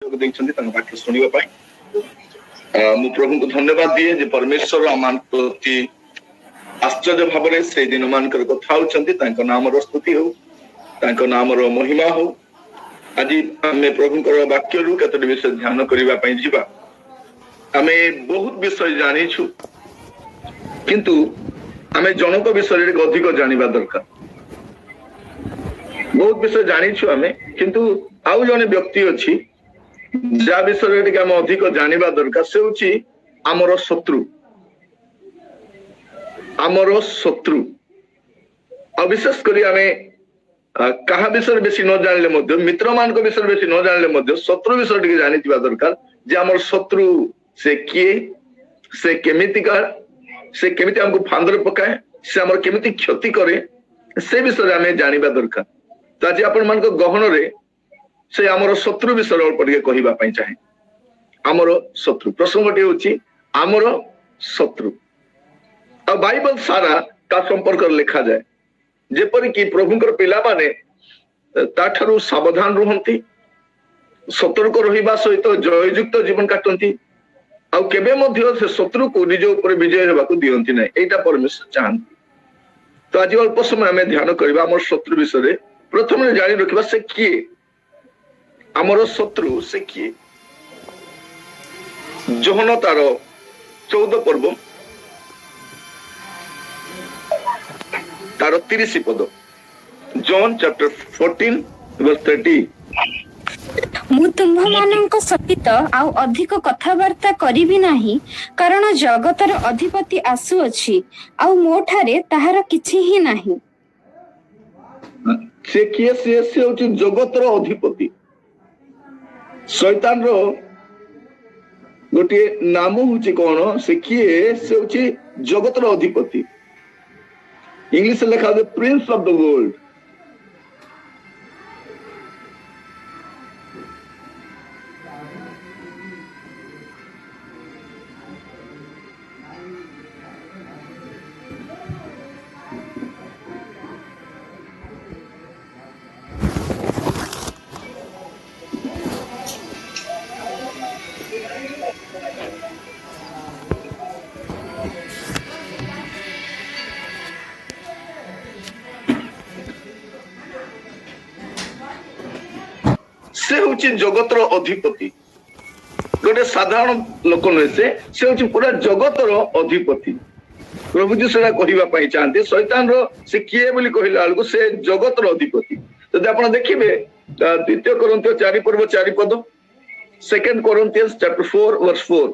ଦେଇଛନ୍ତି ତାଙ୍କ ବାକ୍ୟ ଶୁଣିବା ପାଇଁ। ମୁଁ ପ୍ରଭୁଙ୍କୁ ଧନ୍ୟବାଦ ଦିଏ ଯେ ପରମେଶ୍ୱର ଆମମାନଙ୍କ ପ୍ରତି ଆଶ୍ଚର୍ଯ୍ୟ ଭାବରେ ସେଇ ଦିନ ମାନଙ୍କରେ କଥା ହଉଛନ୍ତି। ତାଙ୍କ ନାମର ସ୍ତୁତି ହଉ, ତାଙ୍କ ନାମର ମହିମା ହଉ। ଆଜି ଆମେ ପ୍ରଭୁଙ୍କର ବାକ୍ୟରୁ କେତୋଟି ବିଷୟ ଧ୍ୟାନ କରିବା ପାଇଁ ଯିବା। ଆମେ ବହୁତ ବିଷୟ ଜାଣିଛୁ, କିନ୍ତୁ ଆମେ ଜଣଙ୍କ ବିଷୟରେ ଟିକେ ଅଧିକ ଜାଣିବା ଦରକାର। ବହୁତ ବିଷୟ ଜାଣିଛୁ ଆମେ, କିନ୍ତୁ ଆଉ ଜଣେ ବ୍ୟକ୍ତି ଅଛି ଯାହା ବିଷୟରେ ଟିକେ ଆମେ ଅଧିକ ଜାଣିବା ଦରକାର। ସେ ହଉଛି ଆମର ଶତ୍ରୁ, ଆମର ଶତ୍ରୁ। ଆଉ ବିଶେଷ କରି ଆମେ କାହା ବିଷୟରେ ବେଶୀ ନ ଜାଣିଲେ ମଧ୍ୟ, ମିତ୍ର ମାନଙ୍କ ବିଷୟରେ ବେଶୀ ନ ଜାଣିଲେ ମଧ୍ୟ, ଶତ୍ରୁ ବିଷୟରେ ଟିକେ ଜାଣିଥିବା ଦରକାର ଯେ ଆମର ଶତ୍ରୁ ସେ କିଏ, ସେ କେମିତିକା, ସେ କେମିତି ଆମକୁ ଫାନ୍ଦରେ ପକାଏ, ସେ ଆମର କେମିତି କ୍ଷତି କରେ, ସେ ବିଷୟରେ ଆମେ ଜାଣିବା ଦରକାର। ତ ଆଜି ଆପଣ ମାନଙ୍କ ଗହଣରେ ସେ ଆମର ଶତ୍ରୁ ବିଷୟରେ ଅଳ୍ପ ଟିକେ କହିବା ପାଇଁ ଚାହେଁ। ଆମର ଶତ୍ରୁ ପ୍ରସଙ୍ଗଟି ହଉଛି ଆମର ଶତ୍ରୁ। ଆଉ ବାଇବଲ ସାରା ତା ସମ୍ପର୍କରେ ଲେଖାଯାଏ, ଯେପରିକି ପ୍ରଭୁଙ୍କର ପିଲାମାନେ ତାଠାରୁ ସାବଧାନ ରୁହନ୍ତି, ସତର୍କ ରହିବା ସହିତ ଜୟଯୁକ୍ତ ଜୀବନ କାଟନ୍ତି, ଆଉ କେବେ ମଧ୍ୟ ସେ ଶତ୍ରୁକୁ ନିଜ ଉପରେ ବିଜୟ ହେବାକୁ ଦିଅନ୍ତି ନାହିଁ। ଏଇଟା ପରମେଶ୍ୱର ଚାହାନ୍ତି। ତ ଆଜି ଅଳ୍ପ ସମୟ ଆମେ ଧ୍ୟାନ କରିବା ଆମର ଶତ୍ରୁ ବିଷୟରେ। ପ୍ରଥମେ ଜାଣି ରଖିବା ସେ କିଏ, ଆମର ଶତ୍ରୁ ସେ କିଏ। ଯୋହନ ତାର 14 ପର୍ବ ତାର 30 ପଦ, ଜନ୍ ଚାପ୍ଟର 14 verse 30। ମୁଁ ତୁମ୍ଭମାନଙ୍କ ସହିତ ଆଉ ଅଧିକ କଥାବାର୍ତ୍ତା କରିବି ନାହିଁ, କାରଣ ଜଗତର ଅଧିପତି ଆସୁଅଛି, ଆଉ ମୋ ଠାରେ ତାହାର କିଛି ହିଁ ନାହିଁ। ସେ କିଏ? ସେ ହଉଛି ଜଗତର ଅଧିପତି। ଶୈତାନର ଗୋଟିଏ ନାମ ହଉଛି କଣ? ସେ କିଏ? ସେ ହଉଛି ଜଗତର ଅଧିପତି। ଇଂଲିଶରେ ଲେଖା ହଉଛି ପ୍ରିନ୍ସ ଅଫ the world. ସେ ହଉଛି ଜଗତର ଅଧିପତି। ଗୋଟେ ସାଧାରଣ ଲୋକ ନୁହେଁ ସେ, ସେ ହଉଛି ପୁରା ଜଗତର ଅଧିପତି। ପ୍ରଭୁ ଯୀଶୁ ସେଟା କହିବା ପାଇଁ ଚାହାନ୍ତି। ଶୈତାନର ସେ କିଏ ବୋଲି କହିଲା ବେଳକୁ ସେ ଜଗତର ଅଧିପତି। ଯଦି ଆପଣ ଦେଖିବେ ଦ୍ୱିତୀୟ କରିନ୍ଥୀୟ 4 ପର୍ବ 4 ପଦ, ସେକେଣ୍ଡ କରିନ୍ଥିୟନ୍ସ ଚାପ୍ଟର 4 ଭର୍ସ 4।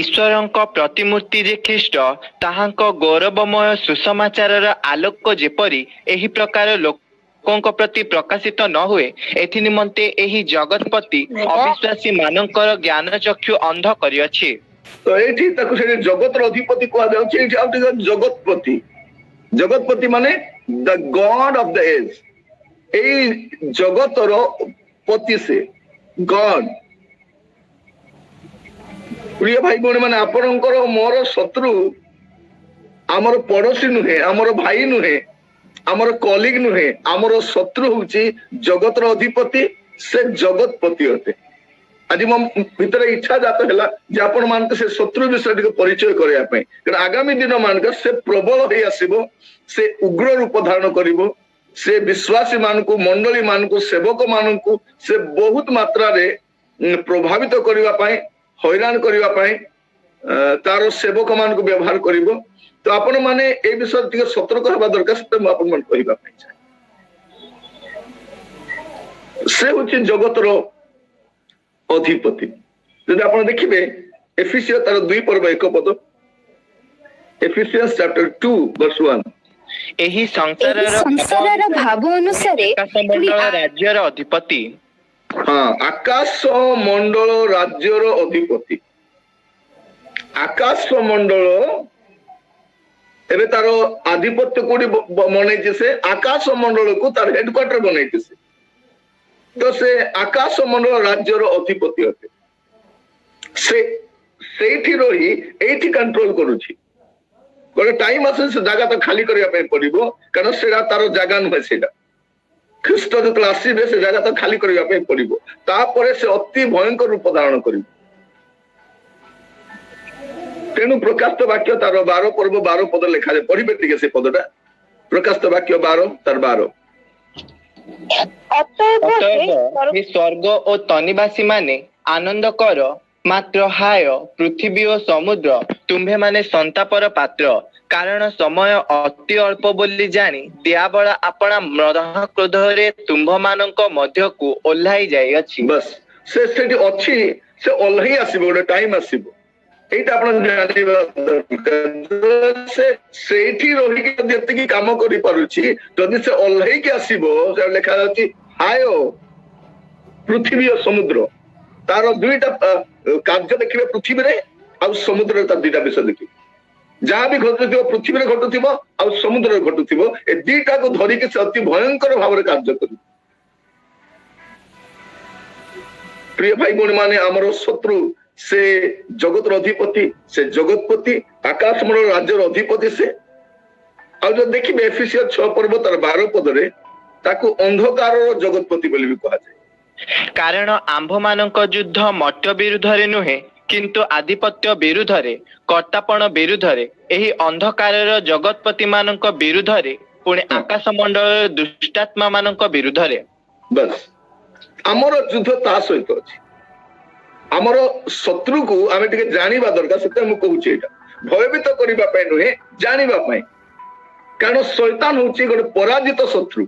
ଈଶ୍ୱରଙ୍କ ପ୍ରତିମୂର୍ତ୍ତି ଯେ ଖ୍ରୀଷ୍ଟ, ତାହାଙ୍କ ଗୌରବମୟ ସୁସମାଚାରର ଆଲୋକ ଯେପରି ଏହି ପ୍ରକାର ଲୋକଙ୍କ ପ୍ରତି ପ୍ରକାଶିତ ନ ହୁଏ, ଏଥି ନିମନ୍ତେ ଏହି ଜଗତପତି ଅବିଶ୍ୱାସୀ ମାନଙ୍କର ଜ୍ଞାନ ଚକ୍ଷୁ ଅନ୍ଧ କରିଅଛି। ତ ଏଇଠି ତାକୁ ସେଠି ଜଗତର ଅଧିପତି କୁହାଯାଉଛି। ଏଇଠି ଆଉ ଟିକେ ଜଗତପତି, ଜଗତପତି ମାନେ the god of the age, ଏଇ ଜଗତର ପତି ସେ ଗଡ। ପ୍ରିୟ ଭାଇ ଭଉଣୀ ମାନେ, ଆପଣଙ୍କର ମୋର ଶତ୍ରୁ ଆମର ପଡୋଶୀ ନୁହେଁ, ଆମର ଭାଇ ନୁହେଁ, ଆମର କଲିଗ ନୁହେଁ, ଆମର ଶତ୍ରୁ ହଉଛି ଜଗତର ଅଧିପତି, ସେ ଜଗତପତି ଅଟେ। ଆଜି ମୋ ଭିତରେ ଇଚ୍ଛା ଜାତ ହେଲା ଯେ ଆପଣ ମାନଙ୍କୁ ସେ ଶତ୍ରୁ ବିଷୟରେ ଟିକେ ପରିଚୟ କରିବା ପାଇଁ, କାରଣ ଆଗାମୀ ଦିନ ମାନଙ୍କରେ ସେ ପ୍ରବଳ ହେଇ ଆସିବ, ସେ ଉଗ୍ର ରୂପ ଧାରଣ କରିବ, ସେ ବିଶ୍ୱାସୀ ମାନଙ୍କୁ, ମଣ୍ଡଳୀ ମାନଙ୍କୁ, ସେବକ ମାନଙ୍କୁ ସେ ବହୁତ ମାତ୍ରାରେ ପ୍ରଭାବିତ କରିବା ପାଇଁ, ହଇରାଣ କରିବା ପାଇଁ ତାର ସେବକ ମାନଙ୍କୁ ବ୍ୟବହାର କରିବ। ତ ଆପଣ ମାନେ ଏ ବିଷୟରେ ଟିକେ ସତର୍କ ହେବା ଦରକାର, ସେଟା ମୁଁ ଆପଣ ମାନଙ୍କୁ କହିବା ପାଇଁ ଚାହେଁ। ସେ ହଉଛି ଜଗତର ଅଧିପତି। ଯଦି ଆପଣ ଦେଖିବେ ଏଫିସିୟ ତାର 2 ପର୍ବ 1 ପଦ, ଏଫିସିୟନ୍ସ ଚାପ୍ଟର 2 ଭର୍ସ 1। ଏହି ସଂସାରର ଏହି ସଂସାରର ଭାବ ଅନୁସାରେ ଆକାଶମଣ୍ଡଳ ରାଜ୍ୟର ଅଧିପତି। ହଁ, ଆକାଶ ମଣ୍ଡଳ ରାଜ୍ୟର ଅଧିପତି। ଆକାଶ ମଣ୍ଡଳ ଏବେ ତାର ଆଧିପତ୍ୟ କୋଉଠି ବନେଇଛି? ସେ ଆକାଶ ମଣ୍ଡଳକୁ ତାର ହେଡକ୍ୱାର୍ଟର ବନେଇଛି ସେ। ତ ସେ ଆକାଶ ମଣ୍ଡଳ ରାଜ୍ୟର ଅଧିପତି ଅଟେ। ସେ ସେଇଠି ରହି ଏଇଠି କଣ୍ଟ୍ରୋଲ କରୁଛି। ଗୋଟେ ଟାଇମ ଆସେ ସେ ଜାଗା ତ ଖାଲି କରିବା ପାଇଁ ପଡିବ, କାରଣ ସେଇଟା ତାର ଜାଗା ନୁହେଁ। ସେଇଟା ଖ୍ରୀଷ୍ଟ ଯେତେବେଳେ ଆସିବେ, ସେ ଜାଗା ତ ଖାଲି କରିବା ପାଇଁ ପଡିବ। ତାପରେ ସେ ଅତି ଭୟଙ୍କର ରୂପ ଧାରଣ କରିବ। ତେଣୁ ପ୍ରକାଶିତ ବାକ୍ୟ ତାର 12 ପର୍ବ 12 ପଦ ଲେଖାଯାଏ। ପଢିବେ ଟିକେ ସେ ପଦଟା, ପ୍ରକାଶିତ ବାକ୍ୟ 12 ତାର 12। ଅତଏବ ହେ ଅତଏବ ସ୍ୱର୍ଗ ହେ ସ୍ୱର୍ଗ ଓ ତନ୍ନିବାସୀ ମାନେ, ଆନନ୍ଦ କର। ମାତ୍ର ହାୟ, ପୃଥିବୀ ଓ ସମୁଦ୍ର, ତୁମ୍ଭେମାନେ ସନ୍ତାପର ପାତ୍ର, କାରଣ ସମୟ ଅତି ଅଳ୍ପ ବୋଲି ଜାଣି ଦିଆବଳ ଆପଣା ମହାକ୍ରୋଧରେ ତୁମ୍ଭମାନଙ୍କ ମଧ୍ୟକୁ ଓହ୍ଲାଇ ଯାଇଅଛି। ବାସ୍, ସେ ସେଠି ଅଛି, ସେ ଓହ୍ଲେଇ ଆସିବ, ଗୋଟେ ଟାଇମ ଆସିବ। ଏଇଟା ଆପଣ ଜାଣିବା ଦରକାର। ସେ ସେଇଠି ରହିକି ଯଦି ଏତିକି କାମ କରିପାରୁଛି, ଯଦି ସେ ଓହ୍ଲେଇକି ଆସିବ, ସେ ଲେଖା ଯାଉଛି, ହାୟ ପୃଥିବୀ ଓ ସମୁଦ୍ର। ତାର ଦୁଇଟା କାର୍ଯ୍ୟ ଦେଖିବେ, ପୃଥିବୀରେ ଆଉ ସମୁଦ୍ରରେ। ତାର ଦୁଇଟା ବିଷୟ ଦେଖିବେ। ଯାହା ବି ଘଟୁଥିବ, ପୃଥିବୀରେ ଘଟୁଥିବ ଆଉ ସମୁଦ୍ରରେ ଘଟୁଥିବ, ଏ ଦିଟାକୁ ଧରିକି ସେ ଅତି ଭୟଙ୍କର ଭାବରେ କାର୍ଯ୍ୟ କରିବ। ପ୍ରିୟ ଭାଇ ଭଉଣୀ ମାନେ, ଆମର ଶତ୍ରୁ ସେ ଜଗତର ଅଧିପତି, ସେ ଜଗତପତି, ଆକାଶମଣ୍ଡଳ ରାଜ୍ୟର ଅଧିପତି ସେ। ଆଉ ଯଦି ଦେଖିବେ, ଏଫିସିୟ 6 ପର୍ବ ତାର 12 ପଦରେ ତାକୁ ଅନ୍ଧକାରର ଜଗତପତି ବୋଲି ବି କୁହାଯାଏ। କାରଣ ଆମ୍ଭମାନଙ୍କ ଯୁଦ୍ଧ ମର୍ତ୍ତ୍ୟ ବିରୁଦ୍ଧରେ ନୁହେଁ, କିନ୍ତୁ ଆଧିପତ୍ୟ ବିରୁଦ୍ଧରେ, କର୍ତ୍ତାପଣ ବିରୁଦ୍ଧରେ, ଏହି ଅନ୍ଧକାରର ଜଗତପତି ମାନଙ୍କ ବିରୁଦ୍ଧରେ, ପୁଣି ଆକାଶ ମଣ୍ଡଳର ଦୁଷ୍ଟାତ୍ମା ମାନଙ୍କ ବିରୁଦ୍ଧରେ। ବାସ୍, ଆମର ଯୁଦ୍ଧ ତା ସହିତ ଅଛି। ଆମର ଶତ୍ରୁକୁ ଆମେ ଟିକେ ଜାଣିବା ଦରକାର। ସେଥିପାଇଁ ମୁଁ କହୁଛି, ଏଇଟା ଭୟଭୀତ କରିବା ପାଇଁ ନୁହେଁ, ଜାଣିବା ପାଇଁ। କାରଣ ଶୈତାନ ହଉଛି ଗୋଟେ ପରାଜିତ ଶତ୍ରୁ।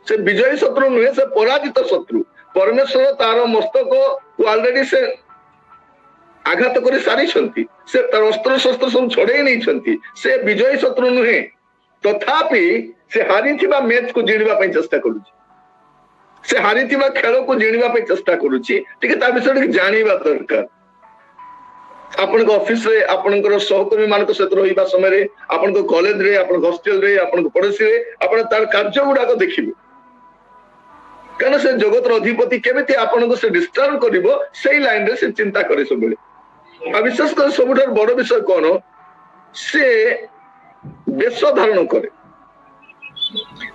ସେ ବିଜୟୀ ଶତ୍ରୁ ନୁହେଁ, ସେ ପରାଜିତ ଶତ୍ରୁ। ପରମେଶ୍ୱର ତାର ମସ୍ତକ ଅଲରେଡି ସେ ଆଘାତ କରି ସାରିଛନ୍ତି। ସେ ତାର ଅସ୍ତ୍ର ଶସ୍ତ୍ର ସବୁ ଛଡେଇ ନେଇଛନ୍ତି। ସେ ବିଜୟୀ ଶତ୍ରୁ ନୁହେଁ, ତଥାପି ସେ ହାରିଥିବା ମ୍ୟାଚକୁ ଜିଣିବା ପାଇଁ ଚେଷ୍ଟା କରୁଛି। ସେ ହାରିଥିବା ଖେଳକୁ ଜିଣିବା ପାଇଁ ଚେଷ୍ଟା କରୁଛି। ଟିକେ ତା ବିଷୟରେ ଟିକେ ଜାଣିବା ଦରକାର। ଆପଣଙ୍କ ଅଫିସରେ, ଆପଣଙ୍କର ସହକର୍ମୀ ମାନଙ୍କ ସହିତ ରହିବା ସମୟରେ, ଆପଣଙ୍କ କଲେଜରେ, ଆପଣଙ୍କ ହଷ୍ଟେଲରେ, ଆପଣଙ୍କ ପଡୋଶୀରେ ଆପଣ ତାର କାର୍ଯ୍ୟ ଗୁଡାକ ଦେଖିବେ। କାରଣ ସେ ଜଗତର ଅଧିପତି, କେମିତି ଆପଣଙ୍କୁ ସେ ଡିଷ୍ଟର୍ବ କରିବ, ସେଇ ଲାଇନରେ ସେ ଚିନ୍ତା କରେ ସବୁବେଳେ। ଆଉ ବିଶେଷ କରି ସବୁଠାରୁ ବଡ ବିଷୟ କଣ? ସେ ବେଶ ଧାରଣ କରେ,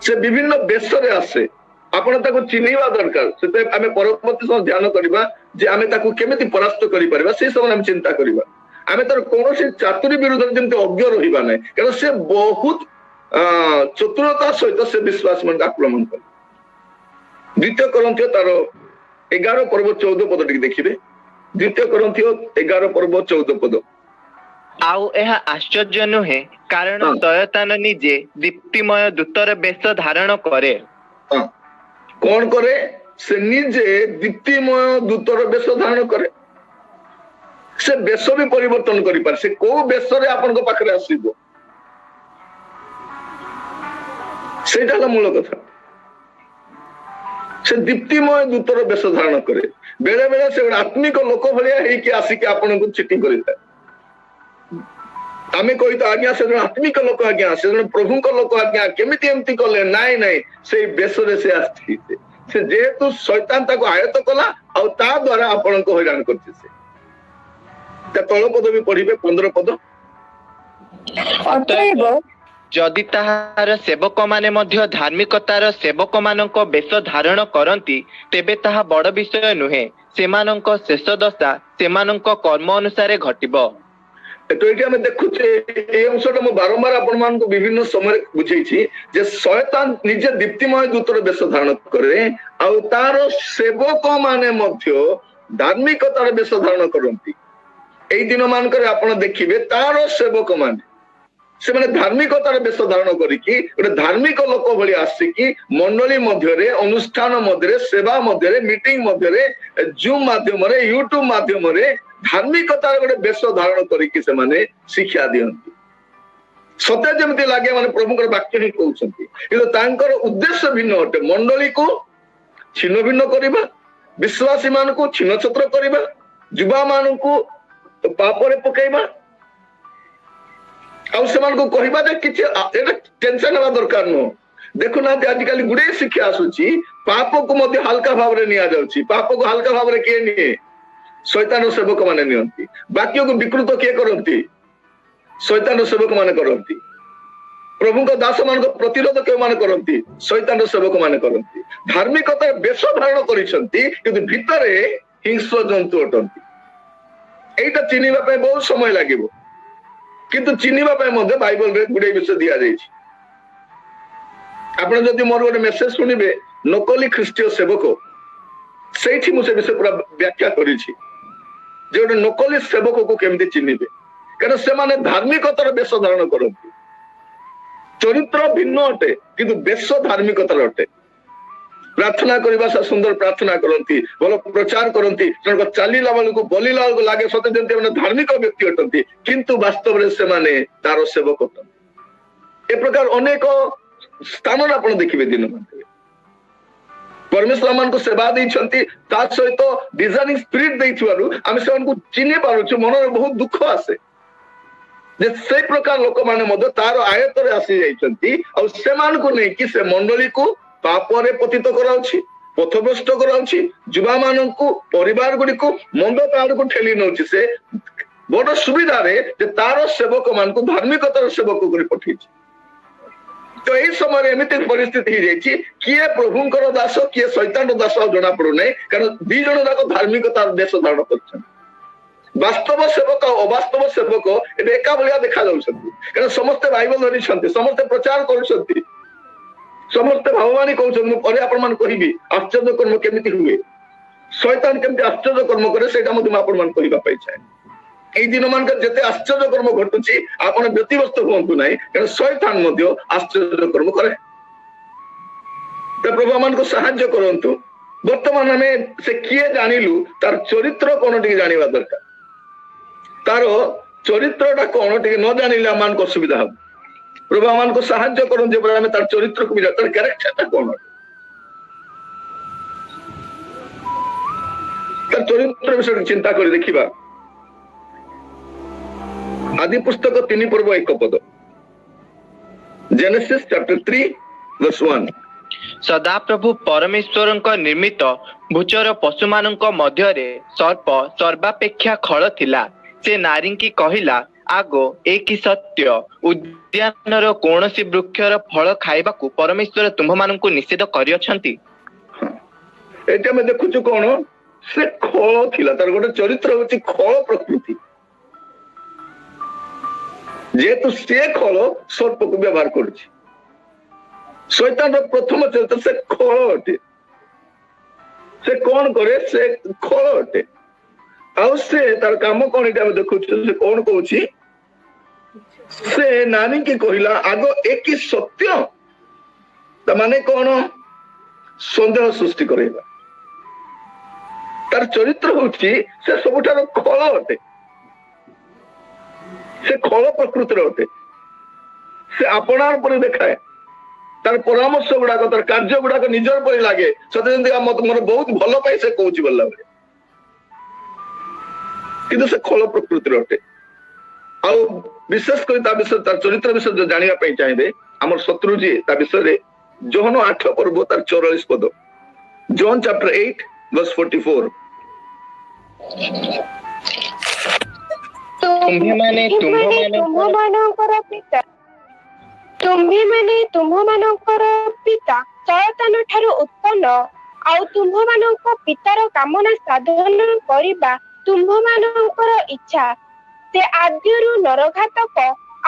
ସେ ବିଭିନ୍ନ ବେଶରେ ଆସେ। ଆପଣ ତାକୁ ଚିହ୍ନିବା ଦରକାର। ସେଥିପାଇଁ ଆମେ ପରବର୍ତ୍ତୀ ସମୟ ଧ୍ୟାନ କରିବା ଯେ ଆମେ ତାକୁ କେମିତି ପରାସ୍ତ କରିପାରିବା। ସେଇ ସମୟରେ ଆମେ ଚିନ୍ତା କରିବା, ଆମେ ତାର କୌଣସି ଚାତୁରୀ ବିରୁଦ୍ଧରେ ଯେମିତି ଅଜ୍ଞ ରହିବା ନାହିଁ। କାରଣ ସେ ବହୁତ ଚତୁରତା ସହିତ ସେ ବିଶ୍ୱାସୀ ମାନଙ୍କୁ ଆକ୍ରମଣ କରେ। ଦ୍ୱିତୀୟ କରିନ୍ଥୀୟ ତାର 11 ପର୍ବ 14 ପଦ ଟିକେ ଦେଖିବେ। ଦ୍ୱିତୀୟ କରିନ୍ଥୀୟ 11 ପର୍ବ 14 ପଦ। ଆଉ ଏହା ଆଶ୍ଚର୍ଯ୍ୟ ନୁହେଁ, କାରଣ ଶୟତାନ ନିଜେ ଦୀପ୍ତିମୟ ଦୂତର ବେଶ ଧାରଣ କରେ। ହଁ, କଣ କରେ? ସେ ନିଜେ ଦୀପ୍ତିମୟ ଦୂତର ବେଶ ଧାରଣ କରେ। ସେ ବେଶ ବି ପରିବର୍ତ୍ତନ କରିପାରେ। ସେ କୋଉ ବେଶରେ ଆପଣଙ୍କ ପାଖରେ ଆସିବ, ସେଇଟା ହେଲା ମୂଳ କଥା। ସେ ଦୀପ୍ତିମୟ ଦୂତର ବେଶ ଧାରଣ କରେ। ବେଳେ ବେଳେ ସେ ଗୋଟେ ଆତ୍ମିକ ଲୋକ ଭଳିଆ ହେଇକି ଆସିକି ଆପଣଙ୍କୁ ଚିଟିଂ କରିଥାଏ। ଆମେ କହିଥାଉ, ଆଜ୍ଞା ସେ ଜଣେ ଆତ୍ମିକ ଲୋକ, ଆଜ୍ଞା ସେ ଜଣେ ପ୍ରଭୁଙ୍କ ଲୋକ, ଆଜ୍ଞା କେମିତି ଏମିତି କଲେ? ନାଇଁ ନାଇଁ, ସେଇ ବେଶରେ ସେ ଆସିଛି। ସେ ଯେହେତୁ ଶୈତାନ ତାକୁ ଆୟତ୍ତ କଲା ଆଉ ତା ଦ୍ଵାରା ଆପଣଙ୍କୁ ହଇରାଣ କରିଛି ସେ। ତା ତଳ ପଦ ବି ପଢିବେ, 15 ପଦ। ଅତଏବ ଯଦି ତାହାର ସେବକମାନେ ମଧ୍ୟ ଧାର୍ମିକତାର ସେବକମାନଙ୍କ ବେଶ ଧାରଣ କରନ୍ତି, ତେବେ ତାହା ବଡ ବିଷୟ ନୁହେଁ। ସେମାନଙ୍କ ଶେଷ ଦଶା ସେମାନଙ୍କ କର୍ମ ଅନୁସାରେ ଘଟିବ। ତ ଏଇଠି ଆମେ ଦେଖୁଛେ, ଏଇ ଅଂଶଟା ମୁଁ ବାରମ୍ବାର ଆପଣମାନଙ୍କୁ ବିଭିନ୍ନ ସମୟରେ ବୁଝେଇଛି ଯେ ଶୟତାନ ନିଜେ ଦୀପ୍ତିମୟ ଦୂତର ବେଶ ଧାରଣ କରେ ଆଉ ତାର ସେବକ ମାନେ ମଧ୍ୟ ଧାର୍ମିକତାର ବେଶ ଧାରଣ କରନ୍ତି। ଏଇ ଦିନ ମାନଙ୍କରେ ଆପଣ ଦେଖିବେ, ତାର ସେବକ ମାନେ ସେମାନେ ଧାର୍ମିକତାର ବେଶ ଧାରଣ କରିକି ଗୋଟେ ଧାର୍ମିକ ଲୋକ ଭଳି ଆସିକି ମଣ୍ଡଳୀ ମଧ୍ୟରେ, ଅନୁଷ୍ଠାନ ମଧ୍ୟରେ, ସେବା ମଧ୍ୟରେ, ମିଟିଂ ମଧ୍ୟରେ, ଜୁମ୍ ମାଧ୍ୟମରେ, ୟୁଟ୍ୟୁବ ମାଧ୍ୟମରେ ଧାର୍ମିକତାର ଗୋଟେ ବେଶ ଧାରଣ କରିକି ସେମାନେ ଶିକ୍ଷା ଦିଅନ୍ତି। ସତେ ଯେମିତି ଲାଗେ ମାନେ ପ୍ରଭୁଙ୍କର ବାକ୍ୟ ହିଁ କହୁଛନ୍ତି, କିନ୍ତୁ ତାଙ୍କର ଉଦ୍ଦେଶ୍ୟ ଭିନ୍ନ ଅଟେ। ମଣ୍ଡଳୀକୁ ଛିନ୍ନ ଭିନ୍ନ କରିବା, ବିଶ୍ୱାସୀ ମାନଙ୍କୁ ଛିନ୍ନ ଛତ୍ର କରିବା, ଯୁବା ମାନଙ୍କୁ ପାପରେ ପକେଇବା ଆଉ ସେମାନଙ୍କୁ କହିବା ଯେ କିଛି ଏଇଟା ଟେନସନ ହେବା ଦରକାର ନୁହଁ। ଦେଖୁନାହାନ୍ତି, ଆଜିକାଲି ଗୁଡିଏ ଶିକ୍ଷା ଆସୁଛି, ପାପକୁ ମଧ୍ୟ ହାଲକା ଭାବରେ ନିଆଯାଉଛି। ପାପକୁ ହାଲକା ଭାବରେ କିଏ ନିଏ? ଶୈତାନ ସେବକ ମାନେ ନିଅନ୍ତି। ବାକ୍ୟକୁ ବିକୃତ କିଏ କରନ୍ତି? ଶୈତାନ ସେବକ ମାନେ କରନ୍ତି। ପ୍ରଭୁଙ୍କ ଦାସ ମାନଙ୍କ ପ୍ରତିରୋଧ କେଉଁମାନେ କରନ୍ତି? ଶୈତାନର ସେବକ ମାନେ କରନ୍ତି। ଧାର୍ମିକତାର ବେଶ ଧାରଣ କରିଛନ୍ତି, କିନ୍ତୁ ଭିତରେ ହିଂସ୍ର ଜନ୍ତୁ ଅଟନ୍ତି। ଏଇଟା ଚିହ୍ନିବା ପାଇଁ ବହୁତ ସମୟ ଲାଗିବ, କିନ୍ତୁ ଚିହ୍ନିବା ପାଇଁ ମଧ୍ୟ ବାଇବଲରେ ଗୁଡିଏ ବିଷୟ ଦିଆଯାଇଛି। ଆପଣ ଯଦି ମୋର ଗୋଟେ ମେସେଜ ଶୁଣିବେ, ନକଲି ଖ୍ରୀଷ୍ଟୀୟ ସେବକ, ସେଇଠି ମୁଁ ସେ ବିଷୟ ପୁରା ବ୍ୟାଖ୍ୟା କରିଛି ଯେ ଗୋଟେ ନକଲି ସେବକକୁ କେମିତି ଚିହ୍ନିବେ। କାରଣ ସେମାନେ ଧାର୍ମିକତାର ବେଶ ଧାରଣ କରନ୍ତି। ଚରିତ୍ର ଭିନ୍ନ ଅଟେ, କିନ୍ତୁ ବେଶ ଧାର୍ମିକତାର ଅଟେ। ପ୍ରାର୍ଥନା କରିବା ସହ ସୁନ୍ଦର ପ୍ରାର୍ଥନା କରନ୍ତି, ଭଲ ପ୍ରଚାର କରନ୍ତି। ସେମାନଙ୍କ ଚାଲିଲା ବେଳକୁ, ବୋଲିଲା ବେଳକୁ ଲାଗେ ସତେ ଯେମିତି ମାନେ ଧାର୍ମିକ ବ୍ୟକ୍ତି ଅଟନ୍ତି, କିନ୍ତୁ ବାସ୍ତବରେ ସେମାନେ ତାର ସେବକ ଅଟନ୍ତି। ଏ ପ୍ରକାର ଅନେକ ସ୍ଥାନରେ ଆପଣ ଦେଖିବେ ଦିନ ମାନଙ୍କରେ। ପରମେଶ୍ୱର ଆମମାନଙ୍କୁ ସେବା ଦେଇଛନ୍ତି, ତା ସହିତ ଡିସର୍ନିଂ ସ୍ପିରିଟ ଦେଇଥିବାରୁ ଆମେ ସେମାନଙ୍କୁ ଚିହ୍ନି ପାରୁଛୁ। ମନରେ ବହୁତ ଦୁଃଖ ଆସେ ଯେ ସେଇ ପ୍ରକାର ଲୋକମାନେ ମଧ୍ୟ ତାର ଆୟତରେ ଆସି ଯାଇଛନ୍ତି, ଆଉ ସେମାନଙ୍କୁ ନେଇକି ସେ ମଣ୍ଡଳୀକୁ ପାପରେ ପତିତ କରାଉଛି, ପଥଭ୍ରଷ୍ଟ କରାଉଛି, ଯୁବାମାନଙ୍କୁ, ପରିବାର ଗୁଡିକୁ ମନ୍ଦ ଆଡକୁ ଠେଲି ନଉଛି। ସେ ବଡ ସୁବିଧାରେ ଯେ ତାର ସେବକ ମାନଙ୍କୁ ଧାର୍ମିକତାର ସେବକ କରି ପଠେଇଛି। ତ ଏଇ ସମୟରେ ଏମିତି ପରିସ୍ଥିତି ହେଇଯାଇଛି, କିଏ ପ୍ରଭୁଙ୍କର ଦାସ, କିଏ ଶୈତାନର ଦାସ, ଆଉ ଜଣା ପଡୁନାହିଁ। କାରଣ ଦି ଜଣ ଯାକ ଧାର୍ମିକତାର ବେଶ ଧାରଣ କରିଛନ୍ତି। ବାସ୍ତବ ସେବକ ଆଉ ଅବାସ୍ତବ ସେବକ ଏବେ ଏକା ଭଳିଆ ଦେଖା ଯାଉଛନ୍ତି। କାରଣ ସମସ୍ତେ ବାଇବଲ ଧରିଛନ୍ତି, ସମସ୍ତେ ପ୍ରଚାର କରୁଛନ୍ତି, ସମସ୍ତେ ଭାବବାଣୀ କହୁଛନ୍ତି। ମୁଁ ପରେ ଆପଣ ମାନଙ୍କୁ କହିବି ଆଶ୍ଚର୍ଯ୍ୟ କର୍ମ କେମିତି ହୁଏ, ଶୈତାନ କେମିତି ଆଶ୍ଚର୍ଯ୍ୟ କର୍ମ କରେ, ସେଇଟା ମଧ୍ୟ ମୁଁ ଆପଣ ମାନଙ୍କୁ କହିବା ପାଇଁ ଚାହେଁ। ଏଇ ଦିନ ମାନଙ୍କରେ ଯେତେ ଆଶ୍ଚର୍ଯ୍ୟ କର୍ମ ଘଟୁଛି, ଆପଣ ବ୍ୟତିବ୍ୟସ୍ତ ହୁଅନ୍ତୁ ନାହିଁ, କାରଣ ଶୈତାନ ମଧ୍ୟ ଆଶ୍ଚର୍ଯ୍ୟ କର୍ମ କରେ। ତ ପ୍ରଭୁ ଆମମାନଙ୍କୁ ସାହାଯ୍ୟ କରନ୍ତୁ। ବର୍ତ୍ତମାନ ଆମେ ସେ କିଏ ଜାଣିଲୁ, ତାର ଚରିତ୍ର କଣ ଟିକେ ଜାଣିବା ଦରକାର। ତାର ଚରିତ୍ରଟା କଣ ଟିକେ ନ ଜାଣିଲେ ଆମମାନଙ୍କୁ ଅସୁବିଧା ହବ। ପ୍ରଭୁ ଆମମାନଙ୍କୁ ସାହାଯ୍ୟ କରନ୍ତୁ ଯେପରି ଆମେ ତାର ଚରିତ୍ରକୁ ବି, ତାର କ୍ୟାରେକ୍ଟରଟା କଣ, ତାର ଚରିତ୍ର ବିଷୟରେ ଚିନ୍ତା କରି ଦେଖିବା। ଆଦି ପୁସ୍ତକ 3 ପର୍ବ 1 ପଦ, Genesis chapter 3 verse 1। ସଦାପ୍ରଭୁ ପରମେଶ୍ୱରଙ୍କ ନିର୍ମିତ ଭୂଚର ପଶୁମାନଙ୍କ ମଧ୍ୟରେ ସର୍ପ ସର୍ବାପେକ୍ଷା ଖଳ ଥିଲା। ସେ ନାରୀଙ୍କି କହିଲା, ଆଗୋ, ଏ କି ସତ୍ୟ, ଉଦ୍ୟାନର କୌଣସି ବୃକ୍ଷର ଫଳ ଖାଇବାକୁ ପରମେଶ୍ୱର ତୁମ୍ଭମାନଙ୍କୁ ନିଷେଧ କରିଅଛନ୍ତି? ଏଠି ଆମେ ଦେଖୁଛୁ କଣ? ସେ ଖଳ ଥିଲା। ତାର ଗୋଟେ ଚରିତ୍ର ହଉଛି ଖଳ ପ୍ରକୃତି। ଯେହେତୁ ସେ ଖଳ, ସର୍ପକୁ ବ୍ୟବହାର କରୁଛି। ଶୈତାନର ପ୍ରଥମ ଚରିତ୍ର, ସେ ଖଳ ଅଟେ। ସେ କଣ କରେ? ସେ ଖଳ ଅଟେ। ଆଉ ସେ ତାର କାମ କଣ, ଏଠି ଆମେ ଦେଖୁଛୁ। ସେ କଣ କହୁଛି? ସେ ନାରୀଙ୍କି କହିଲା, ଆଗ ଏ କି ସତ୍ୟ? ତା ମାନେ କଣ? ସନ୍ଦେହ ସୃଷ୍ଟି କରେଇବା। ତାର ଚରିତ୍ର ହଉଛି ସେ ସବୁଠାରୁ ଖଳ ଅଟେ। ସେ ଖଳ ପ୍ରକୃତିର ଅଟେ। ସେ ଆପଣାର ପରି ଦେଖାଏ। ତାର ପରାମର୍ଶ ଗୁଡାକ, ତାର କାର୍ଯ୍ୟ ଗୁଡାକ ନିଜର ପରି ଲାଗେ, ସତେ ଯେମିତି ମୋର ବହୁତ ଭଲ ପାଇଁ ସେ କହୁଛି ବୋଲିଲା ଭଳି, କିନ୍ତୁ ସେ ଖଳ ପ୍ରକୃତିର ଅଟେ। ଆଉ ବିଶେଷ କରି ତା ବିଷୟରେ, ତାର ଚରିତ୍ର ବିଷୟରେ ଯଦି ଜାଣିବା ପାଇଁ ଚାହିଁବେ, ଆମର ଶତ୍ରୁ ଯିଏ, ତା ବିଷୟରେ ଯୋହନ 8 ପର୍ବ ତାର 44 ପଦ, John chapter 8 verse 44। ତୁମ୍ଭେମାନେ ତୁମ୍ଭେମାନେ ତୁମ୍ଭମାନଙ୍କର ତୁମ୍ଭମାନଙ୍କର ପିତା ତୁମ୍ଭେମାନେ ତୁମ୍ଭମାନଙ୍କର ପିତା ଶୟତାନ ଠାରୁ ଉତ୍ପନ୍ନ, ଆଉ ତୁମ୍ଭମାନଙ୍କ ପିତାର କାମନା ସାଧନ କରିବା ତୁମ୍ଭମାନଙ୍କର ଇଚ୍ଛା। ସେ ଆଦ୍ୟରୁ ନରଘାତକ,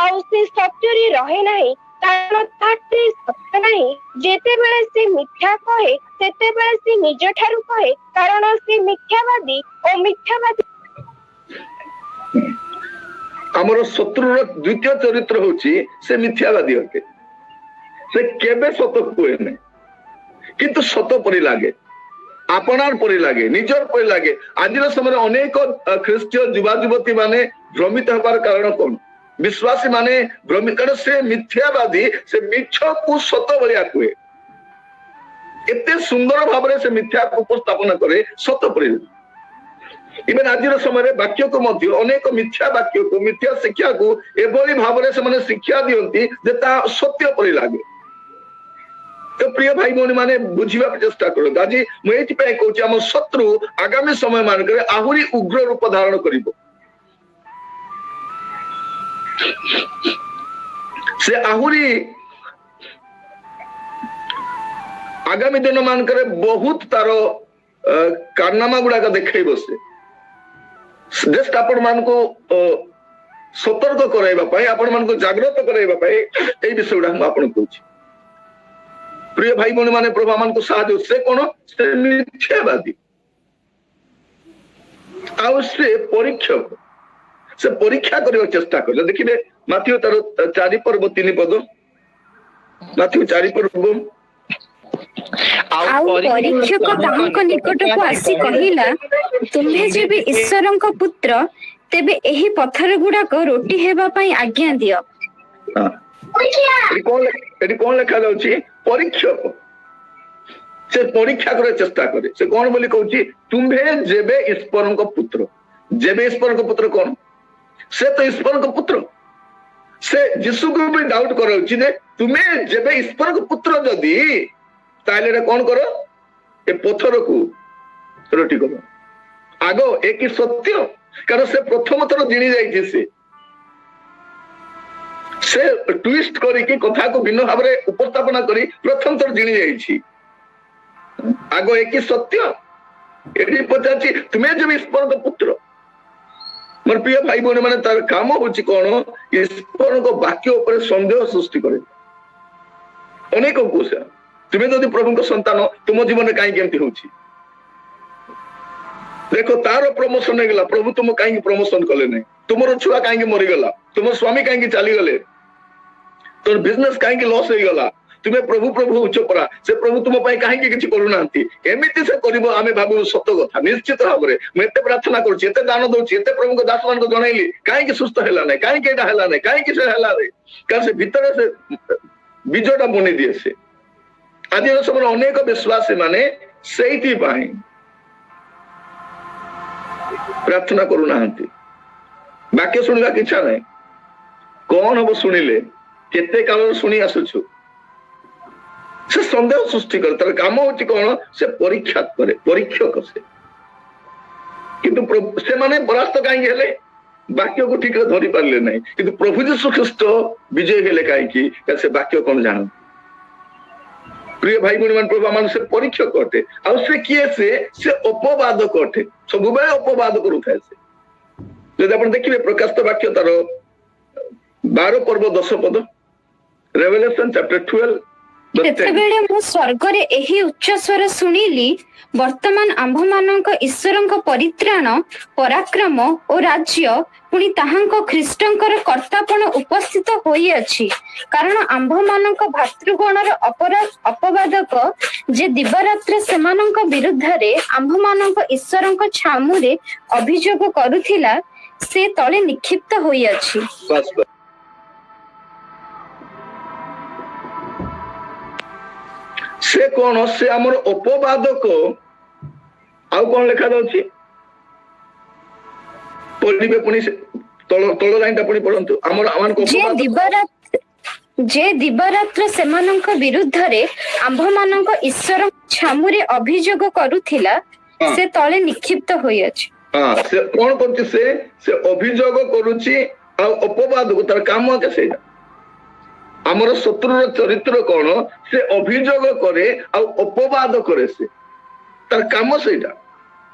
ଆଉ ସେ ସତ୍ୟରେ ରହେ ନାହିଁ, କାରଣ ତାଠାରେ ସତ୍ୟ ନାହିଁ। ଯେତେବେଳେ ସେ ମିଥ୍ୟା କହେ, ସେତେବେଳେ ସେ ନିଜ ଠାରୁ କହେ, କାରଣ ସେ ମିଥ୍ୟାବାଦୀ ଓ ମିଥ୍ୟାବାଦୀ। ଆମର ଶତ୍ରୁର ଦ୍ୱିତୀୟ ଚରିତ୍ର ହଉଛି ସେ ମିଥ୍ୟାବାଦୀ ଅଟେ। ସେ କେବେ ସତ କୁହେ ନାହିଁ, କିନ୍ତୁ ସତ ପରି ଲାଗେ, ଆପଣାର ପରି ଲାଗେ, ନିଜର ପରି ଲାଗେ। ଆଜିର ସମୟରେ ଅନେକ ଖ୍ରୀଷ୍ଟୀୟ ଯୁବା ଯୁବତୀ ମାନେ ଭ୍ରମିତ ହେବାର କାରଣ କଣ? ବିଶ୍ୱାସୀ ମାନେ ଭ୍ରମିତ, କାରଣ ସେ ମିଥ୍ୟାବାଦୀ। ସେ ମିଛକୁ ସତ ଭଳିଆ କୁହେ। ଏତେ ସୁନ୍ଦର ଭାବରେ ସେ ମିଥ୍ୟାକୁ ଉପସ୍ଥାପନା କରେ ସତ ପରି। ଇଭେନ ଆଜିର ସମୟରେ ବାକ୍ୟକୁ ମଧ୍ୟ, ଅନେକ ମିଥ୍ୟା ବାକ୍ୟକୁ, ମିଥ୍ୟା ଶିକ୍ଷାକୁ ଏଭଳି ଭାବରେ ସେମାନେ ଶିକ୍ଷା ଦିଅନ୍ତି ଯେ ତାହା ସତ୍ୟ ପରି ଲାଗେ। ତ ପ୍ରିୟ ଭାଇ ଭଉଣୀ ମାନେ, ବୁଝିବାକୁ ଚେଷ୍ଟା କରନ୍ତୁ। ଆଜି ମୁଁ ଏଇଥିପାଇଁ କହୁଛି, ଆମ ଶତ୍ରୁ ଆଗାମୀ ସମୟ ମାନଙ୍କରେ ଆହୁରି ଉଗ୍ର ରୂପ ଧାରଣ କରିବ। ସେ ଆହୁରି ଆଗାମୀ ଦିନ ମାନଙ୍କରେ ବହୁତ ତାର କାରନାମା ଗୁଡାକ ଦେଖେଇବ। ସେ ଜଷ୍ଟ ଆପଣ ମାନଙ୍କୁ ସତର୍କ କରାଇବା ପାଇଁ, ଆପଣ ମାନଙ୍କୁ ଜାଗ୍ରତ କରାଇବା ପାଇଁ ଏଇ ବିଷୟ ଗୁଡା ମୁଁ ଆପଣଙ୍କୁ କହୁଛି। ପ୍ରିୟ ଭାଇ ଭଉଣୀ ମାନେ, ପ୍ରଭୁ ଆମମାନଙ୍କୁ ସାହାଯ୍ୟ। ସେ କଣ? ସେ ମିଥ୍ୟାବାଦୀ ଆଉ ସେ ପରୀକ୍ଷକ। ସେ ପରୀକ୍ଷା କରିବାକୁ ଚେଷ୍ଟା କଲେ। ଦେଖିବେ, ମାଥିଉ ତାର 4 ପର୍ବ 3 ପଦ, ମାଥିଉ 4 ପର୍ବ। ଆଉ ପରୀକ୍ଷକ ତାହାଙ୍କ ନିକଟକୁ ଆସି କହିଲା, "ତୁମ୍ଭେ ଯେବେ ଈଶ୍ୱରଙ୍କ ପୁତ୍ର, ତେବେ ଏହି ପଥର ଗୁଡାକ ରୋଟି ହେବା ପାଇଁ ଆଜ୍ଞା ଦିଅ।" ହଁ। ଏଠି କଣ ଲେଖାଯାଉଛି? ପରୀକ୍ଷକ, ସେ ପରୀକ୍ଷା କରିବାକୁ ଚେଷ୍ଟା କରେ। ସେ କଣ ବୋଲି କହୁଛି? ତୁମ୍ଭେ ଯେବେ ଈଶ୍ୱରଙ୍କ ପୁତ୍ର। ଯେବେ ଈଶ୍ୱରଙ୍କ ପୁତ୍ର କଣ? ସେ ତ ଈଶ୍ୱରଙ୍କ ପୁତ୍ର। ସେ ଯୀଶୁକୁ ବି ଡାଉଟ କରାଉଛି ଯେ ତୁମେ ଯେବେ ଈଶ୍ୱରଙ୍କ ପୁତ୍ର ଯଦି, ତାହେଲେ ଏଟା କଣ କର? ଏ ପଥରକୁ ରୋଟି କର। ଆଗ ଏ କି ସତ୍ୟ? କାରଣ ସେ ପ୍ରଥମ ଥର ଜିଣି ଯାଇଛି। ସେ ସେ ଟୁଇଷ୍ଟ କରିକି କଥାକୁ ଭିନ୍ନ ଭାବରେ ଉପସ୍ଥାପନା କରି ପ୍ରଥମ ଥର ଜିଣି ଯାଇଛି। ଆଗ ଏ କି ସତ୍ୟ? ଏଠି ପଚାରୁଛି, ତୁମେ ଯେବେ ଈଶ୍ୱରଙ୍କ ପୁତ୍ର। ମୋର ପ୍ରିୟ ଭାଇ ଭଉଣୀ ମାନେ, ତାର କାମ ହଉଛି କଣ? ଈଶ୍ୱରଙ୍କ ବାକ୍ୟ ଉପରେ ସନ୍ଦେହ ସୃଷ୍ଟି କରେ ଅନେକଙ୍କୁ। ସେ ତୁମେ ଯଦି ପ୍ରଭୁଙ୍କ ସନ୍ତାନ, ତୁମ ଜୀବନରେ କାହିଁକି ଏମିତି ହଉଛି? ଦେଖ, ତାର ପ୍ରମୋସନ ହେଇଗଲା, ପ୍ରଭୁ ତୁମ କାହିଁକି ପ୍ରମୋସନ କଲେ ନାହିଁ? ତୁମର ଛୁଆ କାହିଁକି ମରିଗଲା? ତୁମ ସ୍ୱାମୀ କାହିଁକି ଚାଲିଗଲେ? ତୋର ବିଜନେସ କାହିଁକି ଲସ୍ ହେଇଗଲା? ତୁମେ ପ୍ରଭୁ ପ୍ରଭୁ ହଉଛ ପରା, ସେ ପ୍ରଭୁ ତୁମ ପାଇଁ କାହିଁକି କିଛି କରୁନାହାନ୍ତି? ଏମିତି ସେ କରିବ। ଆମେ ଭାବିବୁ ସତ କଥା, ନିଶ୍ଚିତ ଭାବରେ ମୁଁ ଏତେ ପ୍ରାର୍ଥନା କରୁଛି, ଏତେ ଦାନ ଦଉଛି, ଏତେ ପ୍ରଭୁଙ୍କ ଦାସ ମାନଙ୍କୁ ଜଣେଇଲି, କାହିଁକି ସୁସ୍ଥ ହେଲା ନାହିଁ? କାହିଁକି ଏଇଟା ହେଲା ନାହିଁ? କାହିଁକି ସେ ହେଲା ନାହିଁ? କାରଣ ସେ ଭିତରେ ସେ ବୀଜଟା ବୁଣି ଦିଏ ସେ। ଆଜିର ସମୟରେ ଅନେକ ବିଶ୍ୱାସୀ ମାନେ ସେଇଥିପାଇଁ ପ୍ରାର୍ଥନା କରୁନାହାନ୍ତି। ବାକ୍ୟ ଶୁଣିବାକୁ ଇଚ୍ଛା ନାହିଁ। କଣ ହବ ଶୁଣିଲେ? କେତେ କାଳରୁ ଶୁଣି ଆସୁଛୁ। ସେ ସନ୍ଦେହ ସୃଷ୍ଟି କରେ। ତାର କାମ ହଉଛି କଣ? ସେ ପରୀକ୍ଷା କରେ, ପରୀକ୍ଷକ ସେ। କିନ୍ତୁ ସେମାନେ ପରାସ୍ତ କାହିଁକି ହେଲେ? ବାକ୍ୟକୁ ଠିକରେ ଧରି ପାରିଲେ ନାହିଁ। କିନ୍ତୁ ପ୍ରଭୁ ଯୀଶୁ ଖ୍ରୀଷ୍ଟ ବିଜୟୀ ହେଲେ କାହିଁକି? କାରଣ ସେ ବାକ୍ୟ କଣ ଜାଣନ୍ତି। ପ୍ରିୟ ଭାଇ ଭଉଣୀ ମାନେ, ପ୍ରଭୁ ଆମ ସେ ପରୀକ୍ଷକ ଅଟେ। ଆଉ ସେ କିଏ? ସେ ସେ ଅପବାଦକ ଅଟେ। ସବୁବେଳେ ଅପବାଦ କରୁଥାଏ ସେ। ଯଦି ଆପଣ ଦେଖିବେ, ପ୍ରକାଶିତ ବାକ୍ୟ ତାର 12 ପର୍ବ 10 ପଦ, ରେଭେଲେସନ ଚାପ୍ଟର 12। ସେତେବେଳେ ମୁଁ ସ୍ୱର୍ଗରେ ଏହି ଉଚ୍ଚ ସ୍ୱର ଶୁଣିଲି, "ବର୍ତ୍ତମାନ ଆମ୍ଭମାନଙ୍କ ଈଶ୍ୱରଙ୍କ ପରିତ୍ରାଣ, ପରାକ୍ରମ ଓ ରାଜ୍ୟ, ପୁଣି ତାହାଙ୍କ ଖ୍ରୀଷ୍ଟଙ୍କର କର୍ତ୍ତାପଣ ଉପସ୍ଥିତ ହୋଇଅଛି। କାରଣ ଆମ୍ଭମାନଙ୍କ ଭ୍ରାତୃଗଣର ଅପବାଦକ, ଯେ ଦିବାରାତ୍ର ସେମାନଙ୍କ ବିରୁଦ୍ଧରେ ଆମ୍ଭମାନଙ୍କ ଈଶ୍ୱରଙ୍କ ଛାମୁରେ ଅଭିଯୋଗ କରୁଥିଲା, ସେ ତଳେ ନିକ୍ଷିପ୍ତ ହୋଇଅଛି।" ବାସ୍ ବାସ୍। ସେ କଣ? ସେ ଆମର ଅପବାଦକ। ଆଉ କଣ ଲେଖାଯାଉଛି? ପଢିବେ ପୁଣି, ସେ ତଳ ତଳ ଲାଇନଟା ପୁଣି ପଢନ୍ତୁ। ଆମର ଆମମାନଙ୍କୁ ଯେ ଅପବାଦକ ଦିବାରାତ୍ର ସେମାନଙ୍କ ବିରୁଦ୍ଧରେ ଆମ୍ଭମାନଙ୍କ ଈଶ୍ୱର ଛାମୁରେ ଅଭିଯୋଗ କରୁଥିଲା, ସେ ତଳେ ନିକ୍ଷିପ୍ତ ହୋଇଅଛି। ହଁ, ସେ କଣ କରୁଛି? ସେ ସେ ଅଭିଯୋଗ କରୁଛି ଆଉ ଅପବାଦକୁ। ତାର କାମ ଏକା ସେଇଟା। ଆମର ଶତ୍ରୁର ଚରିତ୍ର କଣ? ସେ ଅଭିଯୋଗ କରେ ଆଉ ଅପବାଦ କରେ। ସେ ତାର କାମ ସେଇଟା।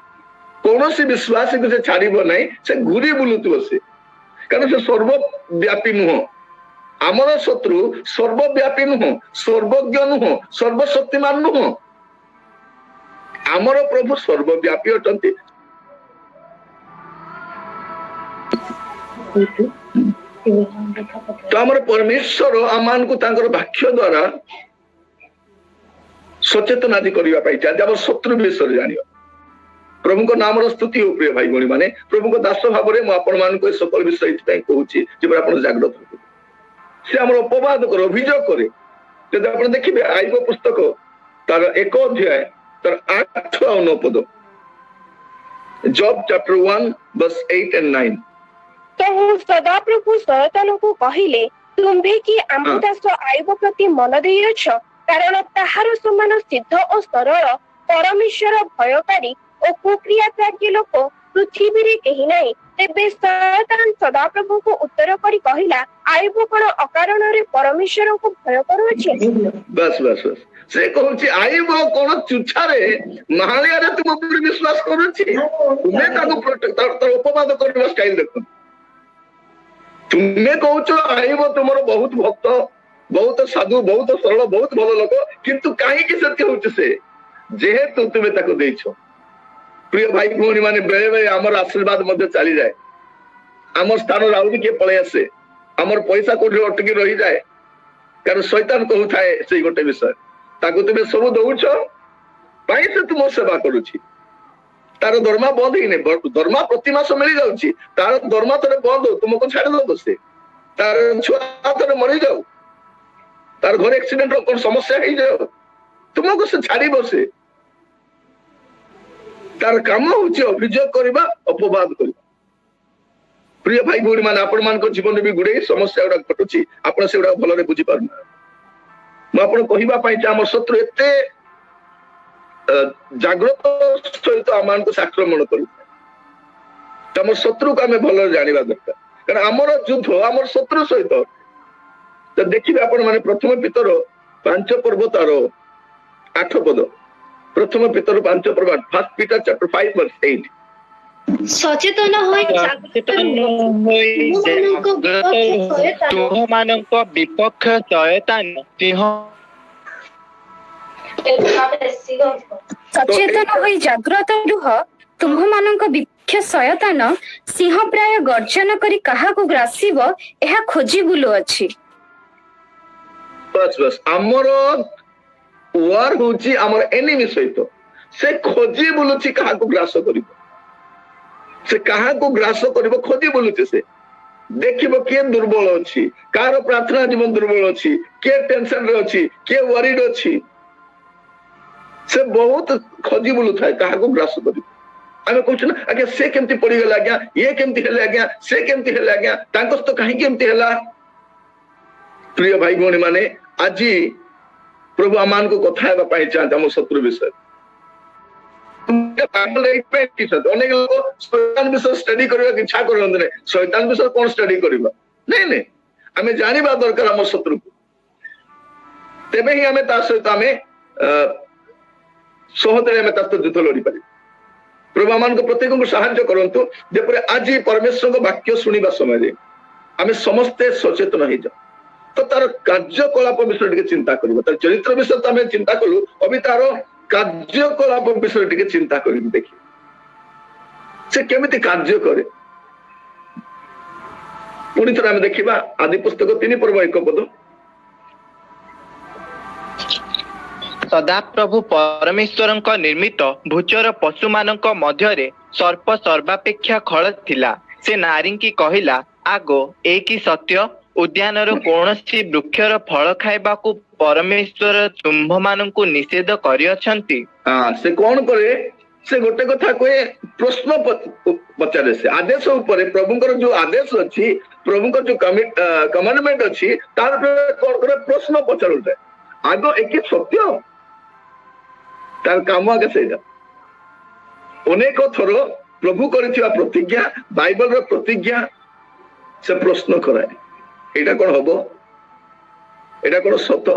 କୌଣସି ବିଶ୍ୱାସୀକୁ ସେ ଛାଡିବ ନାହିଁ। ସେ ଘୁରି ବୁଲୁଥିବ ସେ, କାରଣ ସେ ସର୍ବବ୍ୟାପୀ ନୁହଁ। ଆମର ଶତ୍ରୁ ସର୍ବବ୍ୟାପୀ ନୁହଁ, ସର୍ବଜ୍ଞ ନୁହଁ, ସର୍ବଶକ୍ତିମାନ ନୁହଁ। ଆମର ପ୍ରଭୁ ସର୍ବବ୍ୟାପୀ ଅଟନ୍ତି। ତ ଆମର ପରମେଶ୍ୱର ଆମମାନଙ୍କୁ ତାଙ୍କର ବାକ୍ୟ ଦ୍ଵାରା ସଚେତନ ଆଦି କରିବା ପାଇଁ ଚାହାନ୍ତି, ଆମର ଶତ୍ରୁ ବିଷୟରେ ଜାଣିବା। ପ୍ରଭୁଙ୍କ ନାମର ସ୍ତୁତି ହଉ। ପ୍ରିୟ ଭାଇ ଭଉଣୀ ମାନେ, ପ୍ରଭୁଙ୍କ ଦାସ ଭାବରେ ମୁଁ ଆପଣମାନଙ୍କୁ ଏ ସକଳ ବିଷୟ ଏଥିପାଇଁ କହୁଛି ଯେପରି ଆପଣ ଜାଗ୍ରତ ହେବେ। ସେ ଆମର ଅପବାଦ କରେ, ଅଭିଯୋଗ କରେ। ଯଦି ଆପଣ ଦେଖିବେ, ଆୟୁବ ପୁସ୍ତକ ତାର 1 ଅଧ୍ୟାୟ ତାର 8 ଆଉ 9 ପଦ, Job chapter 1 verse 8 and 9। ତହୁଁ ସଦାପ୍ରଭୁ ଶୟତାନକୁ କହିଲେ, "ତୁମ୍ଭେ କି ଆମ୍ଭ ଦାସ ଆୟୁବ ପ୍ରତି ମନ ଦେଇଅଛ? କାରଣ ତାହାର ସମାନ ସିଦ୍ଧ ଓ ସରଳ, ପରମେଶ୍ୱର ଭୟକାରୀ ଓ କୁକ୍ରିୟା ତ୍ୟାଗୀ ଲୋକ ପୃଥିବୀରେ କେହି ନାହିଁ।" ତେବେ ଶୟତାନ ସଦାପ୍ରଭୁଙ୍କୁ ଉତ୍ତର କରି କହିଲା, ଆୟୁବ କଣ ଅକାରଣରେ ପରମେଶ୍ୱରଙ୍କୁ ଭୟ କରୁଅଛି? ବାସ୍ ବାସ୍ ବାସ୍। ସେ କହୁଛି, ଆୟୁବ କଣ ତୁଚ୍ଛାରେ ମାହାଳିଆରେ ତୁମ ଉପରେ ବିଶ୍ୱାସ କରୁଛି? ତୁମେ ତାକୁ ତାର ଅପବାଦ କରିବା ଷ୍ଟାଇଲ ଦେଖ। ତୁମେ କହୁଛ ଆୟୁବ ତୁମର ବହୁତ ଭକ୍ତ, ବହୁତ ସାଧୁ, ବହୁତ ସରଳ, ବହୁତ ଭଲ ଲୋକ। କିନ୍ତୁ କାହିଁକି ସେତି ହଉଛି ସେ? ଯେହେତୁ ତୁମେ ତାକୁ ଦେଇଛ। ପ୍ରିୟ ଭାଇ ଭଉଣୀ ମାନେ, ବେଳେ ବେଳେ ଆମର ଆଶୀର୍ବାଦ ମଧ୍ୟ ଚାଲିଯାଏ। ଆମ ସ୍ଥାନରେ ଆହୁରି କିଏ ପଳେଇ ଆସେ। ଆମର ପଇସା କୋଉଠି ଅଟକି ରହିଯାଏ। କାରଣ ଶୈତାନ କହୁଥାଏ ସେଇ ଗୋଟେ ବିଷୟ, ତାକୁ ତୁମେ ସବୁ ଦଉଛ ପାଇଁ ସେ ତୁମ ସେବା କରୁଛି। ତାର ଦରମା ବନ୍ଦ ହେଇନି। ଦରମା ପ୍ରତି ମାସ ମିଳିଯାଉଛି। ତାର ଦରମା ଥରେ ବନ୍ଦ ହଉ, ତୁମକୁ ଛାଡିଦବ ସେ। ତାର ଛୁଆ ଥରେ ମରିଯାଉ, ତାର ଘରେ ଆକ୍ସିଡେଣ୍ଟ କଣ ସମସ୍ୟା ହେଇଯାଉ, ତୁମକୁ ସେ ଛାଡିବ ସେ? ତାର କାମ ହଉଛି ଅଭିଯୋଗ କରିବା, ଅପବାଦ କରିବା। ପ୍ରିୟ ଭାଇ ଭଉଣୀ ମାନେ, ଆପଣ ମାନଙ୍କ ଜୀବନରେ ବି ଗୁଡେ ସମସ୍ୟା ଗୁଡା ଘଟୁଛି। ଆପଣ ସେଗୁଡା ଭଲରେ ବୁଝିପାରୁନାହାନ୍ତି। ମୁଁ ଆପଣ କହିବା ପାଇଁ ଚାହେଁ, ଆମ ଶତ୍ରୁ ଏତେ ଜାଗ୍ରତ ସହିତ ଆମମାନଙ୍କୁ ସେ ଆକ୍ରମଣ କରୁଥାଏ। ତ ଆମ ଶତ୍ରୁକୁ ଆମେ ଭଲରେ ଜାଣିବା ଦରକାର, କାରଣ ଆମର ଯୁଦ୍ଧ ଆମର ଶତ୍ରୁ ସହିତ। ତ ଦେଖିବେ ଆପଣ ମାନେ, ପ୍ରଥମ ପିତର 5 ପର୍ବ ତାର 8 ପଦ। ପ୍ରଥମ ପିତର 5 ପର୍ବ, First Peter chapter 5 verse 8। ସଚେତନ ହୋଇ ଜାଗ୍ରତ ସଚେତନ ରୁହ। ହୋଇ ତୁମ୍ଭମାନଙ୍କ ଜାଗ୍ରତ ବିପକ୍ଷ ରୁହ। ଶୟତାନ ତୁମ୍ଭମାନଙ୍କ ବିପକ୍ଷ ଶୟତାନ ସିଂହ ସଚେତନ ହୋଇ ଜାଗ୍ରତ ରୁହ। ତୁମ୍ଭମାନଙ୍କ ବିପକ୍ଷ ଶୟତାନ ସିଂହ ପ୍ରାୟ ଗର୍ଜନ କରି କାହାକୁ ଗ୍ରାସିବ, ଏହା ଖୋଜି ବୁଲୁଅଛି। ବାସ୍ ବାସ୍। ଆମର ୱାର ହଉଛି ଆମର ଏନିମି ସହିତ। ସେ ଖୋଜି ବୁଲୁଛି କାହାକୁ ଗ୍ରାସ କରିବ। ସେ କାହାକୁ ଗ୍ରାସ କରିବ ଖୋଜି ବୁଲୁଛି। ସେ ଦେଖିବ କିଏ ଦୁର୍ବଳ ଅଛି, କାହାର ପ୍ରାର୍ଥନା ଜୀବନ ଦୁର୍ବଳ ଅଛି, କିଏ ଟେନସନରେ ଅଛି, କିଏ ୱାରିଡ ଅଛି। ସେ ବହୁତ ଖୋଜି ବୁଲୁଥାଏ କାହାକୁ ଗ୍ରାସ କରିବ। ଆମେ କହୁଛୁ ନା, ଆଜ୍ଞା ସେ କେମିତି ପଡିଗଲା, ଆଜ୍ଞା ଇଏ କେମିତି ହେଲେ, ଆଜ୍ଞା ସେ କେମିତି ହେଲେ, ଆଜ୍ଞା ତାଙ୍କ ସହିତ କାହିଁକି ଏମିତି ହେଲା? ପ୍ରିୟ ଭାଇ ଭଉଣୀ ମାନେ, ଆଜି ପ୍ରଭୁ ଆମମାନଙ୍କୁ କଥା ହେବା ପାଇଁ ଚାହାନ୍ତି ଆମ ଶତ୍ରୁ ବିଷୟରେ। ଏଇଥିପାଇଁ ଲେଖିଛନ୍ତି। ଅନେକ ଲୋକ ଶୈତାନ ବିଷୟରେ ଷ୍ଟଡି କରିବାକୁ ଇଚ୍ଛା କରନ୍ତି ନାହିଁ। ଶୈତାନ ବିଷୟରେ କଣ ଷ୍ଟଡି କରିବା? ନାଇଁ ନାଇଁ, ଆମେ ଜାଣିବା ଦରକାର ଆମ ଶତ୍ରୁକୁ। ତେବେ ହିଁ ଆମେ ତା ସହିତ ଆମେ ସହଜରେ ଆମେ ତା ସହିତ ଯୁଦ୍ଧ ଲଢିପାରିବା। ପ୍ରଭୁ ଆମମାନଙ୍କ ପ୍ରତ୍ୟେକଙ୍କୁ ସାହାଯ୍ୟ କରନ୍ତୁ, ଯେପରି ଆଜି ପରମେଶ୍ୱରଙ୍କ ବାକ୍ୟ ଶୁଣିବା ସମୟରେ ଆମେ ସମସ୍ତେ ସଚେତନ ହେଇଯାଉ। ତ ତାର କାର୍ଯ୍ୟକଳାପ ବିଷୟରେ ଟିକେ ଚିନ୍ତା କରିବା। ତାର ଚରିତ୍ର ବିଷୟରେ ତ ଆମେ ଚିନ୍ତା କଲୁ, ଅବି ତାର କାର୍ଯ୍ୟକଳାପ ବିଷୟରେ ଟିକେ ଚିନ୍ତା କରିକି ଦେଖିବା ସେ କେମିତି କାର୍ଯ୍ୟ କରେ। ପୁଣି ଥରେ ଆମେ ଦେଖିବା ଆଦି ପୁସ୍ତକ 3 ପର୍ବ 1 ପଦ। ସଦାପ୍ରଭୁ ପରମେଶ୍ୱରଙ୍କ ନିର୍ମିତ ଭୂଚର ପଶୁମାନଙ୍କ ମଧ୍ୟରେ ସର୍ପ ସର୍ବାପେକ୍ଷା ଖଳ ଥିଲା। ସେ ନାରୀଙ୍କି କହିଲା, ଆଗୋ, ଏ କି ସତ୍ୟ, ଉଦ୍ୟାନର କୌଣସି ବୃକ୍ଷର ଫଳ ଖାଇବାକୁ ପରମେଶ୍ୱର ତୁମ୍ଭମାନଙ୍କୁ ନିଷେଧ କରିଅଛନ୍ତି? ହଁ, ସେ କଣ କରେ? ସେ ଗୋଟେ କଥା କୁହେ, ପ୍ରଶ୍ନ ପଚାରେ ସେ ଆଦେଶ ଉପରେ। ପ୍ରଭୁଙ୍କର ଯୋଉ ଆଦେଶ ଅଛି, ପ୍ରଭୁଙ୍କର ଯୋଉ କମାଣ୍ଡମେଣ୍ଟ ଅଛି, ତାର ଉପରେ କଣ କରେ? ପ୍ରଶ୍ନ ପଚାରୁଥାଏ, ଆଗ ଏ କି ସତ୍ୟ? ତାର କାମ ଆଗେ ସେଇଟା। ଅନେକ ଥର ପ୍ରଭୁ କରିଥିବା ପ୍ରତିଜ୍ଞା, ବାଇବଲର ପ୍ରତିଜ୍ଞା ସେ ପ୍ରଶ୍ନ କରାଏ, ଏଇଟା କଣ ହବ? ଏଇଟା କଣ ସତ?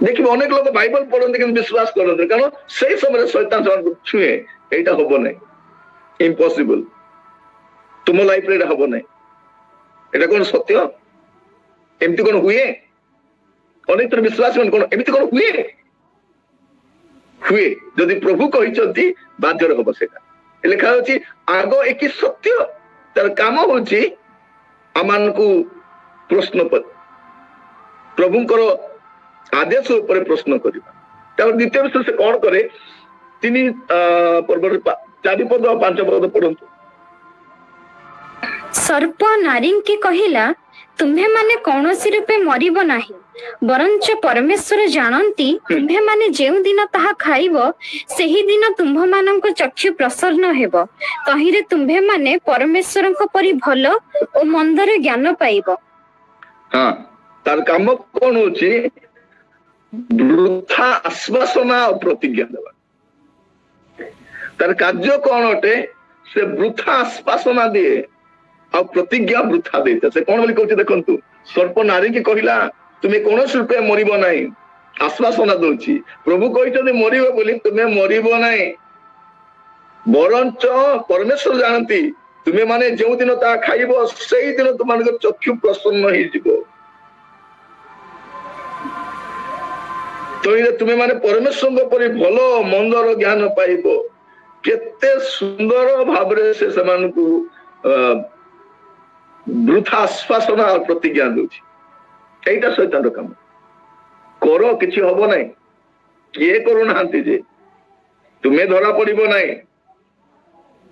ଦେଖିବେ, ଅନେକ ଲୋକ ବାଇବଲ ପଢନ୍ତି କିନ୍ତୁ ବିଶ୍ୱାସ କରନ୍ତି, କାରଣ ସେଇ ସମୟରେ ଶୈତାନ ସେମାନଙ୍କୁ ଛୁଏଁ, ଏଇଟା ହବ ନାହିଁ, ଇମ୍ପସିବଲ, ତୁମ ଲାଇଫରେ ଏଇଟା ହବ ନାହିଁ, ଏଇଟା କଣ ସତ୍ୟ? ଏମିତି କଣ ହୁଏ? ଅନେକ ଥର ବିଶ୍ୱାସ କରନ୍ତି, କଣ ଏମିତି କଣ ହୁଏ? ହୁଏ। ଯଦି ପ୍ରଭୁ କହିଛନ୍ତି, ବାଧ୍ୟରେ ହବ ସେଇଟା। ଲେଖା ହଉଛି, ଆଗ ଏ କି ସତ୍ୟ? ତାର କାମ ହଉଛି ଆମମାନଙ୍କୁ ପ୍ରଶ୍ନ, ପ୍ରଭୁଙ୍କର ଆଦେଶ ଉପରେ ପ୍ରଶ୍ନ କରିବା। ତାପରେ ଦ୍ୱିତୀୟ ବିଷୟ ସେ କଣ କରେ? 3 ପର୍ବରେ 4 ପଦ ଆଉ 5 ପଦ ପଢନ୍ତୁ। ସର୍ପ ନାରୀଙ୍କି କହିଲା, ତୁମ୍ଭେମାନେ କୌଣସି ରୂପେ ମରିବ ନାହିଁ, ବରଞ୍ଚ ପରମେଶ୍ୱର ଜାଣନ୍ତି, ତୁମ୍ଭେମାନେ ଯେଉଁ ଦିନ ତାହା ଖାଇବ, ସେହି ଦିନ ତୁମ୍ଭମାନଙ୍କ ଚକ୍ଷୁ ପ୍ରସନ୍ନ ହେବ। ତହିଁରେ ତୁମ୍ଭେମାନେ ପରମେଶ୍ୱରଙ୍କ ପରି ଭଲ ଓ ମନ୍ଦର ଜ୍ଞାନ ପାଇବ। ହଁ, ତାର କାମ କଣ ହଉଛି? ବୃଥା ଆଶ୍ୱାସନା ଆଉ ପ୍ରତିଜ୍ଞା ଦେବା। ତାର କାର୍ଯ୍ୟ କଣ ଅଟେ? ସେ ବୃଥା ଆଶ୍ୱାସନା ଦିଏ ଆଉ ପ୍ରତିଜ୍ଞା ବୃଥା ଦେଇଥାଏ। ସେ କଣ ବୋଲି କହୁଛି ଦେଖନ୍ତୁ। ସର୍ପ ନାରୀକି କହିଲା, ତୁମେ କୌଣସି ରୂପେ ମରିବ ନାହିଁ। ଆଶ୍ୱାସନା ଦଉଛି। ପ୍ରଭୁ କହିଛନ୍ତି ମରିବ ବୋଲି, ତୁମେ ମରିବ ନାହିଁ। ବରଞ୍ଚ ପରମେଶ୍ୱର ଜାଣନ୍ତି, ତୁମେ ମାନେ ଯେଉଁଦିନ ତାହା ଖାଇବ, ସେଇଦିନ ତୁମମାନଙ୍କ ଚକ୍ଷୁ ପ୍ରସନ୍ନ ହେଇଯିବ। ତହିଁରେ ତୁମେ ମାନେ ପରମେଶ୍ୱରଙ୍କ ପରି ଭଲ ମନ୍ଦର ଜ୍ଞାନ ପାଇବ। କେତେ ସୁନ୍ଦର ଭାବରେ ସେ ସେମାନଙ୍କୁ ବୃଥା ଆଶ୍ୱାସନା ଆଉ ପ୍ରତିଜ୍ଞା ଦଉଛି। ଏଇଟା ଶୈତାନର କାମ। କର, କିଛି ହବ ନାହିଁ। କିଏ କରୁନାହାନ୍ତି ଯେ ତୁମେ ଧରା ପଡିବ ନାହିଁ।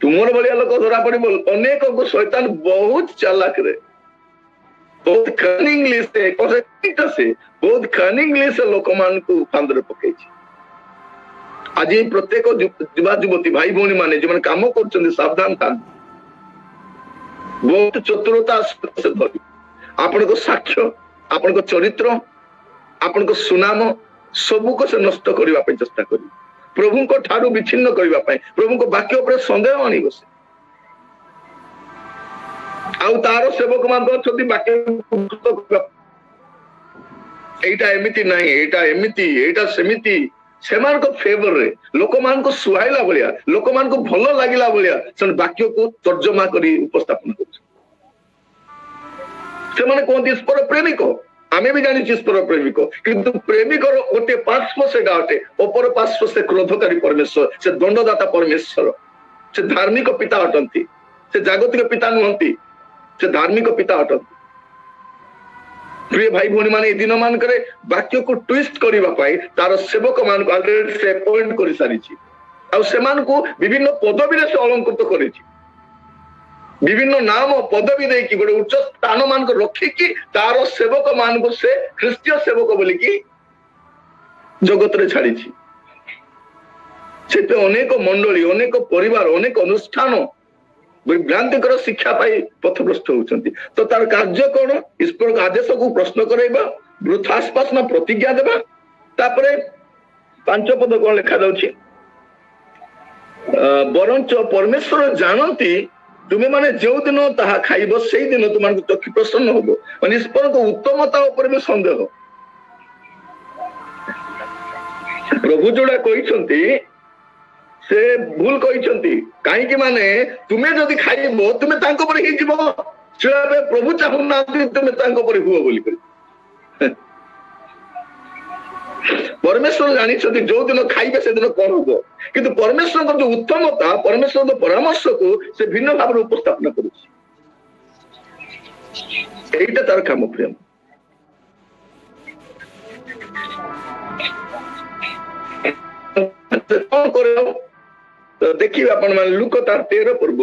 ତୁମର ଭଳିଆ ଲୋକ ଧରା ପଡିବ ଅନେକଙ୍କୁ। ଶୈତାନ ବହୁତ ଚାଲାକରେ, ବହୁତ କନିଂଲି, ସେ ବହୁତ କନିଂଲି ସେ ଲୋକମାନଙ୍କୁ ଫାନ୍ଦରେ ପକେଇଛି। ଆଜି ପ୍ରତ୍ୟେକ ଯୁବା ଯୁବତୀ, ଭାଇ ଭଉଣୀ ମାନେ ଯେଉଁମାନେ କାମ କରୁଛନ୍ତି, ସାବଧାନ ଥାନ୍ତୁ। ବହୁତ ଚତୁରତା ସେ ଧରିବ। ଆପଣଙ୍କ ସାକ୍ଷ୍ୟ, ଆପଣଙ୍କ ଚରିତ୍ର, ଆପଣଙ୍କ ସୁନାମ ସବୁକୁ ସେ ନଷ୍ଟ କରିବା ପାଇଁ ଚେଷ୍ଟା କରିବ। ପ୍ରଭୁଙ୍କ ଠାରୁ ବିଚ୍ଛିନ୍ନ କରିବା ପାଇଁ, ପ୍ରଭୁଙ୍କ ବାକ୍ୟ ଉପରେ ସନ୍ଦେହ ଆଣିବ ସେ। ଆଉ ତାର ସେବକ ମାନେ ଅଛନ୍ତି ବାକ୍ୟ, ଏଇଟା ଏମିତି ନାହିଁ, ଏଇଟା ଏମିତି, ଏଇଟା ସେମିତି। ସେମାନଙ୍କ ଫେଭରରେ, ଲୋକମାନଙ୍କୁ ସୁହାଇଲା ଭଳିଆ, ଲୋକମାନଙ୍କୁ ଭଲ ଲାଗିଲା ଭଳିଆ ସେମାନେ ବାକ୍ୟକୁ ତର୍ଜମା କରି ଉପସ୍ଥାପନ କରୁଛନ୍ତି। ସେମାନେ କୁହନ୍ତି ଈଶ୍ୱର ପ୍ରେମିକ। ଆମେ ବି ଜାଣିଛୁ ଈଶ୍ୱର ପ୍ରେମିକ, କିନ୍ତୁ ପ୍ରେମିକର ଗୋଟିଏ ପାର୍ଶ୍ୱ ସେଟା ଅଟେ, ଅପର ପାର୍ଶ୍ୱ ସେ କ୍ରୋଧକାରୀ ପରମେଶ୍ୱର, ସେ ଦଣ୍ଡଦାତା ପରମେଶ୍ୱର। ସେ ଧାର୍ମିକ ପିତା ଅଟନ୍ତି। ସେ ଜାଗତିକ ପିତା ନୁହନ୍ତି, ସେ ଧାର୍ମିକ ପିତା ଅଟନ୍ତି। ପ୍ରିୟ ଭାଇ ଭଉଣୀ ମାନେ, ଏଇ ଦିନ ମାନଙ୍କରେ ବାକ୍ୟକୁ ଟୁଇଷ୍ଟ କରିବା ପାଇଁ ତାର ସେବକ ମାନଙ୍କୁ ଅଲରେଡି ସେ ଆପଏଣ୍ଟ କରିସାରିଛି। ଆଉ ସେମାନଙ୍କୁ ବିଭିନ୍ନ ପଦବୀରେ ସେ ଅଳଙ୍କୃତ କରିଛି। ବିଭିନ୍ନ ନାମ ପଦବୀ ଦେଇକି, ଗୋଟେ ଉଚ୍ଚ ସ୍ଥାନ ମାନଙ୍କୁ ରଖିକି ତାର ସେବକ ମାନଙ୍କୁ ସେ ଖ୍ରୀଷ୍ଟୀୟ ସେବକ ବୋଲିକି ଜଗତରେ ଛାଡିଛି। ସେଥିପାଇଁ ଅନେକ ମଣ୍ଡଳୀ, ଅନେକ ପରିବାର, ଅନେକ ଅନୁଷ୍ଠାନ ବିଭ୍ରାନ୍ତିକର ଶିକ୍ଷା ପାଇ ପଥଭ୍ରଷ୍ଟ ହଉଛନ୍ତି। ତ ତାର କାର୍ଯ୍ୟ କଣ? ଈଶ୍ୱରଙ୍କ ଆଦେଶକୁ ପ୍ରଶ୍ନ କରାଇବା, ବୃଥା ଆଶ୍ୱାସନା ପ୍ରତିଜ୍ଞା ଦେବା। ତାପରେ 5 ପଦ କଣ ଲେଖାଯାଉଛି? ବରଞ୍ଚ ପରମେଶ୍ୱର ଜାଣନ୍ତି, ତୁମେ ମାନେ ଯେଉଁଦିନ ତାହା ଖାଇବ, ସେଇଦିନ ତୁମମାନଙ୍କୁ ଚକ୍ଷୁ ପ୍ରସନ୍ନ ହବ। ମାନେ ଈଶ୍ୱରଙ୍କ ଉତ୍ତମତା ଉପରେ ବି ସନ୍ଦେହ। ପ୍ରଭୁ ଯୋଉଟା କହିଛନ୍ତି ସେ ଭୁଲ କହିଛନ୍ତି। କାହିଁକି ମାନେ ତୁମେ ଯଦି ଖାଇବ, ତୁମେ ତାଙ୍କ ପରି ହେଇଯିବ। ସେଟା ପ୍ରଭୁ ଚାହୁଁନାହାନ୍ତି ତୁମେ ତାଙ୍କ ପରି ହୁଅ ବୋଲି କରି। ପରମେଶ୍ୱର ଜାଣିଛନ୍ତି ଯୋଉ ଦିନ ଖାଇବେ ସେଦିନ କଣ ହବ। କିନ୍ତୁ ପରମେଶ୍ୱରଙ୍କ ଯୋଉ ଉତ୍ତମତା, ପରମେଶ୍ୱରଙ୍କ ପରାମର୍ଶକୁ ସେ ଭିନ୍ନ ଭାବରେ ଉପସ୍ଥାପନା କରୁଛି। ଏଇଟା ତାର କାମ ପ୍ରେମ। କଣ କରିବ ଦେଖିବେ ଆପଣ ମାନେ, ଲୁକ ତାର 13 ପର୍ବ,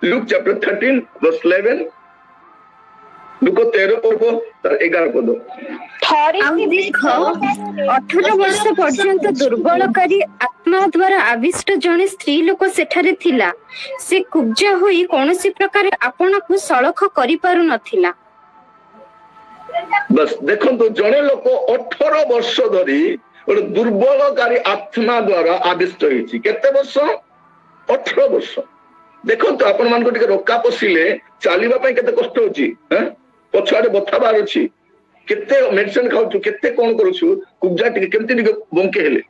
ଲୁକ୍ ଚାପ୍ଟର 13 ଭର୍ସ 11। ଲୁକ 13 ପର୍ବ ତାର 11 ପଦ। ଥରେ ଆଉ ସେ ଦେଖ, ବିଶ୍ରାମବାରରେ 18 ବର୍ଷ ପର୍ଯ୍ୟନ୍ତ ଦୁର୍ବଳକାରୀ ଆତ୍ମା ଦ୍ଵାରା ଆବିଷ୍ଟ ଜଣେ ସ୍ତ୍ରୀ ଲୋକ ସେଠାରେ ଥିଲା। ସେ କୁବ୍ଜା ହୋଇ କୌଣସି ପ୍ରକାର ଆପଣକୁ ସଳଖ କରିପାରୁନଥିଲା। ବାସ୍ ଦେଖନ୍ତୁ, ଜଣେ ଲୋକ 18 ବର୍ଷ ଧରି ଗୋଟେ ଦୁର୍ବଳକାରୀ ଆତ୍ମା ଦ୍ଵାରା ଆବିଷ୍ଟ ହେଇଛି। କେତେ ବର୍ଷ? 18 ବର୍ଷ। ଦେଖନ୍ତୁ, ଆପଣ ମାନଙ୍କୁ ଟିକେ ରକା ପଶିଲେ ଚାଲିବା ପାଇଁ କେତେ କଷ୍ଟ ହଉଛି। ପଛଆଡେ ବଥା ବାହାରୁଛି, କେତେ ମେଡିସିନ ଖାଉଛୁ, କେତେ କଣ କରୁଛୁ, କୁବ୍ଜା ଟିକେ କେମିତି ଟିକେ ବଙ୍କେ ହେଲେ।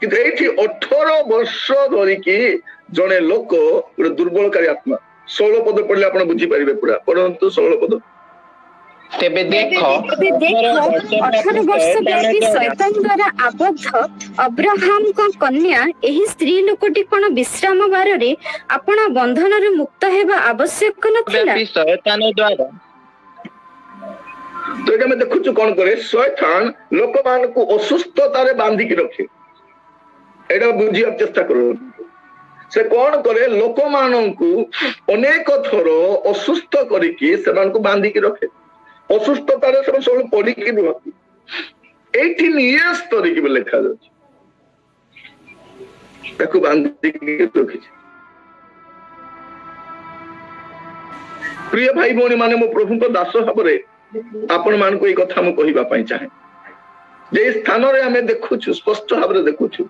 କିନ୍ତୁ ଏଇଠି 18 ବର୍ଷ ଧରିକି ଜଣେ ଲୋକ ଗୋଟେ ଦୁର୍ବଳକାରୀ ଆତ୍ମା। 16 ପଦ ପଢିଲେ ଆପଣ ବୁଝିପାରିବେ ପୁରା। ପଢନ୍ତୁ 16 ପଦ। ତେବେ ଦେଖ, ତେବେ ଦେଖ, 18 ବର୍ଷ ବ୍ୟାପୀ ଶୈତାନ ଦ୍ଵାରା ଆବଦ୍ଧ ଅବ୍ରାହାମଙ୍କ କନ୍ୟା ଏହି ସ୍ତ୍ରୀ ଲୋକଟି କଣ ବିଶ୍ରାମ ବାରରେ ଆପଣା ବନ୍ଧନରୁ ମୁକ୍ତ ହେବା ଆବଶ୍ୟକ ନଥିଲା? ବ୍ୟାପୀ ଶୟତାନ ଦ୍ଵାରା। ତ ଏଇଟା ଆମେ ଦେଖୁଛୁ, କଣ କରେ ଶୟତାନ? ଲୋକମାନଙ୍କୁ ଅସୁସ୍ଥତାରେ ବାନ୍ଧିକି ରଖେ। ଏଇଟା ବୁଝିବାକୁ ଚେଷ୍ଟା କରନ୍ତୁ। ସେ କଣ କରେ? ଲୋକମାନଙ୍କୁ ଅନେକ ଥର ଅସୁସ୍ଥ କରିକି ସେମାନଙ୍କୁ ବାନ୍ଧିକି ରଖେ। ଅସୁସ୍ଥତାରେ ସେମାନେ ସବୁବେଳେ ପଡିକି ରୁହନ୍ତି। 18 ଇୟର୍ସ ଧରିକି ବୋଲି ଲେଖାଯାଉଛି, ତାକୁ ବାନ୍ଧିକି ରଖିଛି। ପ୍ରିୟ ଭାଇ ଭଉଣୀ ମାନେ, ମୋ ପ୍ରଭୁଙ୍କ ଦାସ ଭାବରେ ଆପଣ ମାନଙ୍କୁ ଏଇ କଥା ମୁଁ କହିବା ପାଇଁ ଚାହେଁ ଯେ ଏଇ ସ୍ଥାନରେ ଆମେ ଦେଖୁଛୁ, ସ୍ପଷ୍ଟ ଭାବରେ ଦେଖୁଛୁ।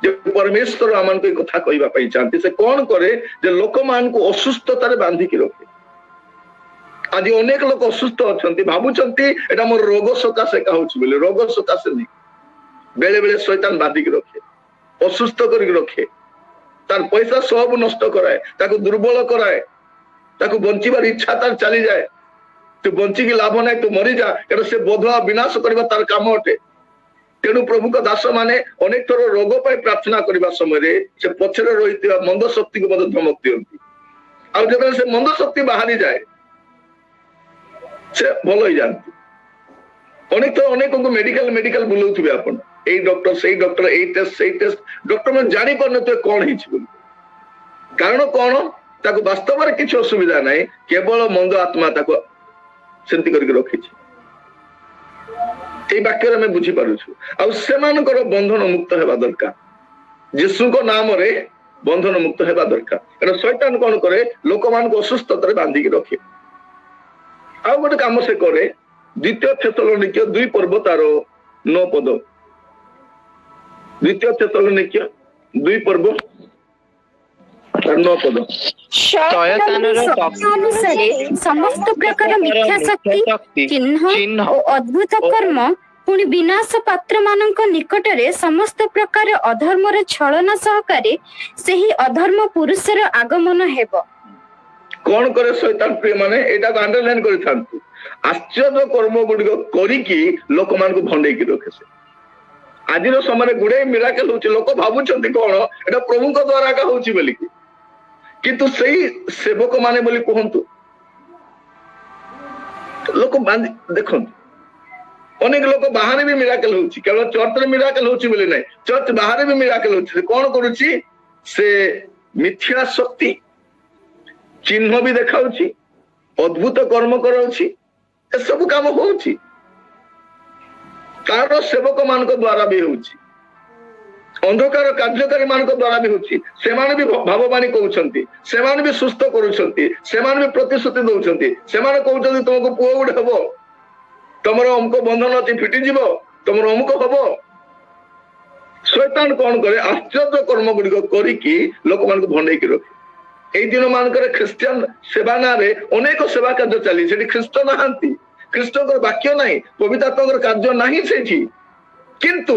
ଯେ ପରମେଶ୍ୱର ଆମମାନଙ୍କୁ ଏଇ କଥା କହିବା ପାଇଁ ଚାହାନ୍ତି। ସେ କଣ କରେ ଯେ ଲୋକମାନଙ୍କୁ ଅସୁସ୍ଥତାରେ ବାନ୍ଧିକି ରଖେ। ଆଜି ଅନେକ ଲୋକ ଅସୁସ୍ଥ ଅଛନ୍ତି, ଭାବୁଛନ୍ତି ଏଇଟା ମୋର ରୋଗ ସକାଶେ ଏକା ହଉଛି ବୋଲି। ରୋଗ ସକାଶେ ନୁହେଁ, ବେଳେ ବେଳେ ଶୈତାନ ବାନ୍ଧିକି ରଖେ, ଅସୁସ୍ଥ କରିକି ରଖେ, ତାର ପଇସା ସବୁ ନଷ୍ଟ କରାଏ, ତାକୁ ଦୁର୍ବଳ କରାଏ, ତାକୁ ବଞ୍ଚିବାର ଇଚ୍ଛା ତାର ଚାଲିଯାଏ। ତୁ ବଞ୍ଚିକି ଲାଭ ନାହିଁ, ତୁ ମରିଯା। କାରଣ ସେ ବଧ ବିନାଶ କରିବା ତାର କାମ ଅଟେ। ତେଣୁ ପ୍ରଭୁଙ୍କ ଦାସ ମାନେ ଅନେକ ଥର ରୋଗ ପାଇଁ ପ୍ରାର୍ଥନା କରିବା ସମୟରେ ସେ ପଛରେ ରହିଥିବା ମନ୍ଦ ଶକ୍ତିକୁ ମଧ୍ୟ ଧମକ ଦିଅନ୍ତି। ଆଉ ଯେତେବେଳେ ସେ ମନ୍ଦ ଶକ୍ତି ବାହାରି ଯାଏ, ସେ ଭଲ ହେଇଯାଆନ୍ତି। ଅନେକ ଥର ଅନେକଙ୍କୁ ମେଡିକାଲ ମେଡିକାଲ ବୁଲଉଥିବେ ଆପଣ, ଏଇ ଡକ୍ଟର, ସେଇ ଡକ୍ଟର, ଏଇ ଟେଷ୍ଟ, ସେଇ ଟେଷ୍ଟ, ଡକ୍ଟର ମାନେ ଜାଣିପାରୁନଥିବେ କଣ ହେଇଛି ବୋଲି। କାରଣ କଣ? ତାକୁ ବାସ୍ତବରେ କିଛି ଅସୁବିଧା ନାହିଁ, କେବଳ ମନ୍ଦ ଆତ୍ମା ତାକୁ ସେମିତି କରିକି ରଖିଛି। ଏଇ ବାକ୍ୟରେ ଆମେ ବୁଝିପାରୁଛୁ। ଆଉ ସେମାନଙ୍କର ବନ୍ଧନ ମୁକ୍ତ ହେବା ଦରକାର, ଯୀଶୁଙ୍କ ନାମରେ ବନ୍ଧନ ମୁକ୍ତ ହେବା ଦରକାର। କାରଣ ଶୈତାନ କଣ କରେ? ଲୋକମାନଙ୍କୁ ଅସୁସ୍ଥତାରେ ବାନ୍ଧିକି ରଖେ। ଆଉ ଗୋଟେ କାମ ସେ କରେ, ଦ୍ୱିତୀୟ ଥେସଲନିକୀୟ 2 ପର୍ବ ତାର 9 ପଦ। ଦ୍ୱିତୀୟ ଥେସଲନିକୀୟ 2 ପର୍ବ ତାର 9 ପଦ। ଶୟତାନର ଅନୁସାରେ ସମସ୍ତ ପ୍ରକାର ମିଥ୍ୟା ଶକ୍ତି, ଶକ୍ତି, ଚିହ୍ନ ଚିହ୍ନ ଓ ଅଦ୍ଭୁତ କର୍ମ, ପୁଣି ବିନାଶ ପାତ୍ର ମାନଙ୍କ ନିକଟରେ ସମସ୍ତ ପ୍ରକାର ଅଧର୍ମର ଛଳନା ସହକାରେ ସେହି ଅଧର୍ମ ପୁରୁଷର ଆଗମନ ହେବ। କଣ କରେ ଶୈତାନ ପ୍ରିୟ ମାନେ? ଏଇଟାକୁ ଅଣ୍ଡରଲାଇନ କରିଥାନ୍ତୁ। ଆଶ୍ଚର୍ଯ୍ୟ କର୍ମ ଗୁଡିକ କରିକି ଲୋକମାନଙ୍କୁ ଭଣ୍ଡେଇକି ରଖେ ସେ। ଆଜିର ସମୟରେ ଗୁଡେ ମିରାକେଲ ହଉଛି, ଲୋକ ଭାବୁଛନ୍ତି କଣ ଏଟା ପ୍ରଭୁଙ୍କ ଦ୍ଵାରା ଏକା ହଉଛି ବୋଲିକି। କିନ୍ତୁ ସେଇ ସେବକ ମାନେ ବୋଲି କୁହନ୍ତୁ, ଲୋକ ବାନ୍ଧି ଦେଖନ୍ତୁ, ଅନେକ ଲୋକ ବାହାରେ ବି ମିରାକେଲ ହଉଛି। କେବଳ ଚର୍ଚ୍ଚରେ ମିରାକେଲ ହଉଛି ବୋଲି ନାହିଁ, ଚର୍ଚ୍ଚ ବାହାରେ ବି ମିରାକେଲ ହଉଛି। ସେ କଣ କରୁଛି? ସେ ମିଥ୍ୟା ଶକ୍ତି, ଚିହ୍ନ ବି ଦେଖାଉଛି, ଅଦ୍ଭୁତ କର୍ମ କରାଉଛି, ଏସବୁ କାମ ହଉଛି। ତାର ସେବକ ମାନଙ୍କ ଦ୍ଵାରା ବି ହଉଛି, ଅନ୍ଧକାର କାର୍ଯ୍ୟକାରୀ ମାନଙ୍କ ଦ୍ଵାରା ବି ହଉଛି। ସେମାନେ ବି ଭାବବାଣୀ କହୁଛନ୍ତି, ସେମାନେ ବି ସୁସ୍ଥ କରୁଛନ୍ତି, ସେମାନେ ବି ପ୍ରତିଶ୍ରୁତି ଦଉଛନ୍ତି। ସେମାନେ କହୁଛନ୍ତି ତୁମକୁ ପୁଅ ଗୋଟେ ହବ, ତମର ଅମୁକ ବନ୍ଧନ ଅଛି ଫିଟିଯିବ, ତମର ଅମୁକ ହବ। ଶୈତାନ କଣ କରେ? ଆଶ୍ଚର୍ଯ୍ୟ କର୍ମ ଗୁଡିକ କରିକି ଲୋକମାନଙ୍କୁ ଭଣ୍ଡେଇକି ରଖେ। ଏଇ ଦିନ ମାନଙ୍କରେ ଖ୍ରୀଷ୍ଟିଆନ ସେବା ନାଁରେ ଅନେକ ସେବା କାର୍ଯ୍ୟ ଚାଲିଛି। ସେଠି ଖ୍ରୀଷ୍ଟ ନାହାନ୍ତି, ଖ୍ରୀଷ୍ଟଙ୍କର ବାକ୍ୟ ନାହିଁ, ପବିତ୍ର ଆତ୍ମାଙ୍କର କାର୍ଯ୍ୟ ନାହିଁ ସେଇଠି। କିନ୍ତୁ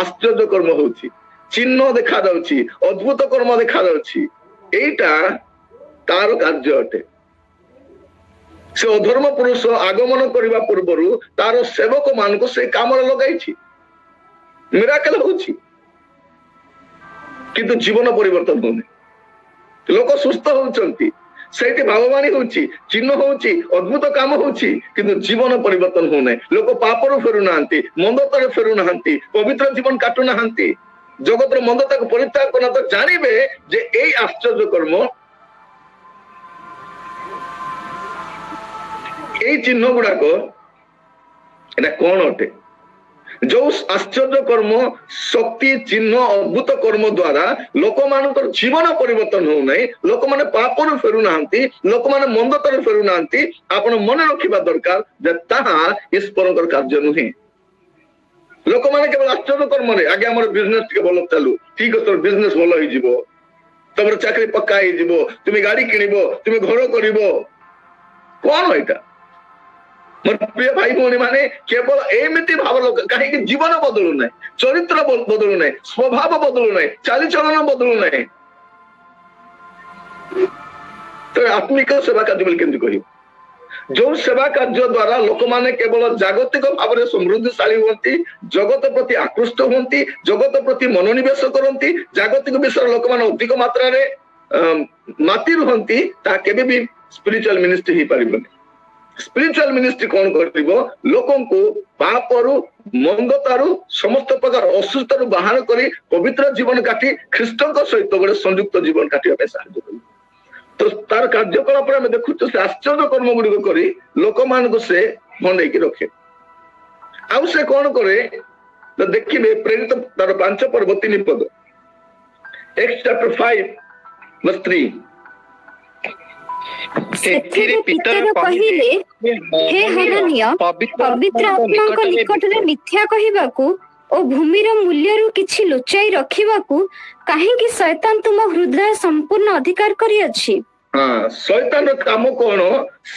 ଆଶ୍ଚର୍ଯ୍ୟ କର୍ମ ହଉଛି, ଚିହ୍ନ ଦେଖାଯାଉଛି, ଅଦ୍ଭୁତ କର୍ମ ଦେଖାଯାଉଛି। ଏଇଟା ତାର କାର୍ଯ୍ୟ ଅଟେ। ସେ ଅଧର୍ମ ପୁରୁଷ ଆଗମନ କରିବା ପୂର୍ବରୁ ତାର ସେବକ ମାନଙ୍କୁ ସେ କାମରେ ଲଗାଇଛି। ମିରାକେଲ ହଉଛି, କିନ୍ତୁ ଜୀବନ ପରିବର୍ତ୍ତନ ହଉନି। ଲୋକ ସୁସ୍ଥ ହଉଛନ୍ତି, ସେଇଠି ଭାବବାଣୀ ହଉଛି, ଚିହ୍ନ ହଉଛି, ଅଦ୍ଭୁତ କାମ ହଉଛି, କିନ୍ତୁ ଜୀବନ ପରିବର୍ତ୍ତନ ହଉନାହିଁ। ଲୋକ ପାପରୁ ଫେରୁନାହାନ୍ତି, ମନ୍ଦତାରୁ ଫେରୁନାହାନ୍ତି, ପବିତ୍ର ଜୀବନ କାଟୁନାହାନ୍ତି, ଜଗତର ମନ୍ଦତାକୁ ପରିତ୍ୟାଗ କରୁନାହାନ୍ତି। ଜାଣିବେ ଯେ ଏଇ ଆଶ୍ଚର୍ଯ୍ୟ କର୍ମ, ଏଇ ଚିହ୍ନ ଗୁଡାକ ଏଟା କଣ ଅଟେ? ଯୋଉ ଆଶ୍ଚର୍ଯ୍ୟ କର୍ମ, ଶକ୍ତି, ଚିହ୍ନ, ଅଦ୍ଭୁତ କର୍ମ ଦ୍ଵାରା ଲୋକମାନଙ୍କର ଜୀବନ ପରିବର୍ତ୍ତନ ହଉନାହିଁ, ଲୋକମାନେ ପାପରୁ ଫେରୁନାହାନ୍ତି, ଲୋକମାନେ ମନ୍ଦତାରୁ ଫେରୁନାହାନ୍ତି, ଆପଣ ମନେ ରଖିବା ଦରକାର ଯେ ତାହା ଈଶ୍ୱରଙ୍କର କାର୍ଯ୍ୟ ନୁହେଁ। ଲୋକମାନେ କେବଳ ଆଶ୍ଚର୍ଯ୍ୟ କର୍ମରେ, ଆଜ୍ଞା ଆମର ବିଜନେସ ଟିକେ ଭଲ ଚାଲୁ, ଠିକ ଅଛି, ତୋର ବିଜନେସ ଭଲ ହେଇଯିବ, ତମର ଚାକିରି ପକ୍କା ହେଇଯିବ, ତୁମେ ଗାଡି କିଣିବ, ତୁମେ ଘର କରିବ। କଣ ଏଇଟା? ମୋର ପ୍ରିୟ ଭାଇ ଭଉଣୀ ମାନେ, କେବଳ ଏମିତି ଭାବ ଲୋକ କାହିଁକି ଜୀବନ ବଦଳୁ ନାହିଁ, ଚରିତ୍ର ବଦଳୁ ନାହିଁ, ସ୍ୱଭାବ ବଦଳୁ ନାହିଁ, ଚାଲିଚଳନ ବଦଳୁ ନାହିଁ, ତ ଆତ୍ମିକ ସେବା କାର୍ଯ୍ୟ ବୋଲି କେମିତି କହିବ? ଯୋଉ ସେବା କାର୍ଯ୍ୟ ଦ୍ଵାରା ଲୋକମାନେ କେବଳ ଜାଗତିକ ଭାବରେ ସମୃଦ୍ଧିଶାଳୀ ହୁଅନ୍ତି, ଜଗତ ପ୍ରତି ଆକୃଷ୍ଟ ହୁଅନ୍ତି, ଜଗତ ପ୍ରତି ମନୋନିବେଶ କରନ୍ତି, ଜାଗତିକ ବିଷୟରେ ଲୋକମାନେ ଅଧିକ ମାତ୍ରାରେ ମାତି ରୁହନ୍ତି, ତାହା କେବେ ବି ସ୍ପିରିଚୁଆଲ ମିନିଷ୍ଟ୍ରି ହେଇପାରିବନି। ସ୍ପିରିଚୁଆଲ ମିନିଷ୍ଟ୍ରି କଣ କରିବ? ଲୋକଙ୍କୁ ପାପରୁ, ମନ୍ଦତାରୁ, ସମସ୍ତ ପ୍ରକାର ଅସୁସ୍ଥରୁ ବାହାର କରି ପବିତ୍ର ଜୀବନ କାଟି ଖ୍ରୀଷ୍ଟଙ୍କ ସହିତ ଗୋଟେ ସଂଯୁକ୍ତ ଜୀବନ କାଟିବା ପାଇଁ ସାହାଯ୍ୟ କରିବ। ତ ତାର କାର୍ଯ୍ୟକଳାପରେ ଆମେ ଦେଖୁଛୁ ସେ ଆଶ୍ଚର୍ଯ୍ୟ କର୍ମ ଗୁଡିକ କରି ଲୋକମାନଙ୍କୁ ସେ ଭଣ୍ଡେଇକି ରଖେ। ଆଉ ସେ କଣ କରେ ତ ଦେଖିବେ ପ୍ରେରିତ ତାର 5 ପର୍ବ 3 ପଦ, Acts chapter 5 verse 3। ସେଥିରେ ପିତର କହିଲେ, ହେ ହନନୀୟ, ପବିତ୍ର ଆତ୍ମାଙ୍କ ନିକଟରେ ମିଥ୍ୟା କହିବାକୁ ଓ ଭୂମିର ମୂଲ୍ୟରୁ କିଛି ଲୁଚାଇ ରଖିବାକୁ କାହିଁକି ଶୟତାନ ତୁମ ହୃଦୟ ସମ୍ପୂର୍ଣ୍ଣ ଅଧିକାର କରିଅଛି? ହଁ, ଶୈତାନର କାମ କଣ?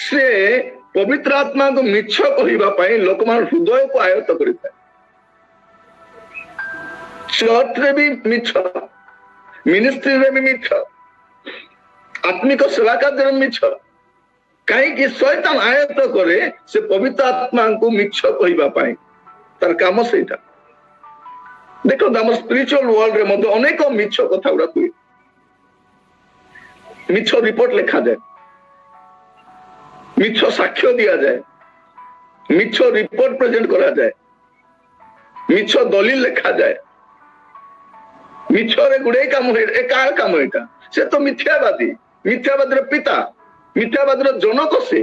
ସେ ପବିତ୍ର ଆତ୍ମାଙ୍କୁ ମିଛ କହିବା ପାଇଁ ଲୋକମାନଙ୍କ ହୃଦୟକୁ ଆୟତ୍ତ କରିଥାଏ। ଚର୍ଚ୍ଚରେ ବି ମିଛ, ମିନିଷ୍ଟ୍ରିରେ ବି ମିଛ, ଆତ୍ମିକ ସେବା କାର୍ଯ୍ୟରେ ମିଛ। କାହିଁକି ଶୈତାନ ଆୟତ୍ତ କରେ? ସେ ପବିତ୍ର ଆତ୍ମାଙ୍କୁ ମିଛ କହିବା ପାଇଁ ତାର କାମ ସେଇଟା। ଦେଖନ୍ତୁ, ଆମ ସ୍ପିରିଚୁଆଲ ୱାର୍ଲଡରେ ମଧ୍ୟ ଅନେକ ମିଛ କଥା ଗୁଡା ହୁଏ। ମିଛ ରିପୋର୍ଟ ଲେଖାଯାଏ, ମିଛ ସାକ୍ଷ୍ୟ ଦିଆଯାଏ, ମିଛ ରିପୋର୍ଟ ପ୍ରେଜେଣ୍ଟ କରାଯାଏ, ମିଛ ଦଲିଲ ଲେଖାଯାଏ, ମିଛରେ ଗୁଡେଇ କାମ ହୁଏ। ଏ କାହାର କାମ ଏଇଟା? ସେ ତ ମିଥ୍ୟାବାଦୀ, ମିଥ୍ୟାବାଦୀର ପିତା, ମିଥ୍ୟାବାଦୀର ଜନକ ସେ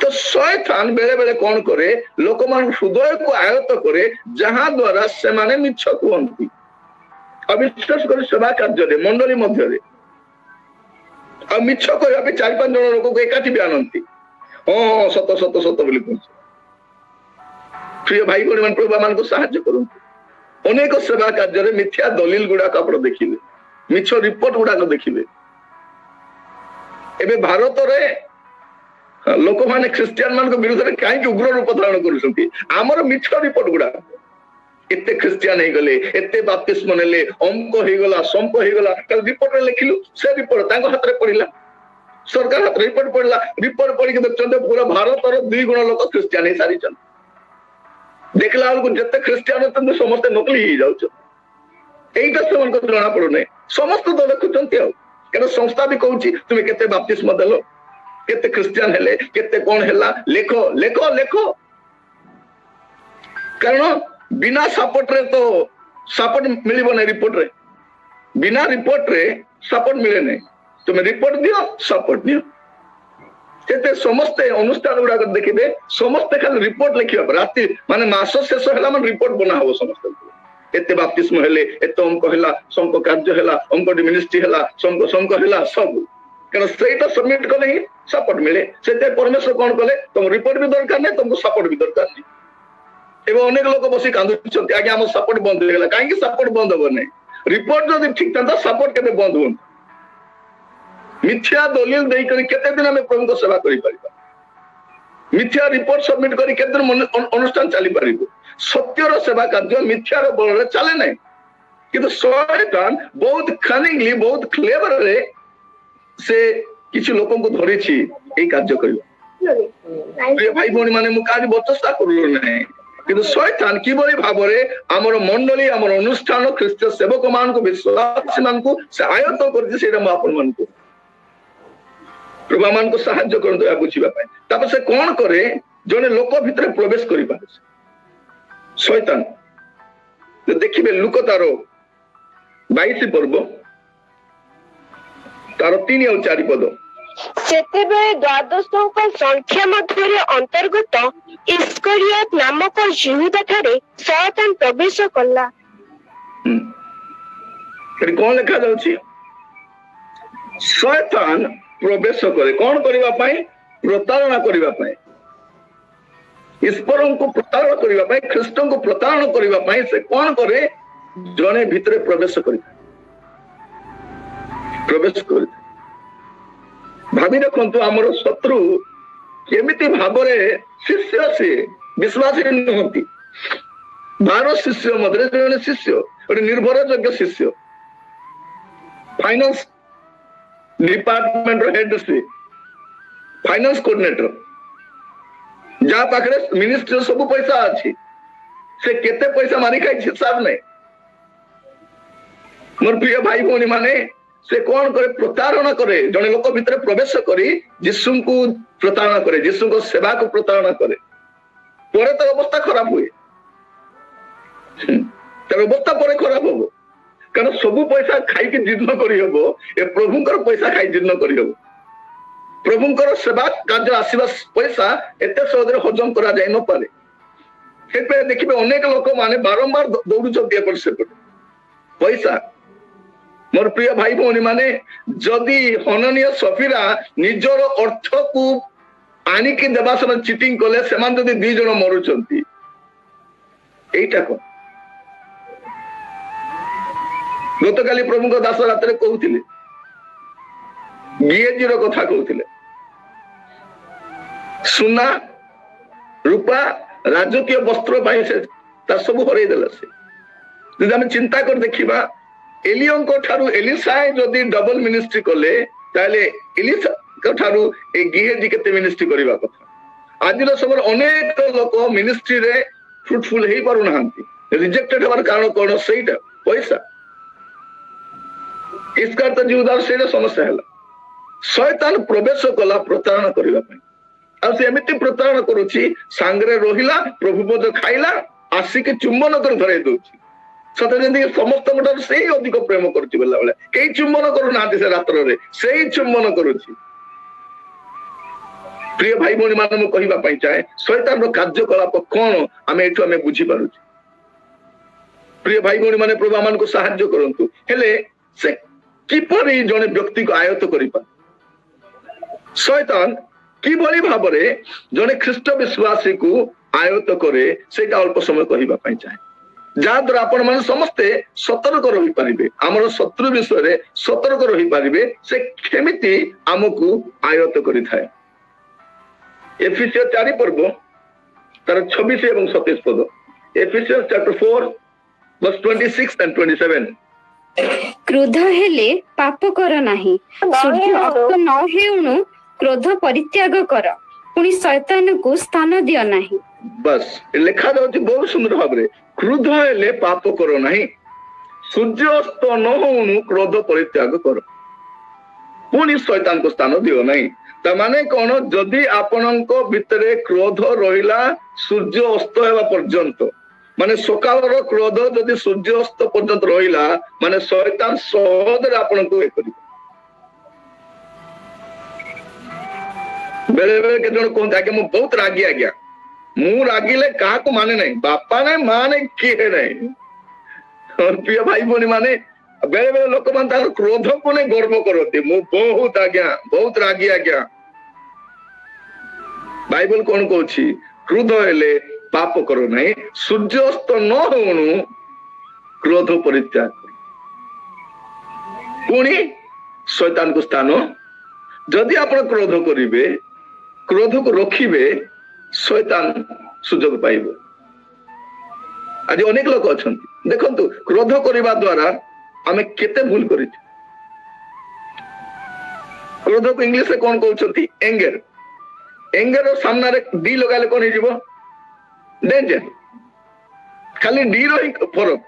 ତ। ଶୟତାନ ବେଳେ ବେଳେ କଣ କରେ? ଲୋକମାନଙ୍କ ହୃଦୟକୁ ଆୟତ୍ତ କରେ, ଯାହା ଦ୍ଵାରା ସେମାନେ ମିଛ କୁହନ୍ତି। ଆଉ ବିଶେଷ କରି ସେବା କାର୍ଯ୍ୟରେ, ମଣ୍ଡଳୀ ମଧ୍ୟରେ। ଆଉ ମିଛ କହିବା ପାଇଁ ଚାରି ପାଞ୍ଚ ଜଣ ଲୋକକୁ ଏକାଠି ବି ଆଣନ୍ତି। ହଁ ହଁ ସତ ସତ ସତ ବୋଲି କୁହନ୍ତି। ପ୍ରିୟ ଭାଇ ଭଉଣୀ ମାନେ, ପ୍ରଭୁ ମାନଙ୍କୁ ସାହାଯ୍ୟ କରନ୍ତୁ। ଅନେକ ସେବା କାର୍ଯ୍ୟରେ ମିଥ୍ୟା ଦଲିଲ ଗୁଡାକ ଆପଣ ଦେଖିବେ, ମିଛ ରିପୋର୍ଟ ଗୁଡାକ ଦେଖିବେ। ଏବେ ଭାରତରେ ଲୋକମାନେ ଖ୍ରୀଷ୍ଟିଆନ ମାନଙ୍କ ବିରୁଦ୍ଧରେ କାହିଁକି ଉଗ୍ର ରୂପ ଧାରଣ କରୁଛନ୍ତି? ଆମର ମିଛ ରିପୋର୍ଟ ଗୁଡାକ। ଏତେ ଖ୍ରୀଷ୍ଟିଆନ ହେଇଗଲେ, ଏତେ ବାପ୍ତିସ୍ମ ନେଲେ, ଅମକ ହେଇଗଲା, ସମକ ହେଇଗଲା, ରିପୋର୍ଟରେ ଲେଖିଲୁ। ସେ ରିପୋର୍ଟ ତାଙ୍କ ହାତରେ ପଡିଲା, ସରକାର ହାତରେ ରିପୋର୍ଟ ପଡିଲା। ରିପୋର୍ଟ ପଢିକି ଦେଖୁଛନ୍ତି, ପୁରା ଭାରତର 2 ଗୁଣ ଲୋକ ଖ୍ରୀଷ୍ଟିଆନ ହେଇ ସାରିଛନ୍ତି। ଦେଖିଲା ବେଳକୁ ଯେତେ ଖ୍ରୀଷ୍ଟିଆନ ଅଛନ୍ତି, ସମସ୍ତେ ନକଲି ହେଇଯାଉଛନ୍ତି। ଏଇଟା ସେମାନଙ୍କୁ ଜଣା ପଡୁନାହିଁ। ସମସ୍ତେ ତ ଦେଖୁଛନ୍ତି। ଆଉ କାରଣ ସଂସ୍ଥା ବି କହୁଛି, ତୁମେ କେତେ ବାପ୍ତିସ୍ମ ଦେଲ, କେତେ ଖ୍ରୀଷ୍ଟିଆନ ହେଲେ, କେତେ କଣ ହେଲା, ଲେଖ, ଲେଖ, ଲେଖ। କାରଣ ବିନା ସପୋର୍ଟରେ ତ ସପୋର୍ଟ ମିଳିବ ନାହିଁ। ରିପୋର୍ଟରେ, ବିନା ରିପୋର୍ଟରେ ସପୋର୍ଟ ମିଳେ ନାହିଁ। ତୁମେ ରିପୋର୍ଟ ଦିଅ, ସପୋର୍ଟ ନିଅ। ସେତେ ସମସ୍ତେ ଅନୁଷ୍ଠାନ ଗୁଡାକ ଦେଖିବେ, ସମସ୍ତେ ଖାଲି ରିପୋର୍ଟ ଲେଖିବା। ରାତି ମାନେ ମାସ ଶେଷ ହେଲା ମାନେ ରିପୋର୍ଟ ବନା ହବ ସମସ୍ତଙ୍କୁ। ଏତେ ବାପ୍ତିସ୍ମ ହେଲେ, ଏତେ ଅମକ ହେଲା, ସମକ କାର୍ଯ୍ୟ ହେଲା, ଅମକଟି ମିନିଷ୍ଟ୍ରି ହେଲା, ସମକ ସମକ ହେଲା, ସବୁ। କାରଣ ସେଇଟା ସବମିଟ କଲେ ହିଁ ସପୋର୍ଟ ମିଳେ। ସେଥିପାଇଁ ପରମେଶ୍ୱର କଣ କଲେ? ତମ ରିପୋର୍ଟ ବି ଦରକାର ନାହିଁ, ତମକୁ ସପୋର୍ଟ ବି ଦରକାର ନାହିଁ। ଏବେ ଅନେକ ଲୋକ ବସି କାନ୍ଦୁଛନ୍ତି, ଆଜ୍ଞା, ଆମ ସପୋର୍ଟ ବନ୍ଦ ହେଇଗଲା। କାହିଁକି ସପୋର୍ଟ ବନ୍ଦ ହବ ନାହିଁ? ରିପୋର୍ଟ ଯଦି ଠିକ ଥାନ୍ତା, ସପୋର୍ଟ କେବେ ବନ୍ଦ ହୁଅନ୍ତା? ମିଥ୍ୟା ଦଲିଲ ଦେଇକରି କେତେ ଦିନ ଆମେ ପ୍ରଭୁଙ୍କ ସେବା କରିପାରିବା? ମିଥ୍ୟା ରିପୋର୍ଟ ସବମିଟ କରି କେତେ ଦିନ ଅନୁଷ୍ଠାନ ଚାଲିପାରିବ? ସତ୍ୟର ସେବା କାର୍ଯ୍ୟ ମିଥ୍ୟାର ବଳରେ ଚାଲେ ନାହିଁ। କିନ୍ତୁ ଶୟତାନ ବହୁତ କନିଂଲି, ବହୁତ କ୍ଲେଭରରେ ସେ କିଛି ଲୋକଙ୍କୁ ଧରିଛି ଏଇ କାର୍ଯ୍ୟ କରିବା। ପ୍ରିୟ ଭାଇ ଭଉଣୀ ମାନେ, ମୁଁ କାହାରି ବଚସା କରୁନାହିଁ, କିନ୍ତୁ ଶୟତାନ କିଭଳି ଭାବରେ ଆମର ମଣ୍ଡଳୀ, ଆମର ଅନୁଷ୍ଠାନ, ଖ୍ରୀଷ୍ଟ ସେବକ ମାନଙ୍କୁ, ବିଶ୍ୱାସୀ ମାନଙ୍କୁ ସେ ଆୟତ୍ତ କରିଛି, ସେଇଟା ମୁଁ ଆପଣ ମାନଙ୍କୁ, ପ୍ରଭୁ ମାନଙ୍କୁ ସାହାଯ୍ୟ କରନ୍ତୁ ଏହା ବୁଝିବା ପାଇଁ। ତାପରେ ସେ କଣ କରେ? ଜଣେ ଲୋକ ଭିତରେ ପ୍ରବେଶ କରିପାରେ ଶୟତାନ। ଦେଖିବେ, ଲୂକ ତାର 22 ପର୍ବ, ତାର 3 ଆଉ 4 ପଦ। ସେତେବେଳେ ଦ୍ୱାଦଶଙ୍କ ସଂଖ୍ୟା ମଧ୍ୟରେ ଅନ୍ତର୍ଗତ ଇସ୍କରିୟତ ନାମକ ଯିହୁଦା ଠାରେ ଶୟତାନ ପ୍ରବେଶ କଲା। ସେଠି କଣ ଲେଖାଯାଉଛି? ଶୟତାନ ପ୍ରବେଶ କରେ କଣ କରିବା ପାଇଁ? ପ୍ରତାରଣା କରିବା ପାଇଁ। ଈଶ୍ୱରଙ୍କୁ ପ୍ରତାରଣା କରିବା ପାଇଁ, ଖ୍ରୀଷ୍ଟଙ୍କୁ ପ୍ରତାରଣା କରିବା ପାଇଁ ସେ କଣ କରେ? ଜଣେ ଭିତରେ ପ୍ରବେଶ କରିଥାଏ, ପ୍ରବେଶ କରିଥାଏ। ଭାବି ଦେଖନ୍ତୁ, ଆମର ଶତ୍ରୁ କେମିତି ଭାବରେ। ଶିଷ୍ୟ ସିଏ, ବିଶ୍ୱାସୀ ନୁହନ୍ତି। 12 ଶିଷ୍ୟ ମଧ୍ୟରେ ଜଣେ ଶିଷ୍ୟ, ଗୋଟେ ନିର୍ଭରଯୋଗ୍ୟ ଶିଷ୍ୟ, ଫାଇନାନ୍ସ ଡିପାର୍ଟମେଣ୍ଟର ହେଡ ସିଏ, ଫାଇନାନ୍ସ କୋଅର୍ଡିନେଟର, ଯାହା ପାଖରେ ମିନିଷ୍ଟ୍ରିର ସବୁ ପଇସା ଅଛି। ସେ କେତେ ପଇସା ମାରି ଖାଇଛି ହିସାବ ନାହିଁ। ମୋର ପ୍ରିୟ ଭାଇ ଭଉଣୀ ମାନେ, ସେ କଣ କରେ? ପ୍ରତାରଣା କରେ। ଜଣେ ଲୋକ ଭିତରେ ପ୍ରବେଶ କରି ଯୀଶୁଙ୍କୁ ପ୍ରତାରଣା କରେ, ଯୀଶୁଙ୍କ ସେବାକୁ ପ୍ରତାରଣା କରେ। ପରେ ତାର ଅବସ୍ଥା ଖରାପ ହୁଏ। ତାର ଅବସ୍ଥା ପରେ ଖରାପ ହବ। କାରଣ ସବୁ ପଇସା ଖାଇକି ଜୀର୍ଣ୍ଣ କରିହବ, ଏ ପ୍ରଭୁଙ୍କର ପଇସା ଖାଇ ଜୀର୍ଣ୍ଣ କରିହବ? ପ୍ରଭୁଙ୍କର ସେବା କାର୍ଯ୍ୟ ଆସିବା ପଇସା ଏତେ ସହଜରେ ହଜମ କରାଯାଇ ନପାରେ। ସେଥିପାଇଁ ଦେଖିବେ, ଅନେକ ଲୋକମାନେ ବାରମ୍ବାର ଦୌଡୁଛନ୍ତି ଏପଟ ସେପଟ ପଇସା। ମୋର ପ୍ରିୟ ଭାଇ ଭଉଣୀ ମାନେ, ଯଦି ହନନୀୟ ସଫିରା ନିଜର ଅର୍ଥକୁ ଆଣିକି ଦେବା, ସେମାନେ ଚିଟିଂ କଲେ, ସେମାନେ ଯଦି ଦି ଜଣ ମରୁଛନ୍ତି, ଏଇଟା କଣ? ଗତକାଲି ପ୍ରଭୁଙ୍କ ଦାସ ରାତିରେ କହୁଥିଲେ, ଗିଏଜିର କଥା କହୁଥିଲେ। ସୁନା ରୂପା ରାଜକୀୟ ବସ୍ତ୍ର ପାଇଁ ସେ ତା ସବୁ ହରେଇ ଦେଲା ସେ। ଯଦି ଆମେ ଚିନ୍ତା କରି ଦେଖିବା, ଏଲିୟଙ୍କ ଠାରୁ ଏଲିସାଏ ଯଦି ଡବଲ ମିନିଷ୍ଟ୍ରି କଲେ, ତାହେଲେ ଏଲିସାଙ୍କ ଠାରୁ ଏ ଗିହେଜି କେତେ ମିନିଷ୍ଟ୍ରି କରିବା କଥା। ଆଜିର ସମୟରେ ଅନେକ ଲୋକ ମିନିଷ୍ଟ୍ରିରେ ଫ୍ରୁଟଫୁଲ ହେଇପାରୁନାହାନ୍ତି। ରିଜେକ୍ଟେଡ ହେବାର କାରଣ କଣ? ସେଇଟା ପଇସା। ଇସ୍କାରିୟତ ଯିହୁଦାର ସେଇଟା ସମସ୍ୟା ହେଲା। ଶୟତାନ ପ୍ରବେଶ କଲା ପ୍ରତାରଣା କରିବା ପାଇଁ। ଆଉ ସେ ଏମିତି ପ୍ରତାରଣା କରୁଛି, ସାଙ୍ଗରେ ରହିଲା, ପ୍ରଭୁ ଭୋଜ ଖାଇଲା, ଆସିକି ଚୁମ୍ବନ କରି ଧରେଇ ଦଉଛି। ସତେ ଯେମିତି ସମସ୍ତଙ୍କ ଠାରୁ ସେଇ ଅଧିକ ପ୍ରେମ କରୁଛି ବୋଲା ବେଳେ। କେହି ଚୁମ୍ବନ କରୁନାହାନ୍ତି ସେ ରାତ୍ରରେ, ସେଇ ଚୁମ୍ବନ କରୁଛି। ପ୍ରିୟ ଭାଇ ଭଉଣୀ ମାନେ, ମୁଁ କହିବା ପାଇଁ ଚାହେଁ, ଶୟତାନର କାର୍ଯ୍ୟକଳାପ କଣ ଆମେ ଏଠୁ ଆମେ ବୁଝିପାରୁଛୁ। ପ୍ରିୟ ଭାଇ ଭଉଣୀ ମାନେ, ପ୍ରଭୁ ଆମମାନଙ୍କୁ ସାହାଯ୍ୟ କରନ୍ତୁ। ହେଲେ ସେ କିପରି ଜଣେ ବ୍ୟକ୍ତିକୁ ଆୟତ୍ତ କରିପାରେ? ଶୟତାନ କିଭଳି ଭାବରେ ଜଣେ ଖ୍ରୀଷ୍ଟ ବିଶ୍ୱାସୀକୁ ଆୟତ୍ତ କରେ, ସେଇଟା ଅଳ୍ପ ସମୟ କହିବା ପାଇଁ ଚାହେଁ, ଯାହାଦ୍ୱାରା ଆପଣ ମାନେ ସମସ୍ତେ ସତର୍କ ରହିପାରିବେ, ଆମର ଶତ୍ରୁ ବିଷୟରେ ସତର୍କ ରହିପାରିବେ, ସେ କେମିତି ଆମକୁ ଆୟତ୍ତ କରିଥାଏ। ଏଫିସିୟ 4 ପର୍ବ, ତାର 26 ଏବଂ 27 ପଦ। Ephesians chapter 4, verse 26 and 27. କ୍ରୋଧ ହେଲେ ପାପ କର ନାହିଁ। ସୂର୍ଯ୍ୟ ଅସ୍ତ ନ ହେଉଣୁ କ୍ରୋଧ ପରିତ୍ୟାଗ କର, ପୁଣି ଶୈତାନକୁ ସ୍ଥାନ ଦିଅ ନାହିଁ। ବାସ୍, ଲେଖା ଯାଉଛି ବହୁତ ସୁନ୍ଦର ଭାବରେ, କ୍ରୋଧ ହେଲେ ପାପ କର ନାହିଁ, ସୂର୍ଯ୍ୟ ଅସ୍ତ ନ ହଉଣୁ କ୍ରୋଧ ପରିତ୍ୟାଗ କର, ପୁଣି ଶୈତାନକୁ ସ୍ଥାନ ଦିଅ ନାହିଁ। ତା ମାନେ କଣ? ଯଦି ଆପଣଙ୍କ ଭିତରେ କ୍ରୋଧ ରହିଲା ସୂର୍ଯ୍ୟ ଅସ୍ତ ହେବା ପର୍ଯ୍ୟନ୍ତ, ମାନେ ସକାଳର କ୍ରୋଧ ଯଦି ସୂର୍ଯ୍ୟ ଅସ୍ତ ପର୍ଯ୍ୟନ୍ତ ରହିଲା, ମାନେ ଶୈତାନ ସହଜରେ ଆପଣଙ୍କୁ ଇଏ କରିବ। ବେଳେ ବେଳେ କେତେ ଜଣ କୁହନ୍ତି, "ଆଜ୍ଞା, ମୁଁ ବହୁତ ରାଗି ଆଜ୍ଞା, ମୁଁ ରାଗିଲେ କାହାକୁ ମାନେ ନାହିଁ, ବାପା ନାହିଁ, ମା ନାହିଁ, କିଏ ନାହିଁ।" ପ୍ରିୟ ଭାଇ ଭଉଣୀ ମାନେ, ବେଳେ ବେଳେ ଲୋକମାନେ ତାଙ୍କର କ୍ରୋଧକୁ ନେଇ ଗର୍ବ କରନ୍ତି, "ମୁଁ ବହୁତ ଆଜ୍ଞା, ବହୁତ ରାଗି ଆଜ୍ଞା।" ବାଇବଲ କଣ କହୁଛି? କ୍ରୋଧ ହେଲେ ପାପ କର ନାହିଁ, ସୂର୍ଯ୍ୟାସ୍ତ ନ ହଉଣୁ କ୍ରୋଧ ପରିତ୍ୟାଗ କର, ପୁଣି ଶୈତାନକୁ ସ୍ଥାନ। ଯଦି ଆପଣ କ୍ରୋଧ କରିବେ, କ୍ରୋଧକୁ ରଖିବେ, ଶୈତାନ ସୁଯୋଗ ପାଇବ। ଆଜି ଅନେକ ଲୋକ ଅଛନ୍ତି, ଦେଖନ୍ତୁ, କ୍ରୋଧ କରିବା ଦ୍ଵାରା ଆମେ କେତେ ଭୁଲ କରିଛୁ। କ୍ରୋଧକୁ ଇଂଲିଶରେ କଣ କହୁଛନ୍ତି? ଏଙ୍ଗେର। ଏଙ୍ଗେର ସାମ୍ନାରେ ଡି ଲଗାଇଲେ କଣ ହେଇଯିବ? ଡେଞ୍ଜର। ଖାଲି ଡି ର ହିଁ ଫରକ।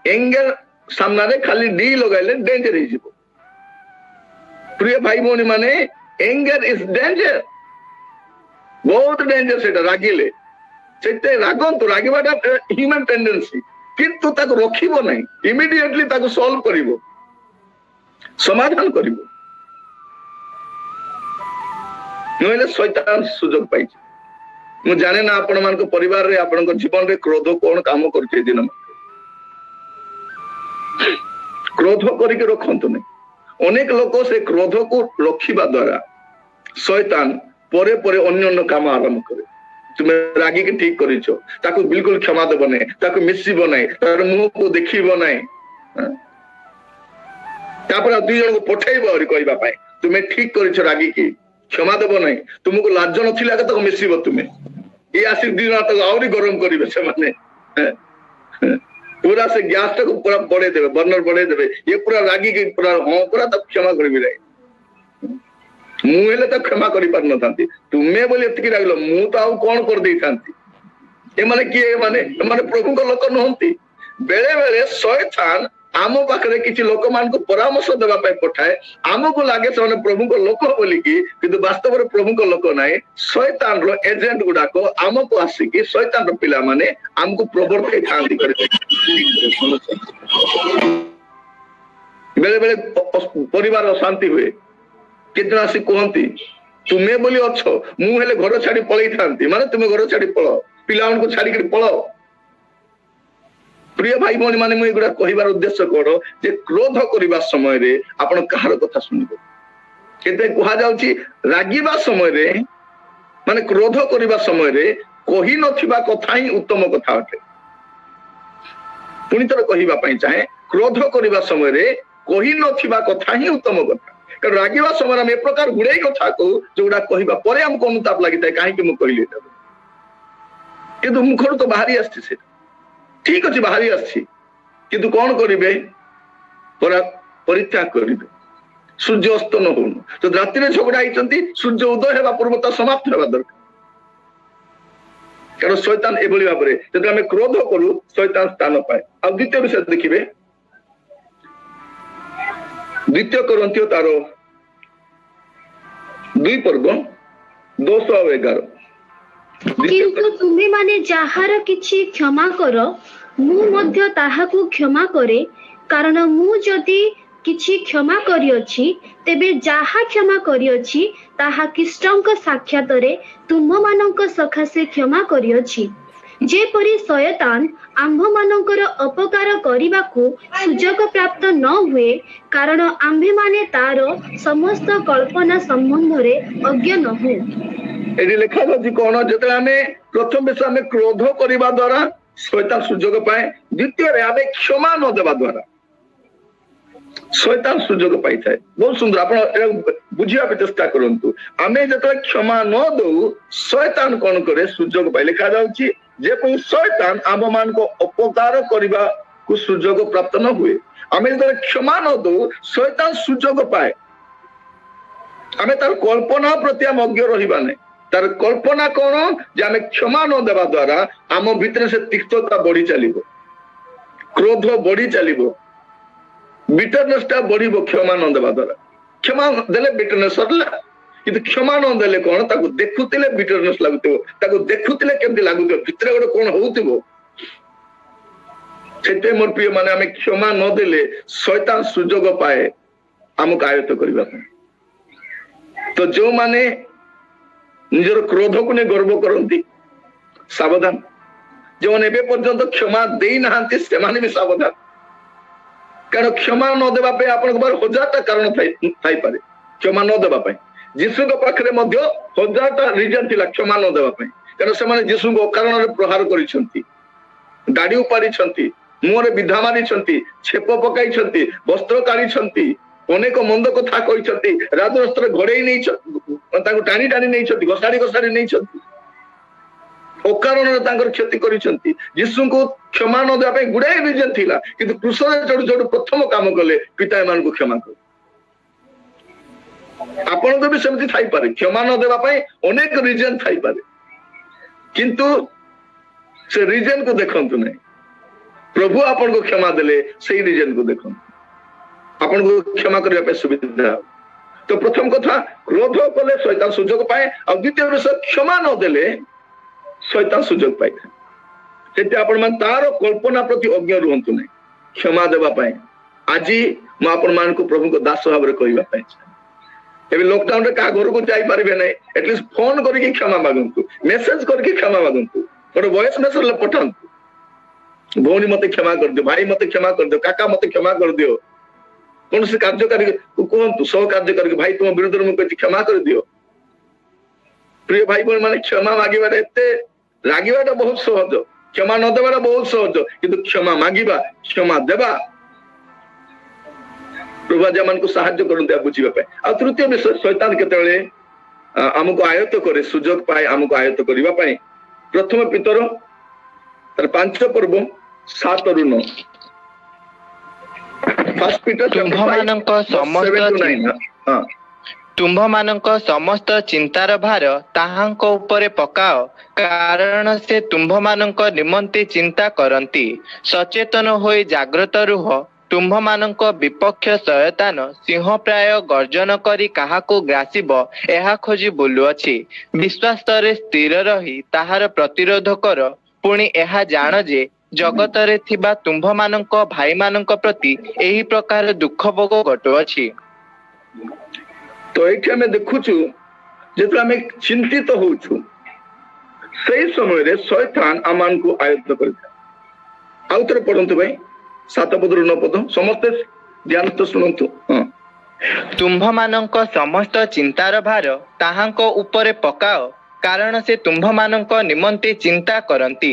ଏଙ୍ଗେର ସାମ୍ନାରେ ଖାଲି ଡି ଲଗାଇଲେ ଡେଞ୍ଜର ହେଇଯିବ। ପ୍ରିୟ ଭାଇ ଭଉଣୀ ମାନେ, ଏଙ୍ଗର is danger, ବହୁତ ଡେଞ୍ଜର ସେଇଟା। ରାଗିଲେ ସେଇଥିପାଇଁ ରାଗନ୍ତୁ, ରାଗିବାଟା ହ୍ୟୁମାନ ଟେଣ୍ଡେନ୍ସି, କିନ୍ତୁ ତାକୁ ରଖିବ ନାହିଁ, ଇମିଡିଏଟଲି ତାକୁ ସଲ୍ଭ କରିବ, ସମାଧାନ କରିବ, ନହେଲେ ଶୈତାନ ସୁଯୋଗ ପାଇଛି। ମୁଁ ଜାଣେ ନା ଆପଣ ମାନଙ୍କ ପରିବାରରେ, ଆପଣଙ୍କ ଜୀବନରେ କ୍ରୋଧ କଣ କାମ କରୁଛି ଏ ଦିନ। କ୍ରୋଧ କରିକି ରଖନ୍ତୁନି। ଅନେକ ଲୋକ ସେ କ୍ରୋଧକୁ ରଖିବା ଦ୍ଵାରା ଶୈତାନ ପରେ ପରେ ଅନ୍ୟ ଅନ୍ୟ କାମ ଆରମ୍ଭ କରେ। ତୁମେ ରାଗିକି ଠିକ କରିଛ, ତାକୁ ବିଲକୁଲ କ୍ଷମା ଦେବ ନାହିଁ, ତାକୁ ମିଶିବ ନାହିଁ, ତାର ମୁହଁକୁ ଦେଖିବ ନାହିଁ। ତାପରେ ଆଉ ଦୁଇ ଜଣଙ୍କୁ ପଠେଇବ ଆହୁରି କହିବା ପାଇଁ, ତୁମେ ଠିକ କରିଛ ରାଗିକି, କ୍ଷମା ଦେବ ନାହିଁ, ତୁମକୁ ଲାଜ ନଥିଲେ ଆଗ ତାକୁ ମିଶିବ ତୁମେ। ଇଏ ଆସିକି ଦୁଇ ଜଣ ତାକୁ ଆହୁରି ଗରମ କରିବେ। ସେମାନେ ପୁରା ସେ ଗ୍ୟାସ ଟାକୁ ପୁରା ବଢେଇ ଦେବେ, ବର୍ଣ୍ଣର ବଢେଇ ଦେବେ। ଇଏ ପୁରା ରାଗିକି ପୁରା, ହଁ ପୁରା ତାକୁ କ୍ଷମା କରିବି ନାହିଁ, ମୁଁ ହେଲେ ତାକୁ କ୍ଷମା କରିପାରିନଥାନ୍ତି, ତୁମେ ବୋଲି ଏତିକି ରାଗିଲ, ମୁଁ ତ ଆଉ କଣ କରିଦେଇଥାନ୍ତି। ଏମାନେ କିଏ? ଏମାନେ ଏମାନେ ପ୍ରଭୁଙ୍କ ଲୋକ ନୁହନ୍ତି। ବେଳେ ବେଳେ ଶୟତାନ ଆମ ପାଖରେ କିଛି ଲୋକମାନଙ୍କୁ ପରାମର୍ଶ ଦେବା ପାଇଁ ପଠାଏ। ଆମକୁ ଲାଗେ ସେମାନେ ପ୍ରଭୁଙ୍କ ଲୋକ ବୋଲିକି, କିନ୍ତୁ ବାସ୍ତବରେ ପ୍ରଭୁଙ୍କ ଲୋକ ନାହିଁ। ଶୟତାନର ଏଜେଣ୍ଟ ଗୁଡାକ ଆମକୁ ଆସିକି, ଶୟତାନର ପିଲାମାନେ ଆମକୁ ପ୍ରବର୍ତ୍ତେଇଥାନ୍ତି। ବେଳେ ବେଳେ ପରିବାର ଅଶାନ୍ତି ହୁଏ। କେତେ ଜଣ ଆସି କୁହନ୍ତି, ତୁମେ ବୋଲି ଅଛ, ମୁଁ ହେଲେ ଘର ଛାଡି ପଳେଇଥାନ୍ତି। ମାନେ ତୁମେ ଘର ଛାଡି ପଳାଅ, ପିଲାମାନଙ୍କୁ ଛାଡିକିରି ପଳାଅ। ପ୍ରିୟ ଭାଇ ଭଉଣୀ ମାନେ, ମୁଁ ଏଗୁଡା କହିବାର ଉଦ୍ଦେଶ୍ୟ କଣ ଯେ କ୍ରୋଧ କରିବା ସମୟରେ ଆପଣ କାହାର କଥା ଶୁଣିବେ? କେତେ କୁହାଯାଉଛି, ରାଗିବା ସମୟରେ, ମାନେ କ୍ରୋଧ କରିବା ସମୟରେ କହି ନଥିବା କଥା ହିଁ ଉତ୍ତମ କଥା ଅଟେ। ପୁଣି ଥରେ କହିବା ପାଇଁ ଚାହେଁ, କ୍ରୋଧ କରିବା ସମୟରେ କହି ନଥିବା କଥା ହିଁ ଉତ୍ତମ କଥା। କାରଣ ରାଗିବା ସମୟରେ ଆମେ ଏ ପ୍ରକାର ଗୁଡେଇ କଥା କହୁ, ଯୋଉଗୁଡା କହିବା ପରେ ଆମକୁ ଅନୁତାପ ଲାଗିଥାଏ, କାହିଁକି ମୁଁ କହିଲି ଏଟା। କିନ୍ତୁ ମୁଖରୁ ତ ବାହାରି ଆସିଛି ସେଟା। ଠିକ ଅଛି, ବାହାରି ଆସିଛି, କିନ୍ତୁ କଣ କରିବେ? ପରିତ୍ୟାଗ କରିବେ। ସୂର୍ଯ୍ୟ ଅସ୍ତ ନ ହଉଣୁ। ଯଦି ରାତିରେ ଝଗଡା ହେଇଛନ୍ତି, ସୂର୍ଯ୍ୟ ଉଦୟ ହେବା ପୂର୍ବ ତା ସମାପ୍ତ ହେବା ଦରକାର। କାରଣ ଶୈତାନ ଏଭଳି ଭାବରେ, ଯଦି ଆମେ କ୍ରୋଧ କରୁ, ଶୈତାନ ସ୍ଥାନ ପାଏ। ଆଉ ଦ୍ୱିତୀୟ ବିଷୟ ଦେଖିବେ, ଦ୍ୱିତୀୟ କରିନ୍ଥୀୟ ତାର 2 ପର୍ବ, 10 ଆଉ 11। ଦ୍ୱିତୀୟ କିନ୍ତୁ ତୁମ୍ଭେମାନେ ଯାହାର କିଛି କ୍ଷମା କର, ମୁଁ ମଧ୍ୟ ତାହାକୁ କ୍ଷମା କରେ। କାରଣ ମୁଁ ଯଦି କିଛି କ୍ଷମା କରିଅଛି, ତେବେ ଯାହା କ୍ଷମା କରିଅଛି, ତାହା ଖ୍ରୀଷ୍ଟଙ୍କ ସାକ୍ଷାତରେ ତୁମ୍ଭମାନଙ୍କ ସକାଶେ କ୍ଷମା କରିଅଛି, ଯେପରି ଶୟତାନ ଆମ୍ଭମାନଙ୍କର ଅପକାର କରିବାକୁ ସୁଯୋଗ ପ୍ରାପ୍ତ ନ ହୁଏ। କାରଣ ଆମ୍ଭେମାନେ ତାର ସମସ୍ତ କଳ୍ପନା ସମ୍ବନ୍ଧରେ ଅଜ୍ଞ ନୋହୁଁ। ଏଠି ଲେଖାଯାଉଛି କଣ? ଯେତେବେଳେ ଆମେ ପ୍ରଥମ ବିଷୟ, ଆମେ କ୍ରୋଧ କରିବା ଦ୍ଵାରା ଶୈତାନ ସୁଯୋଗ ପାଏ। ଦ୍ୱିତୀୟରେ, ଆମେ କ୍ଷମା ନ ଦେବା ଦ୍ଵାରା ଶୈତାନ ସୁଯୋଗ ପାଇଥାଏ। ବହୁତ ସୁନ୍ଦର, ଆପଣ ଏଟାକୁ ବୁଝିବା ପାଇଁ ଚେଷ୍ଟା କରନ୍ତୁ। ଆମେ ଯେତେବେଳେ କ୍ଷମା ନ ଦଉ, ଶୈତାନ କଣ କରେ? ସୁଯୋଗ ପାଏ। ଲେଖାଯାଉଛି, ଯେପରି ଶୈତାନ ଆମ ମାନଙ୍କ ଅପକାର କରିବାକୁ ସୁଯୋଗ ପ୍ରାପ୍ତ ନ ହୁଏ। ଆମେ ଯେତେବେଳେ କ୍ଷମା ନ ଦଉ, ଶୈତାନ ସୁଯୋଗ ପାଏ। ଆମେ ତାର କଳ୍ପନା ପ୍ରତି ଆମେ ଅଜ୍ଞ ରହିବା ନାହିଁ। ତାର କଳ୍ପନା କଣ ଯେ ଆମେ କ୍ଷମା ନ ଦେବା ଦ୍ଵାରା ଆମ ଭିତରେ ସେ ତିକ୍ତତା ବଢି ଚାଲିବ, କ୍ରୋଧ ବଢି ଚାଲିବ, ବିଟରନେସ୍ ଟା ବଢିବ କ୍ଷମା ନ ଦେବା ଦ୍ଵାରା। କ୍ଷମା ଦେଲେ ବିଟରନେସ୍ ସରିଲା। କିନ୍ତୁ କ୍ଷମା ନ ଦେଲେ କଣ? ତାକୁ ଦେଖୁଥିଲେ ବିଟରନେସ୍ ଲାଗୁଥିବ, ତାକୁ ଦେଖୁଥିଲେ କେମିତି ଲାଗୁଥିବ, ଭିତରେ ଗୋଟେ କଣ ହଉଥିବ। ସେଥିପାଇଁ ମୋର ପ୍ରିୟ ମାନେ, ଆମେ କ୍ଷମା ନ ଦେଲେ ଶୈତାନ ସୁଯୋଗ ପାଏ ଆମକୁ ଆୟତ୍ତ କରିବା ପାଇଁ। ତ ଯୋଉମାନେ ନିଜର କ୍ରୋଧକୁ ନେଇ ଗର୍ବ କରନ୍ତି, ସାବଧାନ। ଯେଉଁମାନେ ଏବେ ପର୍ଯ୍ୟନ୍ତ କ୍ଷମା ଦେଇନାହାନ୍ତି, ସେମାନେ ବି ସାବଧାନ। କାରଣ କ୍ଷମା ନ ଦେବା ପାଇଁ ଆପଣଙ୍କ ପାଖରେ ହଜାରଟା କାରଣ ଥାଇପାରେ କ୍ଷମା ନ ଦେବା ପାଇଁ। ଯୀଶୁଙ୍କ ପାଖରେ ମଧ୍ୟ ହଜାରଟା ରିଜନ ଥିଲା କ୍ଷମା ନ ଦେବା ପାଇଁ। କାରଣ ସେମାନେ ଯୀଶୁଙ୍କୁ ଅକାରଣରେ ପ୍ରହାର କରିଛନ୍ତି, ଦାଢି ଉପାଡିଛନ୍ତି, ମୁହଁରେ ବିଧା ମାରିଛନ୍ତି, ଛେପ ପକାଇଛନ୍ତି, ବସ୍ତ୍ର କାଢିଛନ୍ତି, ଅନେକ ମନ୍ଦ କଥା କହିଛନ୍ତି, ରାଜରାସ୍ତାରେ ଘୋଡେଇ ନେଇଛନ୍ତି, ତାଙ୍କୁ ଟାଣି ଟାଣି ନେଇଛନ୍ତି, ଘୋଷାଡି ଘୋଷାଡି ନେଇଛନ୍ତି, ଅକାରଣରେ ତାଙ୍କର କ୍ଷତି କରିଛନ୍ତି। ଯୀଶୁଙ୍କୁ କ୍ଷମା ନ ଦେବା ପାଇଁ ଗୁଡାଏ ରିଜନ ଥିଲା। କିନ୍ତୁ କ୍ରୁଶରେ ଚଢୁ ଚଢୁ ପ୍ରଥମ କାମ କଲେ, ପିତା, ଏମାନଙ୍କୁ କ୍ଷମା କର। ଆପଣଙ୍କ ବି ସେମିତି ଥାଇପାରେ, କ୍ଷମା ନ ଦେବା ପାଇଁ ଅନେକ ରିଜନ ଥାଇପାରେ। କିନ୍ତୁ ସେ ରିଜନ କୁ ଦେଖନ୍ତୁ ନାହିଁ। ପ୍ରଭୁ ଆପଣଙ୍କୁ କ୍ଷମା ଦେଲେ, ସେଇ ରିଜନ କୁ ଦେଖନ୍ତୁ, ଆପଣଙ୍କୁ କ୍ଷମା କରିବା ପାଇଁ ସୁବିଧା ହବ। ତ ପ୍ରଥମ କଥା, କ୍ରୋଧ କଲେ ଶୈତାନ ସୁଯୋଗ ପାଏ। ଆଉ ଦ୍ୱିତୀୟ ବିଷୟ, କ୍ଷମା ନ ଦେଲେ ଶୈତାନ ସୁଯୋଗ ପାଇଥାଏ। ସେଥି ଆପଣ ମାନେ ତାର କଳ୍ପନା ପ୍ରତି ଅଜ୍ଞ ରୁହନ୍ତୁ ନାହିଁ କ୍ଷମା ଦେବା ପାଇଁ। ଆଜି ମୁଁ ଆପଣ ମାନଙ୍କୁ ପ୍ରଭୁଙ୍କ ଦାସ ଭାବରେ କହିବା ପାଇଁ ଚାହେଁ, ଏବେ ଲକଡାଉନ ରେ କାହା ଘରକୁ ଯାଇପାରିବେ ନାହିଁ, ଆଟଲିଷ୍ଟ ଫୋନ କରିକି କ୍ଷମା ମାଗନ୍ତୁ, ମେସେଜ କରିକି କ୍ଷମା ମାଗନ୍ତୁ, ଗୋଟେ ଭଏସ ମେସେଜ ପଠାନ୍ତୁ। ଭଉଣୀ, ମତେ କ୍ଷମା କରିଦିଅ। ଭାଇ, ମତେ କ୍ଷମା କରିଦିଅ। କାକା, ମତେ କ୍ଷମା କରିଦିଅ। କୌଣସି କାର୍ଯ୍ୟକାରୀ କୁହନ୍ତୁ, ସହ କାର୍ଯ୍ୟକାରୀ, ଭାଇ, ତୁମ ବିରୁଦ୍ଧରେ ମୁଁ କହିଛି, କ୍ଷମା କରିଦିଅ। ପ୍ରିୟ ଭାଇ ଭଉଣୀ ମାନେ, କ୍ଷମା ମାଗିବାଟା ଏତେ, ରାଗିବାଟା ବହୁତ ସହଜ, କ୍ଷମା ନ ଦେବାଟା ବହୁତ ସହଜ, କିନ୍ତୁ କ୍ଷମା ମାଗିବା, କ୍ଷମା ଦେବା, ପ୍ରଭୁ ଆଜି ଆମମାନଙ୍କୁ ସାହାଯ୍ୟ କରନ୍ତୁ ଏହା ବୁଝିବା ପାଇଁ। ଆଉ ତୃତୀୟ ବିଷୟ, ଶୈତାନ କେତେବେଳେ ଆମକୁ ଆୟତ୍ତ କରେ, ସୁଯୋଗ ପାଏ ଆମକୁ ଆୟତ୍ତ କରିବା ପାଇଁ? ପ୍ରଥମ ପିତର ତାର 5 ପର୍ବ, 7ରୁ 9। First Peter. ତୁମ୍ଭମାନଙ୍କ ସମସ୍ତ ହଁ। ତୁମ୍ଭମାନଙ୍କ ସମସ୍ତ ଚିନ୍ତାର ଭାର ତାହାଙ୍କ ଉପରେ ପକାଅ, କାରଣ ସେ ତୁମ୍ଭମାନଙ୍କ ନିମନ୍ତେ ଚିନ୍ତା କରନ୍ତି। ସଚେତନ ହୋଇ ଜାଗ୍ରତ ରୁହ। ତୁମ୍ଭମାନଙ୍କ ବିପକ୍ଷ ଶୟତାନ ସିଂହ ପ୍ରାୟ ଗର୍ଜନ କରି କାହାକୁ ଗ୍ରାସିବ, ଏହା ଖୋଜି ବୁଲୁଅଛି। ବିଶ୍ୱାସରେ ସ୍ଥିର ରହି ତାହାର ପ୍ରତିରୋଧ କର। ପୁଣି ଏହା ଜାଣ ଯେ, ଜଗତରେ ଥିବା ତୁମ୍ଭମାନଙ୍କ ଭାଇମାନଙ୍କ ପ୍ରତି ଏହି ପ୍ରକାର ଦୁଃଖ ଭୋଗ ଘଟୁଅଛି। ତ ଏଇଠି ଆମେ ଦେଖୁଛୁ, ଯେତେବେଳେ ଆମେ ଚିନ୍ତିତ ହଉଛୁ, ସେଇ ସମୟରେ ଶୈତାନ ଆମମାନଙ୍କୁ ଆୟତ୍ତ କରିଥାଏ। ଆଉ ଥରେ ପଢନ୍ତୁ ଭାଇ, 7 ପଦରୁ 9 ପଦ। ସମସ୍ତେ ଧ୍ୟାନ ତ ଶୁଣନ୍ତୁ। ହଁ। ତୁମ୍ଭମାନଙ୍କ ସମସ୍ତ ଚିନ୍ତାର ଭାର ତାହାଙ୍କ ଉପରେ ପକାଅ, କାରଣ ସେ ତୁମ୍ଭମାନଙ୍କ ନିମନ୍ତେ ଚିନ୍ତା କରନ୍ତି।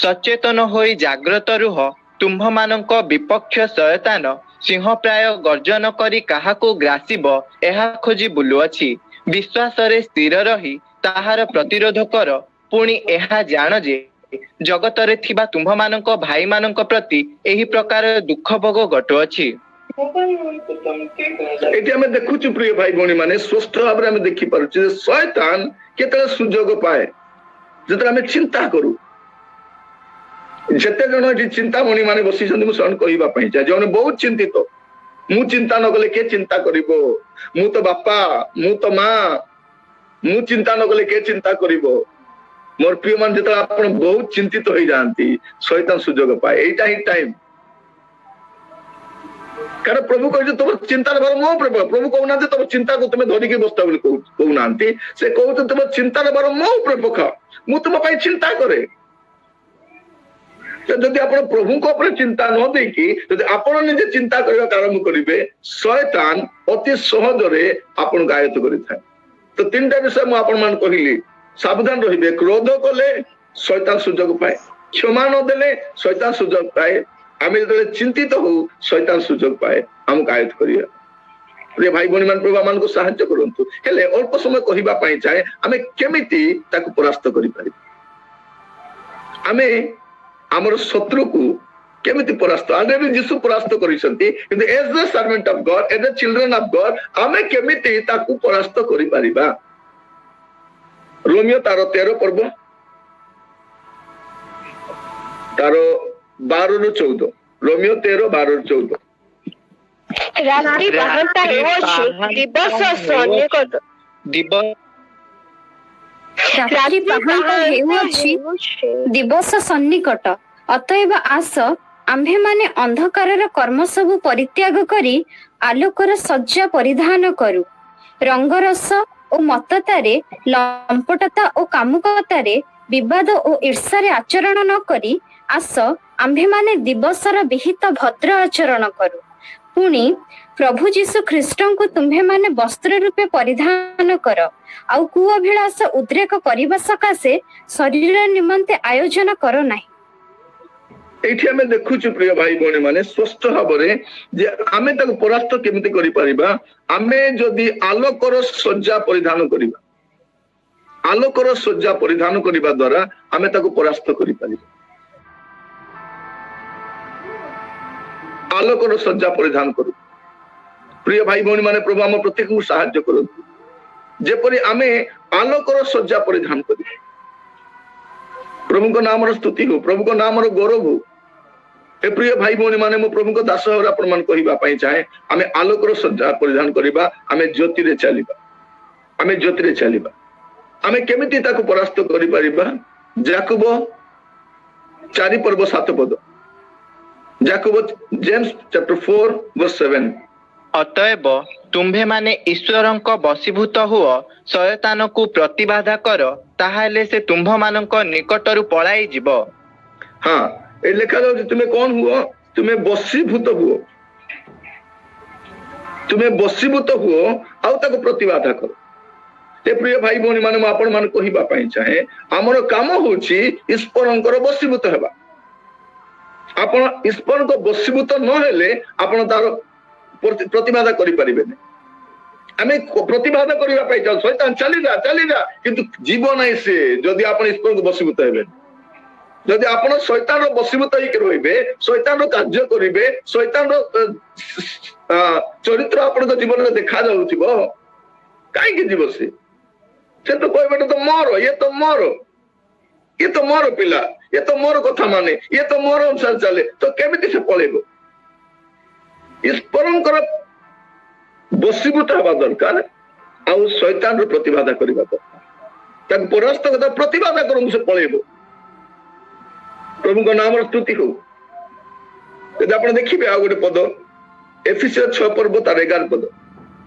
ସଚେତନ ହୋଇ ଜାଗ୍ରତ ରୁହ। ତୁମ୍ଭମାନଙ୍କ ବିପକ୍ଷ ଶୟତାନ ସିଂହ ପ୍ରାୟ ଗର୍ଜନ କରି କାହାକୁ ଗ୍ରାସିବ, ଏହା ଖୋଜି ବୁଲୁଅଛି। ବିଶ୍ୱାସରେ ସ୍ଥିର ରହି ତାହାର ପ୍ରତିରୋଧ କର। ପୁଣି ଏହା ଜାଣ ଯେ, ଜଗତରେ ଥିବା ତୁମ୍ଭମାନଙ୍କ ଭାଇମାନଙ୍କ ପ୍ରତି ଏହି ପ୍ରକାର ଦୁଃଖ ଭୋଗ ଘଟୁଅଛି। ଏଠି ଆମେ ଦେଖୁଛୁ, ପ୍ରିୟ ଭାଇ ଭଉଣୀ ମାନେ, ସ୍ପଷ୍ଟ ଭାବରେ ଆମେ ଦେଖିପାରୁଛୁ ଯେ ଶୟତାନ କେତେବେଳେ ସୁଯୋଗ ପାଏ? ଯେତେବେଳେ ଆମେ ଚିନ୍ତା କରୁ। ଯେତେ ଜଣ ଏଠି ଚିନ୍ତାମଣି ମାନେ ବସିଛନ୍ତି, ମୁଁ ସେମାନେ କହିବା ପାଇଁ ଚାହେଁ, ଯେଉଁମାନେ ବହୁତ ଚିନ୍ତିତ, ମୁଁ ଚିନ୍ତା ନ କଲେ କିଏ ଚିନ୍ତା କରିବ? ମୁଁ ତ ବାପା, ମୁଁ ତ ମା, ମୁଁ ଚିନ୍ତା ନ କଲେ କିଏ ଚିନ୍ତା କରିବ? ମୋର ପ୍ରିୟ ମାନେ, ଯେତେବେଳେ ଆପଣ ବହୁତ ଚିନ୍ତିତ ହେଇଯାଆନ୍ତି, ଶୟତାନ ସୁଯୋଗ ପାଏ। ଏଇଟା ହିଁ ଟାଇମ। କାରଣ ପ୍ରଭୁ କହିছে, ତମ ଚିନ୍ତାର ଭାର ମୋ ଉପରେ ପକାଅ। ପ୍ରଭୁ କହୁନାହାନ୍ତି, ତମ ଚିନ୍ତାକୁ ତୁମେ ଧରିକି ବସିଥା ବୋଲି କହୁନାହାନ୍ତି। ସେ କହୁଛନ୍ତି, ତୁମ ଚିନ୍ତାର ଭାର ମୋ ଉପରେ ପକାଅ, ମୁଁ ତୁମ ପାଇଁ ଚିନ୍ତା କରେ। ତ ଯଦି ଆପଣ ପ୍ରଭୁଙ୍କ ଉପରେ ଚିନ୍ତା ନ ଦେଇକି ଯଦି ଆପଣ ନିଜେ ଚିନ୍ତା କରିବାକୁ ଆରମ୍ଭ କରିବେ, ଶୟତାନ ଅତି ସହଜରେ ଆପଣଙ୍କୁ ଆୟତ୍ତ କରିଥାଏ। ତ ତିନିଟା ବିଷୟ ମୁଁ ଆପଣ ମାନଙ୍କୁ କହିଲି, ସାବଧାନ ରହିବେ। କ୍ରୋଧ କଲେ ଶୟତାନ ସୁଯୋଗ ପାଏ, କ୍ଷମା ନ ଦେଲେ ଶୟତାନ ସୁଯୋଗ ପାଏ, ଆମେ ଯେତେବେଳେ ଚିନ୍ତିତ ହଉ, ଶୟତାନ ସୁଯୋଗ ପାଏ ଆମକୁ ଆୟତ୍ତ କରିବା। ପ୍ରିୟ ଭାଇ ଭଉଣୀ ମାନେ, ପ୍ରଭୁ ଆମମାନଙ୍କୁ ସାହାଯ୍ୟ କରନ୍ତୁ। ହେଲେ ଅଳ୍ପ ସମୟ କହିବା ପାଇଁ ଚାହେଁ, ଆମେ କେମିତି ତାକୁ ପରାସ୍ତ କରିପାରିବା? ଆମେ ଆମର ଶତ୍ରୁକୁ କେମିତି ପରାସ୍ତ? ଅଲରେଡି ଯୀଶୁ ପରାସ୍ତ କରିଛନ୍ତି, କିନ୍ତୁ as the servant of God, as the children of God, ଆମେ କେମିତି ତାକୁ ପରାସ୍ତ କରିପାରିବା? ରୋମିଓ ତାର 13 ପର୍ବ, ତାର 12ରୁ 14। ରୋମିଓ 13, 12ରୁ 14। ରାତ୍ରି ପାହାନ୍ତା ରାତ୍ରି ହେଉଅଛି, ପାହାନ୍ତା ଦିବସ ହେଉଅଛି, ସନ୍ନିକଟ। ଦିବସ ରାତ୍ରି ପାହାନ୍ତା ହେଉଅଛି, ହେଉଅଛି, ଦିବସ ସନ୍ନିକଟ। ଅତଏବ ଆସ, ଆମ୍ଭେମାନେ ଅନ୍ଧକାରର କର୍ମ ସବୁ ପରିତ୍ୟାଗ କରି ଆଲୋକର ସଜ୍ଜା ପରିଧାନ କରୁ। ରଙ୍ଗରସ ଓ ମତ୍ତତାରେ, ଲମ୍ପଟତା ଓ କାମୁକତାରେ, ବିବାଦ ଓ ଈର୍ଷାରେ ଆଚରଣ ନ କରି ଆସ, ଆମ୍ଭେମାନେ ଦିବସର ବିହିତ ଭଦ୍ର ଆଚରଣ କରୁ। ପୁଣି ପ୍ରଭୁ ଯୀଶୁ ଖ୍ରୀଷ୍ଟଙ୍କୁ ତୁମ୍ଭେମାନେ ବସ୍ତ୍ର ରୂପେ ପରିଧାନ କର, ଆଉ କୁଅଭିଳାଷ ଉଦ୍ରେକ କରିବା ସକାଶେ ଶରୀର ନିମନ୍ତେ ଆୟୋଜନ କର ନାହିଁ। ଏଇଠି ଆମେ ଦେଖୁଛୁ, ପ୍ରିୟ ଭାଇ ଭଉଣୀ ମାନେ, ସ୍ପଷ୍ଟ ଭାବରେ ଯେ ଆମେ ତାକୁ ପରାସ୍ତ କେମିତି କରିପାରିବା। ଆମେ ଯଦି ଆଲୋକର ସଜ୍ଜା ପରିଧାନ କରିବା, ଆଲୋକର ସଜ୍ଜା ପରିଧାନ କରିବା ଦ୍ଵାରା ଆମେ ତାକୁ ପରାସ୍ତ କରିପାରିବା। ଆଲୋକର ସଜ୍ଜା ପରିଧାନ କରୁ। ପ୍ରିୟ ଭାଇ ଭଉଣୀ ମାନେ, ପ୍ରଭୁ ଆମ ପ୍ରତ୍ୟେକଙ୍କୁ ସାହାଯ୍ୟ କରନ୍ତୁ, ଯେପରି ଆମେ ଆଲୋକର ସଜ୍ଜା ପରିଧାନ କରିବା। ପ୍ରଭୁଙ୍କ ନାମର ସ୍ତୁତି ହଉ, ପ୍ରଭୁଙ୍କ ନାମର ଗୌରବ ହଉ। ଏ ପ୍ରିୟ ଭାଇ ଭଉଣୀ ମାନେ, ମୁଁ ପ୍ରଭୁଙ୍କ ଦାସ ଭାବରେ ଆପଣ ମାନଙ୍କୁ କହିବା ପାଇଁ ଚାହେଁ, ଆମେ ଆଲୋକର ସଜ୍ଜା ପରିଧାନ କରିବା, ଆମେ ଜ୍ୟୋତିରେ ଚାଲିବା, ଆମେ ଜ୍ୟୋତିରେ ଚାଲିବା। ଆମେ କେମିତି ତାକୁ ପରାସ୍ତ କରିପାରିବା? ଯାକୁବ 4 ପର୍ବ 7 ପଦ। ଯାକୁବ, James chapter 4 verse 7। ଅତଏବ ତୁମ୍ଭେମାନେ ଈଶ୍ୱରଙ୍କ ବଶୀଭୂତ ହୁଅ, ଶୟତାନକୁ ପ୍ରତିବାଧା କର, ତାହାହେଲେ ସେ ତୁମ୍ଭମାନଙ୍କ ନିକଟରୁ ପଳାଇ ଯିବ। ହଁ, ଏ ଲେଖାଯାଉଛି, ତୁମେ କଣ ହୁଅ? ତୁମେ ବଶୀଭୂତ ହୁଅ, ତୁମେ ବଶୀଭୂତ ହୁଅ ଆଉ ତାକୁ ପ୍ରତିବାଧା କର। ଏ ପ୍ରିୟ ଭାଇ ଭଉଣୀ ମାନେ, ମୁଁ ଆପଣ ମାନଙ୍କୁ କହିବା ପାଇଁ ଚାହେଁ, ଆମର କାମ ହଉଛି ଈଶ୍ୱରଙ୍କର ବଶୀଭୂତ ହେବା। ଆପଣ ଈଶ୍ୱରଙ୍କ ବଶୀଭୂତ ନହେଲେ ଆପଣ ତାର ପ୍ରତିବାଦ କରିପାରିବେନି। ଆମେ ପ୍ରତିବାଦ କରିବା ପାଇଁ ଚାହୁଁ, ଶୈତାନ ଚାଲିଯା, ଚାଲିଯା, କିନ୍ତୁ ଯିବ ନାହିଁ ସେ, ଯଦି ଆପଣ ଈଶ୍ୱରଙ୍କୁ ବଶୀଭୂତ ହେବେନି। ଯଦି ଆପଣ ଶୈତାନର ବଶୀଭୂତ ହେଇକି ରହିବେ, ଶୈତାନର କାର୍ଯ୍ୟ କରିବେ, ଶୈତାନର ଚରିତ୍ର ଆପଣଙ୍କ ଜୀବନରେ ଦେଖା ଯାଉଥିବ, କାହିଁକି ଯିବ ସେ? ସେ ତ କହିବେ, ତ ମୋର, ଇଏ ତ ମୋର, ଇଏ ତ ମୋର ପିଲା, ଇଏ ତ ମୋର କଥା ମାନେ, ଇଏ ତ ମୋର ଅନୁସାରେ ଚାଲେ, ତ କେମିତି ସେ ପଳେଇବ? ଈଶ୍ୱରଙ୍କର ବଶୀଭୂତ ହେବା ଦରକାର ଆଉ ଶୈତାନର ପ୍ରତିବାଦ କରିବା ଦରକାର। ତାକୁ ପରାସ୍ତ କଥା ପ୍ରତିବାଦ କରନ୍ତୁ, ସେ ପଳେଇବ। ପ୍ରଭୁଙ୍କ ନାମର ସ୍ତୁତି ହଉ। ଯଦି ଆପଣ ଦେଖିବେ ଆଉ ଗୋଟେ ପଦ, ଏଫିସିୟ 6 ପର୍ବ ତାର 11 ପଦ।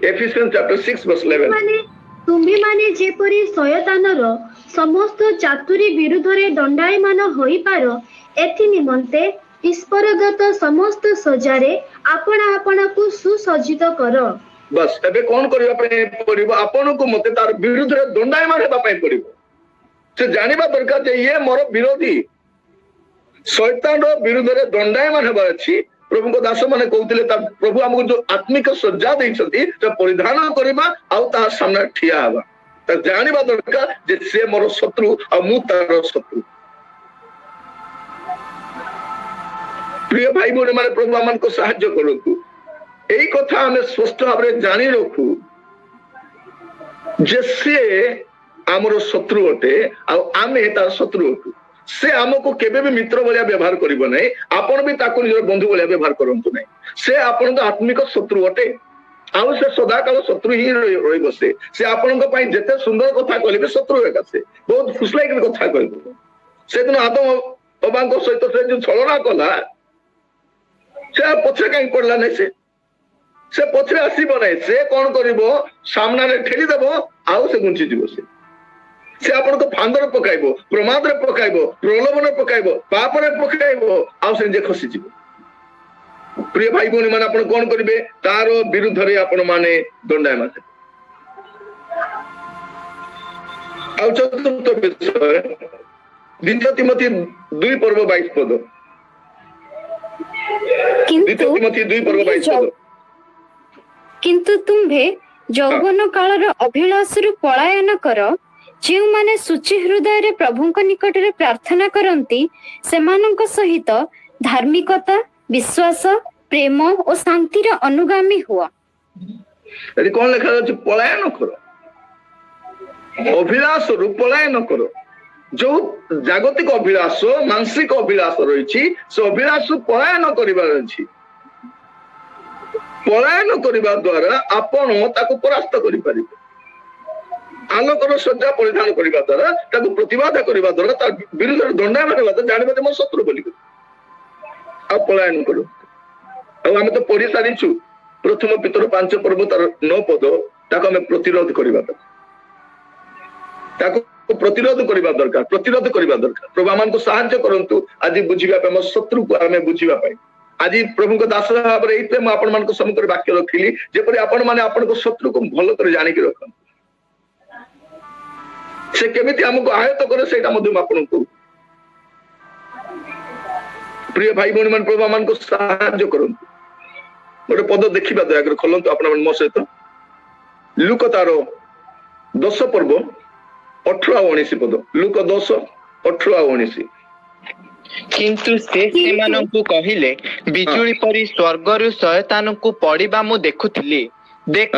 Ephesians chapter 6 verse 11। ମାନେ ତୁମ୍ଭେମାନେ ଯେପରି ଶୟତାନର ସମସ୍ତ ଚାତୁରୀ ବିରୁଦ୍ଧରେ ଦଣ୍ଡାୟମାନ ହୋଇପାର, ଏଥି ନିମନ୍ତେ ଈଶ୍ୱରଦତ୍ତ ସମସ୍ତ ସଜ୍ଜାରେ ଆପଣା ଆପଣାକୁ ସୁସଜ୍ଜିତ କର। ବାସ୍, ଏବେ କଣ କରିବା ପାଇଁ ପଡିବ ଆପଣଙ୍କୁ? ମତେ ତାର ବିରୁଦ୍ଧରେ ଦଣ୍ଡାୟମାନ ହେବା ପାଇଁ ପଡିବ। ସେ ଜାଣିବା ଦରକାର ଯେ ଇଏ ମୋର ବିରୋଧୀ। ଶୈତାନର ବିରୁଦ୍ଧରେ ଦଣ୍ଡାୟମାନ ହେବାର ଅଛି। ପ୍ରଭୁଙ୍କ ଦାସ ମାନେ କହୁଥିଲେ, ତା ପ୍ରଭୁ ଆମକୁ ଯୋଉ ଆତ୍ମିକ ସଜ୍ଜା ଦେଇଛନ୍ତି, ସେ ପରିଧାନ କରିବା ଆଉ ତାହା ସାମ୍ନାରେ ଠିଆ ହେବା। ତା ଜାଣିବା ଦରକାର ଯେ ସେ ମୋର ଶତ୍ରୁ ଆଉ ମୁଁ ତାର ଶତ୍ରୁ। ପ୍ରିୟ ଭାଇ ଭଉଣୀ ମାନେ, ପ୍ରଭୁ ଆମମାନଙ୍କୁ ସାହାଯ୍ୟ କରନ୍ତୁ, ଏଇ କଥା ଆମେ ସ୍ପଷ୍ଟ ଭାବରେ ଜାଣି ରଖୁ ଯେ ସେ ଆମର ଶତ୍ରୁ ଅଟେ ଆଉ ଆମେ ତାର ଶତ୍ରୁ ଅଟୁ। ସେ ଆମକୁ କେବେ ବି ମିତ୍ର ଭଳିଆ ବ୍ୟବହାର କରିବ ନାହିଁ, ଆପଣ ବି ତାକୁ ନିଜର ବନ୍ଧୁ ଭଳିଆ ବ୍ୟବହାର କରନ୍ତୁ ନାହିଁ। ସେ ଆପଣଙ୍କ ଆତ୍ମିକ ଶତ୍ରୁ ଅଟେ ଆଉ ସେ ସଦାକାଳ ଶତ୍ରୁ ହିଁ ରହିବ। ସେ ଆପଣଙ୍କ ପାଇଁ ଯେତେ ସୁନ୍ଦର କଥା କହିଲେ ବି ଶତ୍ରୁ ଏକା। ସେ ବହୁତ ଫୁସଲାଇକି କଥା କହିବ। ସେଦିନ ଆଦମ ହବାଙ୍କ ସହିତ ସେ ଯୋଉ ଛଳନା କଲା, ସେ ପଛରେ କାହିଁକି ପଡିଲା ନାହିଁ? ସେ ପଛରେ ଆସିବ ନାହିଁ। ସେ କଣ କରିବ? ସାମ୍ନାରେ ଠେଲିଦବ ଆଉ ସେ ଘୁଞ୍ଚିଯିବ। ସେ ଆପଣଙ୍କ ଫାନ୍ଦରେ ପକାଇବ, ପ୍ରମାଦରେ ପକାଇବ, ପ୍ରଲୋଭନରେ ପକାଇବ, ପାପରେ ପକାଇବ ଆଉ ସେ ନିଜେ ଖସିଯିବ। ପ୍ରିୟ ଭାଇ ଭଉଣୀ ମାନେ, ଆପଣ କଣ କରିବେ? ତାର ବିରୁଦ୍ଧରେ ଆପଣ ମାନେ ଦଣ୍ଡାୟମାନ ହେବେ। ଆଉ ଚତୁର୍ଥ ବିଷୟ, ଦ୍ୱିତୀୟ ତିମୋଥି 2 ପର୍ବ 22 ପଦ। କିନ୍ତୁ ଦ୍ୱିତୀୟ ତିମୋଥି 2 ପର୍ବ 22 ପଦ। କିନ୍ତୁ ତୁମ୍ଭେ ଯୌବନ କାଳର ଅଭିଳାଷରୁ ପଳାୟନ କର। ଯେଉଁମାନେ ଶୁଚି ହୃଦୟରେ ପ୍ରଭୁଙ୍କ ନିକଟରେ ପ୍ରାର୍ଥନା କରନ୍ତି, ସେମାନଙ୍କ ସହିତ ଧାର୍ମିକତା, ବିଶ୍ୱାସ, ପ୍ରେମ ଓ ଶାନ୍ତିର ଅନୁଗାମୀ ହୁଅ। ଏଠି କଣ ଲେଖାଯାଉଛି? ପଳାୟନ କର, ଅଭିଳାଷରୁ ପଳାୟନ କର। ଯୋଉ ଜାଗତିକ ଅଭିଳାଷ, ମାଂସିକ ଅଭିଳାଷ ରହିଛି, ସେ ଅଭିଳାଷ ପଳାୟନ କରିବାର ଅଛି। ପଳାୟନ କରିବା ଦ୍ଵାରା ଆପଣ ତାକୁ ପରାସ୍ତ କରିପାରିବେ। ଆଲୋକର ସଜ୍ଜା ପରିଧାନ କରିବା ଦ୍ଵାରା, ତାକୁ ପ୍ରତିବାଦ କରିବା ଦ୍ଵାରା, ତା ବିରୁଦ୍ଧରେ ଦଣ୍ଡାୟମାନ ହେବା ଦ୍ୱାରା ଜାଣିବା ଯେ ମୋ ଶତ୍ରୁ ବୋଲି, ଆଉ ପଳାୟନ କରୁ। ଆଉ ଆମେ ତ ପଢି ସାରିଛୁ ପ୍ରଥମ ପିତର 5 ପର୍ବ ତାର 9 ପଦ। ତାକୁ ଆମେ ପ୍ରତିରୋଧ କରିବା ଦରକାର, ତାକୁ ପ୍ରତିରୋଧ କରିବା ଦରକାର, ପ୍ରତିରୋଧ କରିବା ଦରକାର। ପ୍ରଭୁ ଆମମାନଙ୍କୁ ସାହାଯ୍ୟ କରନ୍ତୁ ଆଜି ବୁଝିବା ପାଇଁ, ଆମ ଶତ୍ରୁକୁ ଆମେ ବୁଝିବା ପାଇଁ। ଆଜି ପ୍ରଭୁଙ୍କ ଦାସ ଭାବରେ ଏଇଥିରେ ମୁଁ ଆପଣମାନଙ୍କ ସମ୍ମୁଖରେ ବାକ୍ୟ ରଖିଲି, ଯେପରି ଆପଣ ମାନେ ଆପଣଙ୍କ ଶତ୍ରୁକୁ ଭଲ କରି ଜାଣିକି ରଖନ୍ତୁ। ସେ କେମିତି ଆମକୁ ଆୟତ୍ତ କରେ, ସେଇଟା ମଧ୍ୟ ମୁଁ ଆପଣଙ୍କୁ। ପ୍ରିୟ ଭାଇ ଭଉଣୀ ମାନେ, ପ୍ରଭୁ ଆମମାନଙ୍କୁ ସାହାଯ୍ୟ କରନ୍ତୁ। ଗୋଟେ ପଦ ଦେଖିବା, ଦୟାକରି ଖୋଲନ୍ତୁ ଆପଣ ମୋ ସହିତ ଲୁକ ତାର 10 ପର୍ବ 18 ଆଉ 19 ପଦ। ଲୁକ 10:18 ଆଉ 19। କିନ୍ତୁ ସେ ସେମାନଙ୍କୁ କହିଲେ, ବିଜୁଳି ପରି ସ୍ୱର୍ଗରୁ ଶୟତାନକୁ ପଡିବା ମୁଁ ଦେଖୁଥିଲି। ଦେଖ,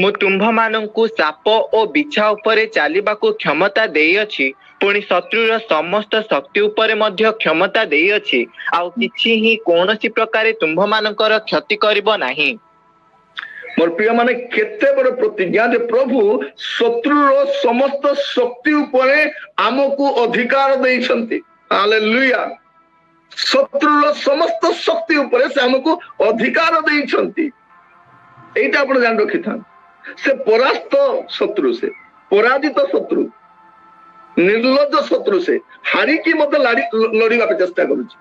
ମୁଁ ତୁମ୍ଭମାନଙ୍କୁ ସାପ ଓ ବିଛା ଉପରେ ଚାଲିବାକୁ କ୍ଷମତା ଦେଇଅଛି, ପୁଣି ଶତ୍ରୁର ସମସ୍ତ ଶକ୍ତି ଉପରେ ମଧ୍ୟ କ୍ଷମତା ଦେଇଅଛି, ଆଉ କିଛି ହିଁ କୌଣସି ପ୍ରକାରେ ତୁମ୍ଭମାନଙ୍କର କ୍ଷତି କରିବ ନାହିଁ। ମୋର ପ୍ରିୟ ମାନେ, କେତେ ବଡ ପ୍ରତିଜ୍ଞା ଯେ ପ୍ରଭୁ ଶତ୍ରୁର ସମସ୍ତ ଶକ୍ତି ଉପରେ ଆମକୁ ଅଧିକାର ଦେଇଛନ୍ତି। ହାଲେଲୁୟା! ଶତ୍ରୁର ସମସ୍ତ ଶକ୍ତି ଉପରେ ସେ ଆମକୁ ଅଧିକାର ଦେଇଛନ୍ତି, ଏଇଟା ଆପଣ ଜାଣି ରଖିଥାନ୍ତି। ସେ ପରାସ୍ତ ଶତ୍ରୁ, ସେ ପରାଜିତ ଶତ୍ରୁ, ନିର୍ଲଜ୍ଜ ଶତ୍ରୁ। ସେ ହାରିକି ମଧ୍ୟ ଲଢିବା ପାଇଁ ଚେଷ୍ଟା କରୁଛି।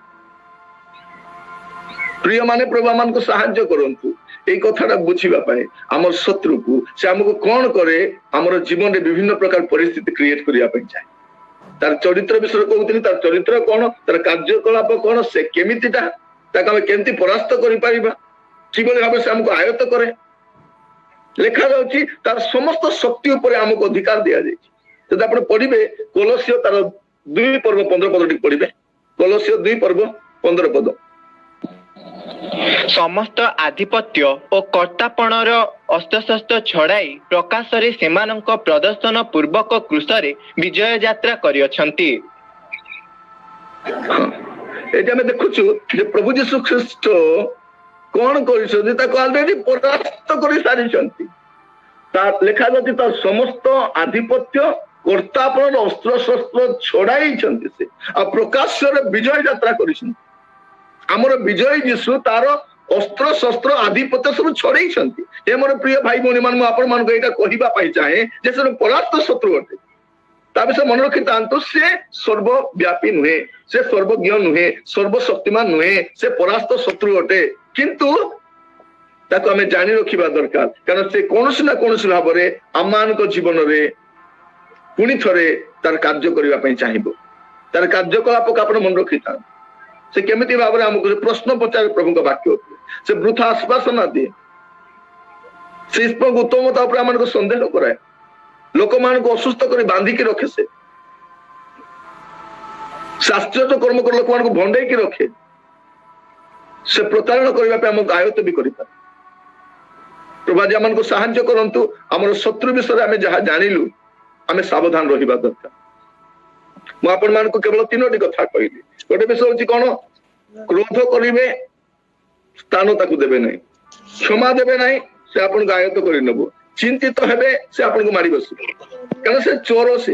ପ୍ରିୟ ମାନେ, ପ୍ରଭୁ ଆମମାନଙ୍କୁ ସାହାଯ୍ୟ କରନ୍ତୁ ଏଇ କଥାଟା ବୁଝିବା ପାଇଁ, ଆମର ଶତ୍ରୁକୁ। ସେ ଆମକୁ କଣ କରେ? ଆମର ଜୀବନରେ ବିଭିନ୍ନ ପ୍ରକାର ପରିସ୍ଥିତି କ୍ରିଏଟ କରିବା ପାଇଁ ଚାହେଁ। ତାର ଚରିତ୍ର ବିଷୟରେ କହୁଥିଲି। ତାର ଚରିତ୍ର କଣ, ତାର କାର୍ଯ୍ୟକଳାପ କଣ, ସେ କେମିତିଟା, ତାକୁ ଆମେ କେମିତି ପରାସ୍ତ କରିପାରିବା, କିଭଳି ଭାବେ ସେ ଆମକୁ ଆୟତ୍ତ କରେ। ଲେଖାଯାଉଛି, ତାର ସମସ୍ତ ଶକ୍ତି ଉପରେ ଆମକୁ ଅଧିକାର ଦିଆଯାଇଛି। ଯଦି ଆପଣ ପଢିବେ କଲସୀୟ ତାର 2 ପର୍ବ 15 ପଦ ଟିକେ ପଢିବେ। କଲସୀୟ 2 ପର୍ବ 15 ପଦ। ସମସ୍ତ ଆଧିପତ୍ୟ ଓ କର୍ତ୍ତାପଣର ଅସ୍ତ୍ରଶସ୍ତ୍ର ଛଡାଇ ପ୍ରକାଶ୍ୟରେ ସେମାନଙ୍କ ପ୍ରଦର୍ଶନ ପୂର୍ବକ କ୍ରୁଶରେ ବିଜୟ ଯାତ୍ରା କରିଅଛନ୍ତି। ହଁ, ଏଇଠି ଆମେ ଦେଖୁଛୁ ଯେ ପ୍ରଭୁ ଯୀଶୁ ଖ୍ରୀଷ୍ଟ କଣ କରିଛନ୍ତି। ତାକୁ ଅଲରେଡି ପରାସ୍ତ କରି ସାରିଛନ୍ତି। ତା ଲେଖାଯାଉଛି, ତାର ସମସ୍ତ ଆଧିପତ୍ୟ, କର୍ତ୍ତାପଣର ଅସ୍ତ୍ରଶସ୍ତ୍ର ଛଡାଇଛନ୍ତି ସେ ଆଉ ପ୍ରକାଶ୍ୟରେ ବିଜୟ ଯାତ୍ରା କରିଛନ୍ତି। ଆମର ବିଜୟୀ ଯୀଶୁ ତାର ଅସ୍ତ୍ର ଶସ୍ତ୍ର, ଆଧିପତ୍ୟ ସବୁ ଛଡେଇଛନ୍ତି। ଏ ମୋର ପ୍ରିୟ ଭାଇ ଭଉଣୀ ମାନେ, ମୁଁ ଆପଣ ମାନଙ୍କୁ ଏଇଟା କହିବା ପାଇଁ ଚାହେଁ ଯେ ସେ ପରାସ୍ତ ଶତ୍ରୁ ଅଟେ। ତା ବିଷୟରେ ମନେ ରଖିଥାନ୍ତୁ, ସେ ସର୍ବବ୍ୟାପୀ ନୁହେଁ, ସେ ସର୍ବଜ୍ଞ ନୁହେଁ, ସର୍ବଶକ୍ତିମାନ ନୁହେଁ, ସେ ପରାସ୍ତ ଶତ୍ରୁ ଅଟେ। କିନ୍ତୁ ତାକୁ ଆମେ ଜାଣି ରଖିବା ଦରକାର, କାରଣ ସେ କୌଣସି ନା କୌଣସି ଭାବରେ ଆମମାନଙ୍କ ଜୀବନରେ ପୁଣି ଥରେ ତାର କାର୍ଯ୍ୟ କରିବା ପାଇଁ ଚାହିଁବ। ତାର କାର୍ଯ୍ୟକଳାପକୁ ଆପଣ ମନେ ରଖିଥାନ୍ତୁ। ସେ କେମିତି ଭାବରେ ଆମକୁ ସେ ପ୍ରଶ୍ନ ପଚାରେ ପ୍ରଭୁଙ୍କ ବାକ୍ୟ ଉପରେ। ସେ ବୃଥା ଆଶ୍ୱାସନା ଦିଏ। ସେ ଈଶ୍ୱରଙ୍କ ଉତ୍ତମତା ଉପରେ ଆମମାନଙ୍କୁ ସନ୍ଦେହ କରାଏ। ଲୋକମାନଙ୍କୁ ଅସୁସ୍ଥ କରି ବାନ୍ଧିକି ରଖେ। ସେ ଆଶ୍ଚର୍ଯ୍ୟ କର୍ମ କରି ଲୋକମାନଙ୍କୁ ଭଣ୍ଡେଇକି ରଖେ। ସେ ପ୍ରତାରଣା କରିବା ପାଇଁ ଆମକୁ ଆୟତ୍ତ ବି କରିପାରେ। ପ୍ରଭୁ ଆଜି ଆମମାନଙ୍କୁ ସାହାଯ୍ୟ କରନ୍ତୁ। ଆମର ଶତ୍ରୁ ବିଷୟରେ ଆମେ ଯାହା ଜାଣିଲୁ, ଆମେ ସାବଧାନ ରହିବା ଦରକାର। ମୁଁ ଆପଣମାନଙ୍କୁ କେବଳ ତିନୋଟି କଥା କହିଲି। ଗୋଟେ ବିଷୟ ହଉଛି କଣ? କ୍ରୋଧ କରିବେ, ସ୍ଥାନ ତାକୁ ଦେବେ ନାହିଁ। କ୍ଷମା ଦେବେ ନାହିଁ, ସେ ଆପଣଙ୍କୁ ଆୟତ୍ତ କରିନେବ। ଚିନ୍ତିତ ହେବେ, ସେ ଆପଣଙ୍କୁ ମାରି ବସିବ, କାରଣ ସେ ଚୋର। ସେ